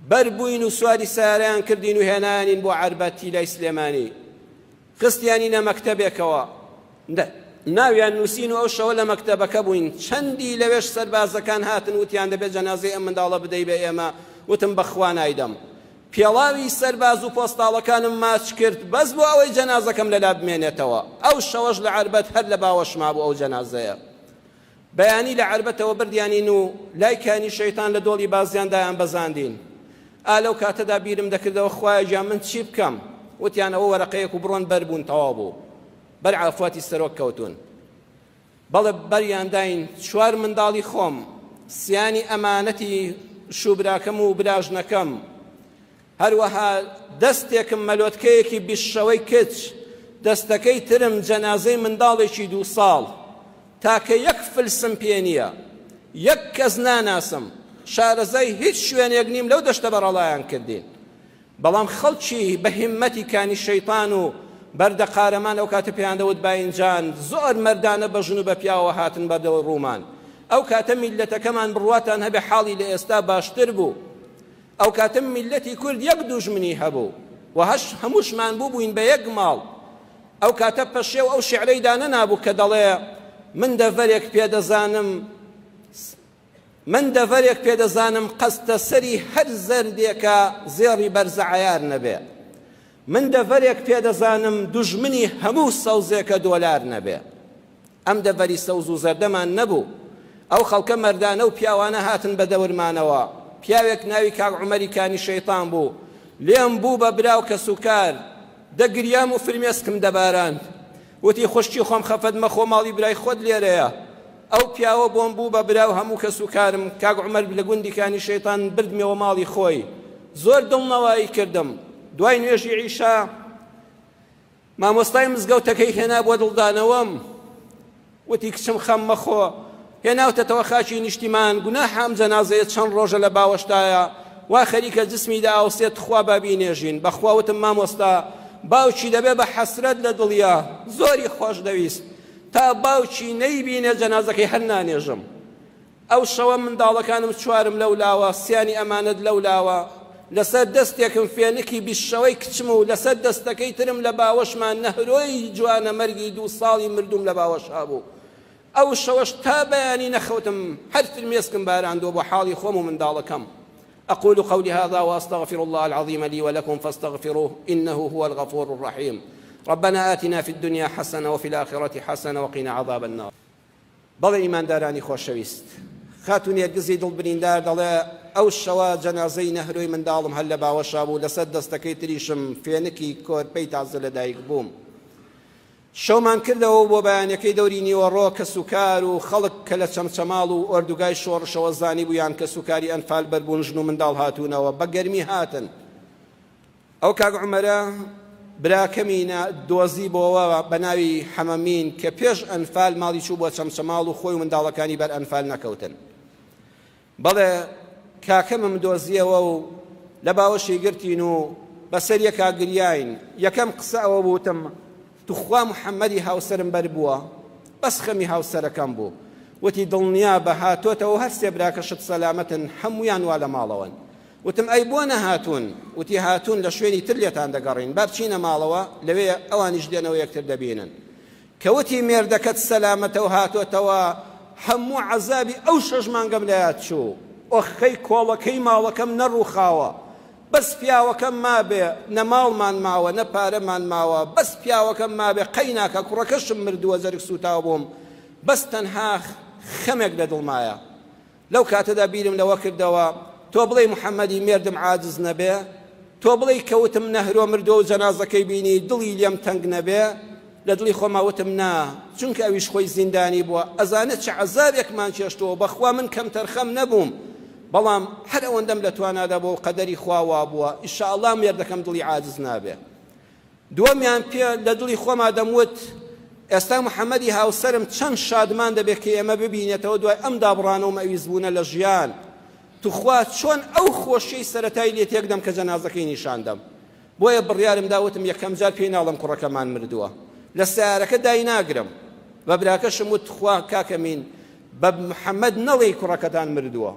بەر بووین و سواری سەیارەیان کردین و هێنایانین بۆ عەربەتی لای سلێمانی خستیانینە مەکتەبێکەوە ناویان نووسین و ئەو شەوە لە مەکتەبەکە بووین چەندی لەوێش سەربازەکان هاتن وتیان دەبێت جەنازەی ئەم منداڵە بدەی بە ئێمە وتم بەخوا نایدەم پێڵاوی سەرباز و پۆستاڵەکانم ماچ کرد بەس بۆ ئەوەی جەنازەکەم لەلا بمێنێتەوە ئەو شەوەش لە عەربەت هەر لە باوەش مابوو ئەو جەنازەیە بەیانی لە عەربەتەوە بردیانین و لای کانی شەیتان لە دۆڵی بازیان دایان بەزاندین. ئا لەو کاتەدا بیرم دەکردەوە خوایە گیان من چی بکەم؟ وتیان ئەوە وەرەقەیەک و بڕۆن بەر بوون تەواو بوو. بەر عافواتی سەرۆک کەوتوون. بەڵێ بەریان داین چوار منداڵی خۆم، سیانی ئەمانەتی شووبراکەم و براژنەکەم، هەروەها دەستێکم مەلۆتکەیەکی بیستشەوەی کچ، دەستەکەی ترم جەنازەی منداڵێکی دووساڵ. تاکە یەک فلسم پێ نییە، یەک کەس ناناسم، شارەزای هیچ شوێنێک نیم لەو دەشتە بەڕەڵایان کردین. بەڵام خەڵکی بە هیممەتی کانی شەیتان و بەردە قارەمان ئەو کاتە پێیان دەوت باینجان زۆر مەردانە بە ژن و بە پیاوەوە هاتن بەردەوە ڕوومان. ئەو کاتە میللەتەکەمان بڕواتان هەبێ حاڵی لە ئێستا باشتر بوو. ئەو کاتە میللەتی کورد یەک دوژمنی هەبوو و هەش هەمووشمان بووبووین بە یەک ماڵ. ئەو کاتە پەشێو ئەو شیعرەی دانەنابوو کە دەڵێ من دەڤەرێک پێ دەزانم من دەڤەرێک پێ دەزانم قەستە سەری هەر زەردێکە زێڕی بەرزە عەیار نەبێ. من دەڤەرێک پێ دەزانم دوژمنی هەموو سەوزێکە دۆلار نەبێ. ئەم دەڤەری سەوز و زەردەمان نەبوو. ئەو خەڵکە مەردانە و پیاوانە هاتن بە دەورمانەوە. پیاوێک ناوی کاک عومەری کانی شەیتان بوو. لێم بوو بە برا و کەسوکار. دەگریام و فرمێسکم دەباراند. وتی خوشکی خۆم خەفەت مەخۆ ماڵی برای خۆت لێرەیە. ئەو پیاوە بۆم بوو بە برا و هەموو کەسوکارم. کاک عومەر لە گوندی کانی شەیتان بردمیەوە ماڵی خۆی. زۆر دڵنەوایی کردم. دوای نوێژی عیشا مامۆستای مزگەوتەکەی هێنا بۆ دڵدانەوەم وتی کچم خەم مەخۆ هێناوتەتەوە خاکی نیشتیمان گوناحە ئەم جەنازەیە چەند ڕۆژە لە باوەشتایە وا خەریکە جسمی دەئاوسێت تخوا با بینێژین بەخوا وتم مامۆستا باوکی دەبێ بە حەسرەت لە دڵیا زۆری خۆش دەویست تا باوکی نەیبینێ جەنازەکەی هەر نانێژم ئەو شەوە منداڵەکانم چوارم لەو لاوە، سیانی ئەمانەت لەو لاوە، لەسەر دەستێکم فێنکی بیستشەوەی کچم و لەسەر دەستەکەی ترم لە باوەشما نەهرۆی جوانەمەرگی دوو ساڵی مردووم لە باوەشا بوو. ئەو شەوەش تا بەیانی نەخەوتم، هەر فرمێسکم باراندووە بۆ حاڵی خۆم و منداڵەکەم. أقول قولي هذا وأستغفر الله العظيم لي ولكم فاستغفروه إنه هو الغفور الرحيم ربنا آتنا في الدنيا حسنة وفي الآخرة حسنة وقنا عذاب النار بەڵێ ئیماندارانی خۆشەویست، خاتوو نێرگزی دڵ بریندار دەڵێ، ئەو شەوە جەنازەی نەهرۆی منداڵم هەر لە باوەشا بوو، لەسەر دەستەکەی تریشم فێنکی کۆرپەی تازە لەدایکبووم. شەومان کردەوە و بۆ بەیانەکەی دەوری نیوەڕۆ کەسوکار و خەڵک کە لە چەمچەماڵ و ئۆردوگای شۆڕشەوە زانیبوویان کەسوکاری ئەنفال بەربوون ژن و منداڵ هاتوونەوە، بە گەرمی هاتن. ئەو کاک عومەرە براکەمی نا دۆزیبۆوە بە ناوی حەمەمین کە پێش ئەنفال ماڵی چوو بۆ چەمچەماڵ و خۆی و منداڵەکانی بەر ئەنفال نەکەوتن. بەڵێ کاکەمم دۆزیەوە و لە باوەشی گرتین و بەسەر یەکا گریاین. یەکەم قسە ئەوە بوو وتم توخوا محەمەدی هاوسەرم بەر بووە؟ بەس خەمی هاوسەرەکەم بوو. وتی دڵنیابە هاتۆتەوە و هەر سێ براکەشت سەلامەتن هەموویان وا لە ماڵەوەن. وتم ئەی بۆ نەهاتوون؟ وتی هاتوون لە شوێنی تر لێتان دەگەڕێین، با بچینە ماڵەوە لەوێ ئەوانیش دێنەوە یەکتر دەبینن. کە وتی مێردەکەت سەلامەتە و هاتۆتەوە، هەموو عەزابی ئەو شەش مانگەم لە یاد چوو. ئۆخەی کۆڵەکەی ماڵەکەم نەڕووخاوە، بەس پیاوەکەم مابێ، نە ماڵمان ماوە، نە پارەمان ماوە، بەس پیاوەکەم مابێ، قەیناکە کوڕەکەشم مردووە جەرگ سووتاو بووم، بەس تەنها خەمێک لە دڵمایە. لەو کاتەدا بیرم لەوە کردەوە، تۆ بڵێی محەمەدی مێردم عاجز نەبێ؟ تۆ بڵێی کە وتم نەهرۆ مردووە و جەنازەکەی بینی دڵی لێم تەنگ نەبێ؟ لە دڵی خۆما وتم نا، چونکە ئەویش خۆی زیندانی بووە، ئەزانێ چ عەزابێکمان چێشتووە، بەخوا من کەمتەرخەم نەبووم، بەڵام هەر ئەوەندەم لە توانادا بووە و قەدەری خوا وابووە، ئیشاڵڵا مێردەکەم دڵی عاجز نابێ. دووەمیان پێ لە دڵی خۆما دەموت، ئێستا محەمەدی هاوسەرم چەند شادمان دەبێت کە ئێمە ببینێتەوە دوای ئەم دابڕانە و مەویسبوونە لە ژیان، توخوا چۆن ئەو خۆشیەی سەرەتای لێ تێکدەم کە جەنازەکەی نیشان دەم. بۆیە بڕیارم دا وتم یەکەم جار پێی ناڵێم کوڕەکەمان مردووە. لە سەیارەکە دایناگرم. بە براکەشم وت تخوا کاکە مین بە محەمەد نەڵێی کوڕەکەتان مردووە.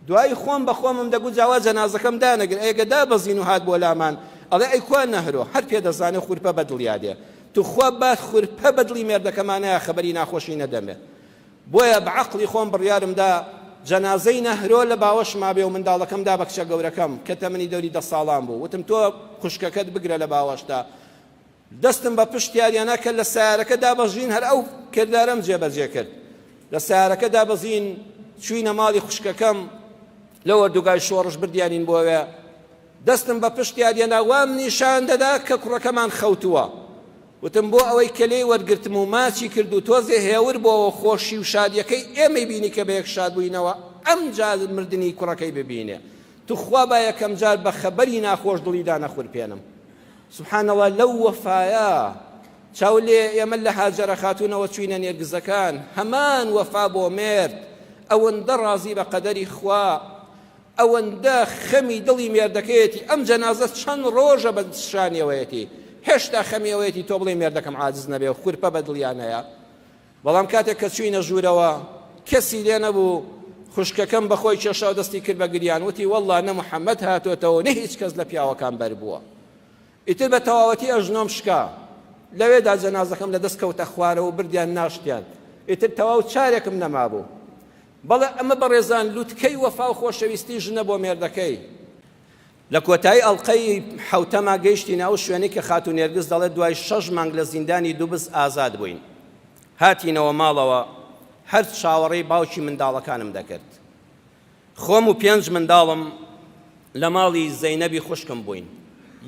دوایی خۆم بە خۆمم دەگوت جا وا جەنازەکەم دانەگر ئەگە دابەزین و هات بۆ لامان ئەڵێ ئەی کوا نەهرۆ هەر پێ دەزانێ خورپە بە دڵیا دێ توخوا با خورپە بە دڵی مێردەکەمانایە خەبەری ناخۆشی نەدەمێ بۆیە بە عەقڵی خۆم بڕیارم دا جەنازەی نەهرۆ لە باوەشما بێ و منداڵەکەم دا بە کچە گەورەکەم کە تەمەنی دەوری دە ساڵان بوو وتم تۆ خوشکەکەت بگرە لە باوەشتا دەستم بە پشت یاریانە کە لە سەیارەکە دابەزین هەر ئەو کردارەم جێبەجێ کرد لە سەیارەکە دابەزین چوینە ماڵی خوشکەکەم لە وەردوگای شۆڕش بردیانین بۆوێ دەستم بە پشت یاریانە وام نیشان دەدا کە کوڕەکەمان خەوتووە وتم بۆ ئەوەی کە لێی وەرگرتم و ماچی کرد و تۆزێ هێور بۆەوە خۆشی و شادیەکەی ئێمەی بینی کە بەیەک شاد بووینەوە ئەمجا مردنی کوڕەکەی ببینێ توخوا با یەکەم جار بە خەبەری ناخۆش دڵی دانەخورپێنم سبحان اللە لەو وەفایە چاو لێ ئێمە لە هاجەرە خاتوونەوە چوینە نێرگزەکان هەمان وەفا بۆ مێرد ئەوەندە ڕازی بە قەدەری خوا ئەوەندە خەمی دڵی مێردەکەیەتی ئەم جەنازە چەند ڕۆژە بە شانیەوەیەتی هێشتا خەمی ئەوەیەتی تۆ بڵێ مێردەکەم عاجز نەبێ و خورپە بە دڵیانەیە بەڵام کاتێک کە چوینە ژوورەوە کەسی لێ نەبوو خوشکەکەم بەخۆی کێشا و دەستی کرد بە گریان وتی واللە نە محەممەد هاتۆتەوە نە هیچ کەس لە پیاوەکان بەربووە ئیتر بە تەواوەتی ئەژنۆم شکا لەوێدا جەنازەکەم لە دەست کەوتە خوارەوە و بردیان ناشتیان ئیتر تەواو چارێکم نەمابوو بەڵێ ئەمە بەڕێزان لوتکەی وەفا و خۆشەویستی ژنە بۆ مێردەکەی لە کۆتایی ئەڵقەی حەوتەما گەیشتینە ئەو شوێنەی کە خاتوو نێرگز دەڵێت دوای شەش مانگ لە زیندانی دوبز ئازاد بووین. هاتینەوە ماڵەوە، هەر چاوەڕێی باوکی منداڵەکانم دەکرد. خۆم و پێنج منداڵم لە ماڵی زەینەبی خوشکم بووین.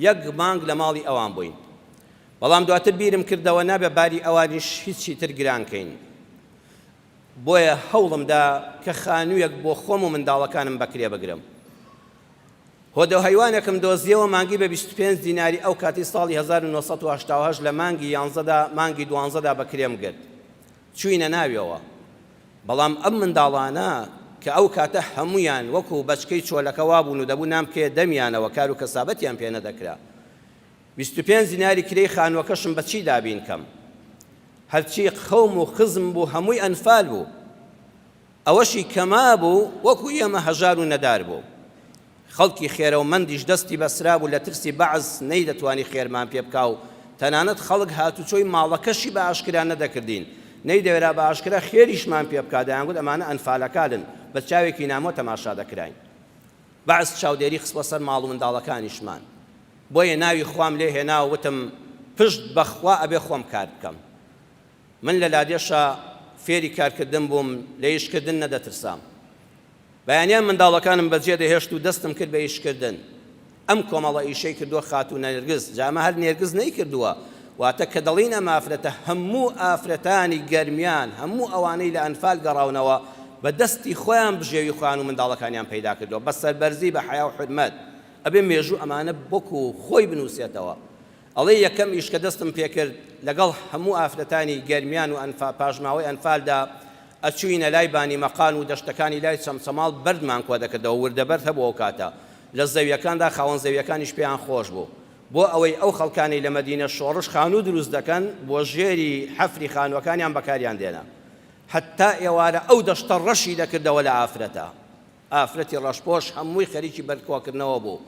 یەک مانگ لە ماڵی ئەوان بووین. بەڵام دواتر بیرم کردەوە نابێ باری ئەوانیش هیچی تر گران کەین. بۆیە هەوڵم دا کە خانوویەک بۆ خۆم و منداڵەکانم بەکرێ بگرم. هۆدە هەیوانێکم دۆزیەوە مانگی بە 25 دیناری ئەو کاتی ساڵی 1988 لە مانگی یانزەدا مانگی دوانزەدا بە کرێم گرت. چووینە ناویەوە. بەڵام ئەم منداڵانە کە ئەو کاتە هەموویان وەکوو بەچکەی چۆلەکە وابوون و دەبوو نان بکەیە دەمیانەوە کار و کەسابەتیان پێ نەدەکرا. 25 دیناری کرێی خانووەکەشم بە چی دابین کەم؟ هەرچی قەوم و خزم بوو هەمووی ئەنفال بوو. ئەوەشی کە مابوو وەکو ئێمە هەژار و نەدار بوو. خەڵکی خێرەومەندیش دەستی بەسرابوو لە ترسی بەعس نەیدەتوانی خێرمان پێ بکا و تەنانەت خەڵک هاتوچۆی ماڵەکەشی بە ئاشکرا نەدەکردین نەیدەوێرا بە ئاشکرا خێریشمان پێ بکا دەیانگوت ئەمانە ئەنفالەکانن بە چاوێکی نامۆ تەماشا دەکراین. بەعس چاودێری خستبوە سەر ماڵ و منداڵەکانیشمان بۆیە ناوی خوام لێ هێنا و وتم پشت بە خوا ئەبێ خۆم کار بکەم. من لە لادێشا فێری کارکردن بووم، لە ئیشکردن نەدەترسام. بەیانیان منداڵەکانم بەجێ دەهێشت و دەستم کرد بە ئیشکردن. ئەم کۆمەڵە ئیشەی کردووە خاتوو نێرگز، جا ئەمە هەر نێرگز نەیکردووە، واتە کە دەڵێین ئەم ئافرەتە هەموو ئافرەتانی گەرمیان، هەموو ئەوانەی لە ئەنفال گەڕاونەوە، بە دەستی خۆیان بژێوی خۆیان و منداڵەکانیان پەیدا کردووە، بە سەربەرزی، بە حەیا و حورمەت. ئەبێ مێژوو ئەمانە وەکوو خۆی بنووسێتەوە. ئەڵێ یەکەم ئیش کە دەستم پێکرد لەگەڵ هەموو ئافرەتانی گەرمیان و ئەنفا پاشماوەی ئەنفالدا ئەچووینە لای بانی مەقان و دەشتەکانی لای چەمچەماڵ بەردمان کۆدەکردەوە وردە بەرد هەبوو ئەو کاتە لە زەویەکاندا خاوەن زەویەکانیش پێیان خۆش بوو بۆ ئەوەی ئەو خەڵکانەی لە مەدینە شۆڕش خانوو دروست دەکەن بۆ ژێری حەفری خانووەکانیان بەکاریان دێنا هەتا ئێوارە ئەو دەشتە ڕەشی دەکردەوە لە ئافرەتە ئافرەتی ڕەشپۆش هەمووی خەریکی بەرد کۆکردنەوە بوو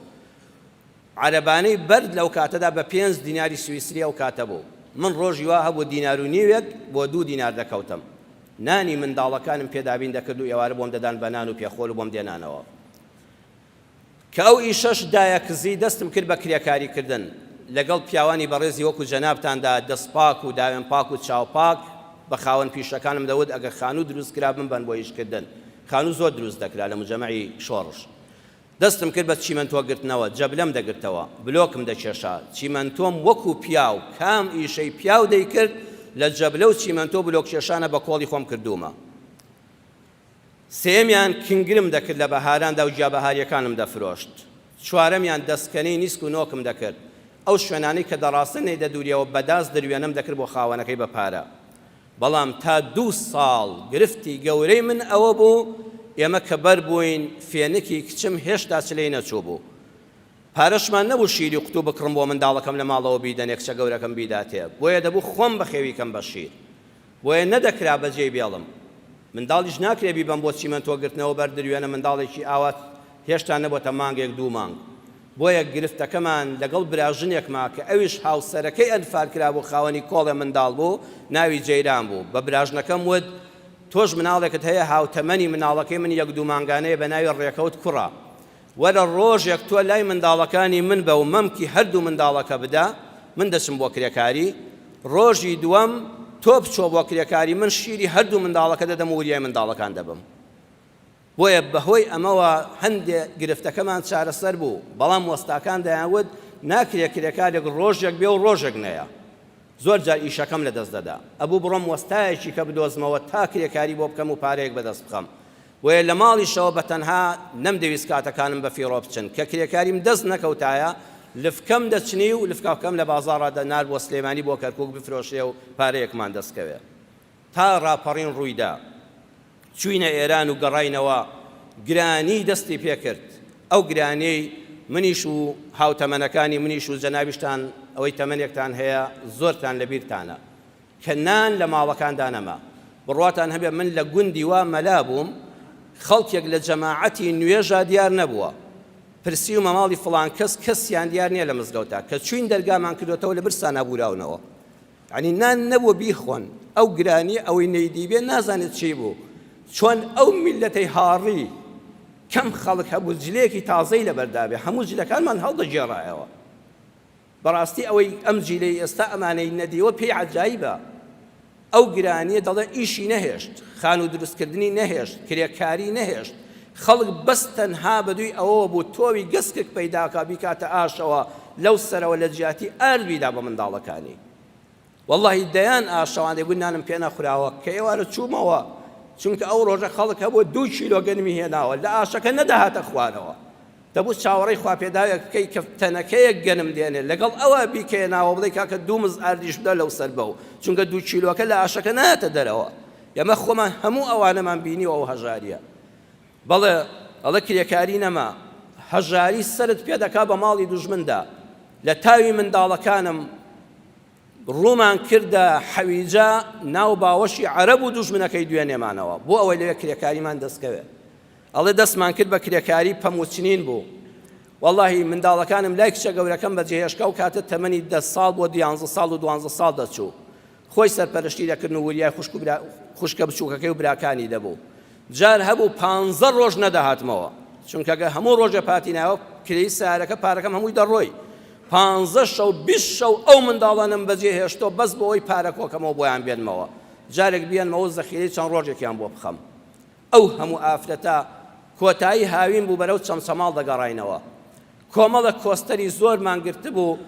عەرەبانەی بەرد لەو کاتەدا بە پێنج دیناری سویسری ئەو کاتە بوو. من ڕۆژی وا هەبوو دینار و نیوێک بۆ دوو دینار دەکەوتم. نانی منداڵەکانم پێ دابین دەکرد و ئێوارە بۆم دەدان بە نان و پێخۆل و بۆم دێنانەوە. کە ئەو ئیشەش دایە کزی دەستم کرد بە کرێکاری کردن. لەگەڵ پیاوانی بەڕێزی وەکوو جەنابتاندا دەست پاک و داوێن پاک و چاو پاک بە خاوەن پیشەکانم دەوت ئەگەر خانوو دروست کرا بمبەن بۆ ئیش کردن. خانوو زۆر دروست دەکرا لە موجەمەعی شۆڕش. دەستم کرد بە چیمەنتۆ گرتنەوە، جەبلەم دەگرتەوە، بلۆکم دەکێشا، چیمەنتۆم وەکو پیاو، کام ئیشەی پیاو دەیکرد، لە جەبلە و چیمەنتۆ و بلۆککێشانە بە کۆڵی خۆم کردوومە. سێیەمیان کنگرم دەکرد لە بەهاراندا و گیابەهارییەکانم دەفرۆشت. چوارەمیان دەستکەنەی نیسک و نۆکم دەکرد. ئەو شوێنانەی کە دەڕاستن نەیدەدووریەوە بە داس دروێنەم دەکرد بۆ خاوەنەکەی بە پارە. بەڵام تا دوو ساڵ گرفتی گەورەی من ئەوە بوو ئێمە کە بەر بووین فێنکی کچم هێشتا چلەی نەچووبوو پارەشمان نەبوو شیری قوتوو بکڕم بۆ منداڵەکەم لە ماڵەوە بیدەنێ کچە گەورەکەم بیداتێ بۆیە دەبوو خۆم بەخێوی کەم بە شیر بۆیە نەدەکرا بەجێی بێڵم. منداڵیش ناکرێ بیبەم بۆ چیمەنتۆ گرتنەوە بەر دروێنە منداڵێکی ئاوا هێشتا نەبۆتە مانگێک دوو مانگ. بۆیە گرفتەکەمان لەگەڵ براژنێکما کە ئەویش هاوسەرەکەی ئەنفال کرابوو خاوەنی کۆڵێ منداڵ بوو ناوی جەیران بوو بە براژنەکەم وت تۆش مناڵێکت هەیە هاوتەمەنی مناڵەکەی من یەک دوو مانگانەیە بە ناوی ڕێکەوت کوڕە وەرە ڕۆژێک تۆ لای منداڵەکانی من بە و مەمکی هەردوو منداڵەکە بدە من دەچم بۆ کرێکاری ڕۆژی دووەم تۆ بچۆ بۆ کرێکاری من شیری هەردوو منداڵەکە دەدەم و وریای منداڵەکان دەبم. بۆیە بەهۆی ئەمەوە هەندێ گرفتەکەمان چارەسەر بوو، بەڵام وەستاکان دەیانوت ناکرێ کرێکارێک ڕۆژێک بێ و ڕۆژێک نەیە. زۆر جار ئیشەکەم لەدەست دەدا. ئەبوو بڕۆم وەستایەکی کە بدۆزمەوە تا کرێکاری بۆ بکەم و پارەیەک بەدەست بخەم. بۆیە لە ماڵیشەوە بە تەنها نەمدەویست کاتەکانم بە فیڕۆ بچن. کە کرێکاریم دەست نەکەوتایە، لفکەم دەچنی و لفکەکەم لە بازاڕا دەنارد بۆ سلێمانی بۆ کەرکووک بفرۆشرێ و پارەیەکمان دەست کەوێ. تا ڕاپەڕین ڕوویدا. چووینە ئێران و گەڕاینەوە، گرانی دەستی پێکرد، ئەو گرانیەی منیش و هاوتەمەنەکانی منیش و جەنابیشتان ئەوەی تەمەنێکتان هەیە زۆرتان لە بیرتانە کە نان لە ماڵەکاندا نەما. بڕواتان هەبێ من لە گوندی وا مەلا بووم خەڵکێک لە جەماعەتی نوێژا دیار نەبووە. پرسیومە ماڵی فڵان کەس کەسیان دیار نییە لە مزگەوتا. کە چووین دەرگامان کردۆتەوە لە برسانا بووراونەوە. یەعنی نان نەبووە بیخۆن ئەو گرانیە ئەوەی نەیدیبێ نازانێت چی بوو چۆن ئەو میلەتەی هاڕی کەم خەڵک هەبوو جلێکی تازەی لەبەردابێ هەموو جلەکانمان هەڵدەگێڕایەوە بەڕاستی ئەوەی ئەم جیلەی ئێستا ئەمانەی نەدیوە پێی عەجایبە ئەو گرانیە دەڵێ ئیشی نەهێشت خانوو دروستکردنی نەهێشت کرێکاری نەهێشت خەڵک بەس تەنها بەدووی ئەوەوە بوو تۆوی گەسکێک پەیداکا بیکاتە ئاشەوە لەو سەرەوە لە جیاتی ئارد بیدا بە منداڵەکانی. وەڵاهی دەیان ئاشەوان دەیگوت نانم پێ نەخوراوە کە ئێوارە چوومەوە چونکە ئەو ڕۆژە خەڵک هەبوو دوو کیلۆ گەنمی هێناوە لە ئاشەکە نەدەهاتە خوارەوە دەبوو چاوەڕێی خواپێداوێک بکەی کە تەنەکەیەک گەنم دێنێ لەگەڵ ئەوە بیکەیە ناوە بڵێ کاکە دوو مز ئاردیش بدە لەو سەر بەو چونکە دوو کیلۆکە لە ئاشەکە نایەتە دەرەوە ئێمە خۆمان هەموو ئەوانەمان بینیوە ئەو هەژاریە بەڵێ ئەڵێ کرێکاری نەما هەژاری سەرت پێ دەکا بە ماڵی دوژمندا لە تاوی منداڵەکانم ڕوومان کردە حەویجە ناو باوەشی عەرەب و دوژمنەکەی دوێنێمانەوە بۆ ئەوەی لەوێ کرێکاریمان دەستکەوێ ئەڵێ دەستمان کرد بە کرێکاری پەموچنین بوو واللهی منداڵەکانم لای کچە گەورەکەم بەجێهێشکە و کاتە تەمەنی دە ساڵ بۆ دیانزە ساڵ و دوانزە ساڵ دەچوو خۆی سەرپەرشتی دەکردن و وریای خوشک و برا خوشکە بچووکەکەی و براکانی دەبوو. جار هەبوو پانزە ڕۆژ نەدەهاتمەوە، چونکە گەر هەموو ڕۆژێ پاتینایەوە کرێی سەیارەکە پارەکەم هەمووی دەڕۆی. پانزە شەو 20 شەو ئەو منداڵانەم بەجێ هێشتۆ بەس بۆ ئەوەی پارە کۆکەمەوە بۆیان بێنمەوە. جارێک بیێنمەوە و زەخیرەی چەند ڕۆژێکیان بۆ بخەم. ئەو هەموو ئافرەتە کۆتایی هاوین بوو بەرەو چەمچەماڵ دەگەڕاینەوە. کۆمەڵە کۆستەری زۆرمان گرتبوو،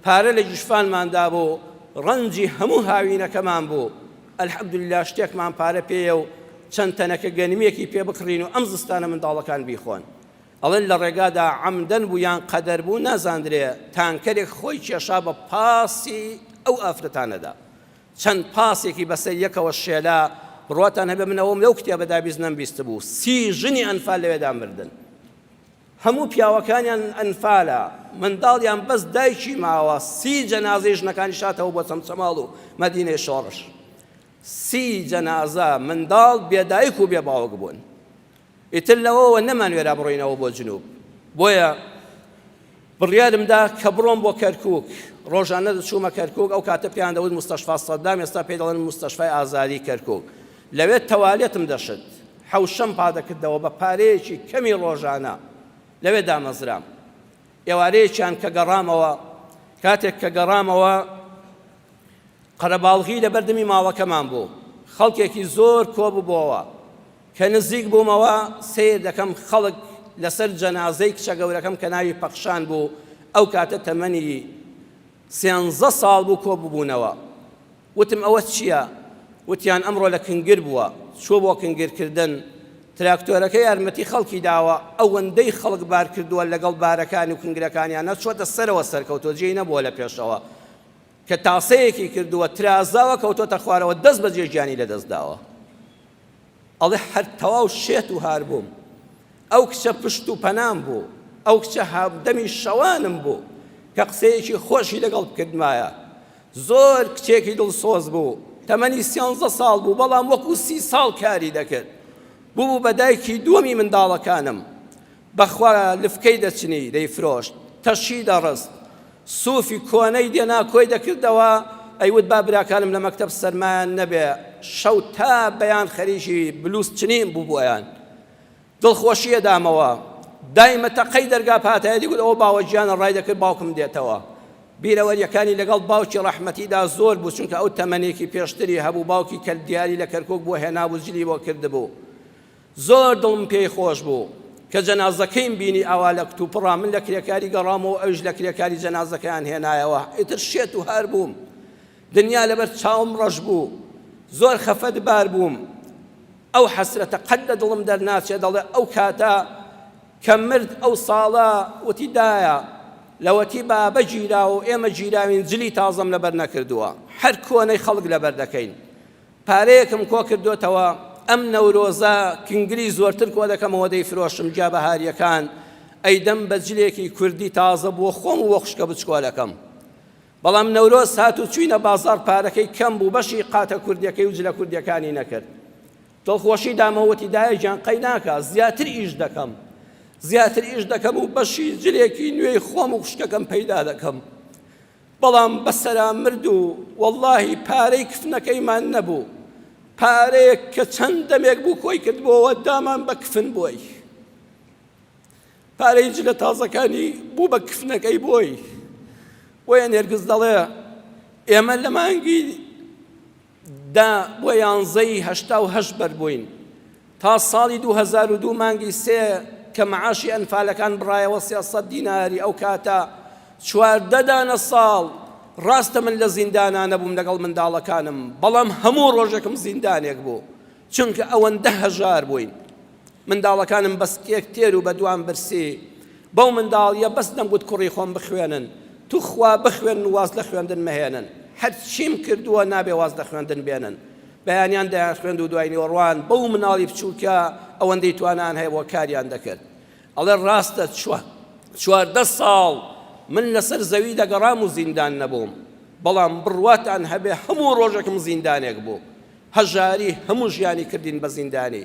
پارە لە گیرفانمان دابوو، ڕەنجی هەموو هاوینەکەمان بوو، الحمدللە شتێکمان پارە پێیە و چەند تەنەکە گەنمیەکی پێ بکڕین و ئەم زستانە منداڵەکان بیخۆن. ئەڵێن لە ڕێگادا عەمدەن بوو یان قەدەر بوو نازاندرێ تانکەرێک خۆی کێشا بە پاسی ئەو ئافرەتانەدا. چەند پاسێکی بەسەر یەکەوە شێلا، بڕواتان هەبێ من ئەوەم لەو کتێبەدا 20 نەمبیستبوو، 30 ژنی ئەنفال لەوێدا مردن. هەموو پیاوەکانیان ئەنفالە، منداڵیان بەس دایکی ماوە، 30 جەنازەی ژنەکانی شاتەوە بۆ چەمچەماڵ و مەدینەی شۆڕش. 30 جەنازە منداڵ بێ دایک و بێ باوک بوون. ئیتر لەوەوە نەمانوێرا بڕۆینەوە بۆ جنوب. بۆیە بڕیارم دا کە بڕۆم بۆ کەرکووک. ڕۆژانە دەچوومە کەرکووک، ئەو کاتە پێیان دەوت مستەشفا سەدام، ئێستا پێی دەڵێن مستەشفای ئازادی کەرکووک. لەوێ تەوالێتم دەشت، حەوشەم پادەکردەوە بە پارەیەکی کەمی ڕۆژانە لەوێ دامەزرام. ئێوارەیەکیان کە گەڕامەوە، کاتێک کە گەڕامەوە قەرەباڵغی لە بەردەمی ماڵەکەمان بوو، خەڵکێکی زۆر کۆببۆوە. کە نزیک بوومەوە سەیر دەکەم خەڵک لەسەر جەنازەی کچە گەورەکەم کە ناوی پەخشان بوو ئەو کاتە تەمەنی سێنزە ساڵ بوو کۆ ببوونەوە. وتم ئەوە چییە؟ وتیان ئەمڕۆ لە کنگر بووە، چووە بۆ کنگرکردن، تراکتۆرەکە یارمەتی خەڵکی داوە، ئەوەندەی خەڵک بار کردووە لەگەڵ بارەکانی و کنگرەکانیانە چووەتە سەرەوە سەرکەوتووە جێی نەبووە لە پێشەوە کە تاسەیەکی کردووە ترازاوە کەوتۆتە خوارەوە دەست بەجێ گیانی لەدەست داوە. ئەڵێ هەر تەواو شێت و هار بووم. ئەو کچە پشت و پەنام بوو. ئەو کچە هاودەمی شەوانم بوو کە قسەیەکی خۆشی لەگەڵ بکردمایە. زۆر کچێکی دڵسۆز بوو. تەمەنی سیانزە ساڵ بوو بەڵام وەکو سی ساڵ کاری دەکرد بوو بە دایکی دووەمی منداڵەکانم بەخوا لفکەی دەچنی دەیفرۆشت تەشی دەڕست سوفی کۆنەی دێنا کۆی دەکردەوە ئەیوت با براکانم لە مەکتەب سەرمایان نەبێ شەو تا بەیان خەریکی بلوز چنین بوو بۆیان دڵخۆشی ئەدامەوە دایمە تەقەی دەرگا پاتایە دەیگوت ئەوە باوە گیانە ڕای دەکرد باوکم دێتەوە بیرەوەریەکانی لەگەڵ باوکی ڕەحمەتیدا زۆر بوو چونکە ئەو تەمەنێکی پێشتری هەبوو باوکی کە دیاری لە کەرکوک بۆ هێنابوو جلی بۆ کردبوو زۆر دڵم پێی خۆش بوو کە جەنازەکەیم بینی ئاوا لە کتوپڕا من لە کرێکاری گەڕامەوە ئەویش لە کرێکاری جەنازەکەیان هێنایەوە ئیتر شێت و هار بووم دنیا لەبەر چاوم ڕەش بوو زۆر خەفەتبار بووم ئەو حەسرەتە قەت لە دڵم دەرناچێ دەڵێ ئەو کاتە کە مرد ئەو ساڵە وتی دایە لەوەتی بابە گیراوە و ئێمە گیراوین جلی تازەم لەبەر نەکردووە هەر کۆنەی خەڵک لەبەر دەکەین پارەیەکم کۆ کردۆتەوە ئەم نەورۆزە کنگری زۆرتر کۆ دەکەمەوە دەیفرۆشم جا بەهاریەکان ئەیدەم بە جلێکی کوردی تازە بۆ خۆم و بۆ خوشکە بچکۆلەکەم بەڵام نەورۆز هات و چوینە بازاڕ پارەکەی کەم بوو بەشی قاتە کوردیەکەی و جلە کوردیەکانی نەکرد دڵخۆشی دامەوە وتی دایە گیان قەی ناکا زیاتر ئیش دەکەم زیاتر ئیش دەکەم و بەشی جلێکی نوێی خۆم و خوشکەکەم پەیدا دەکەم بەڵام بەسەرا مرد و وەڵڵاهی پارەی کفنەکەیمان نەبوو پارەیەک کە چەند دەمێک بوو کۆی کردبووەوە دامان بە کفن بۆی پارەی جلە تازەکانی بوو بە کفنەکەی بۆی بۆیە نێرگز دەڵێ ئێمە لە مانگی دا بۆ یانزەی 88 بەربووین تا ساڵی 2002 مانگی سێ کە معاشی ئەنفالەکان بڕایەوە 300 دیناری ئەو کاتە چواردە دانە ساڵ ڕاستە من لە زیندانا نەبووم لەگەڵ منداڵەکانم بەڵام هەموو ڕۆژێکم زیندانێک بوو چونکە ئەوەندە هەژار بووین منداڵەکانم بە سکێک تێر و بە دوان برسی بەو منداڵیە بەس دەمگوت کوڕی خۆم بخوێنن توخوا بخوێنن و واز لە خوێندن مەهێنن هەرچیم کردووە نابێ واز لە خوێندن بێنن بەیانیان دەیان خوێند و دوای نیوەڕوان بەو مناڵی بچووکە ئەوەندەی توانان هەیە بۆ کاریان دەکرد ئەڵێ ڕاستە 14 ساڵ من لەسەر زەوی دەگەڕام و زیندان نەبووم بەڵام بڕواتان هەبێ هەموو ڕۆژێکم زیندانێک بوو هەژاری هەموو ژیانی کردین بە زیندانی.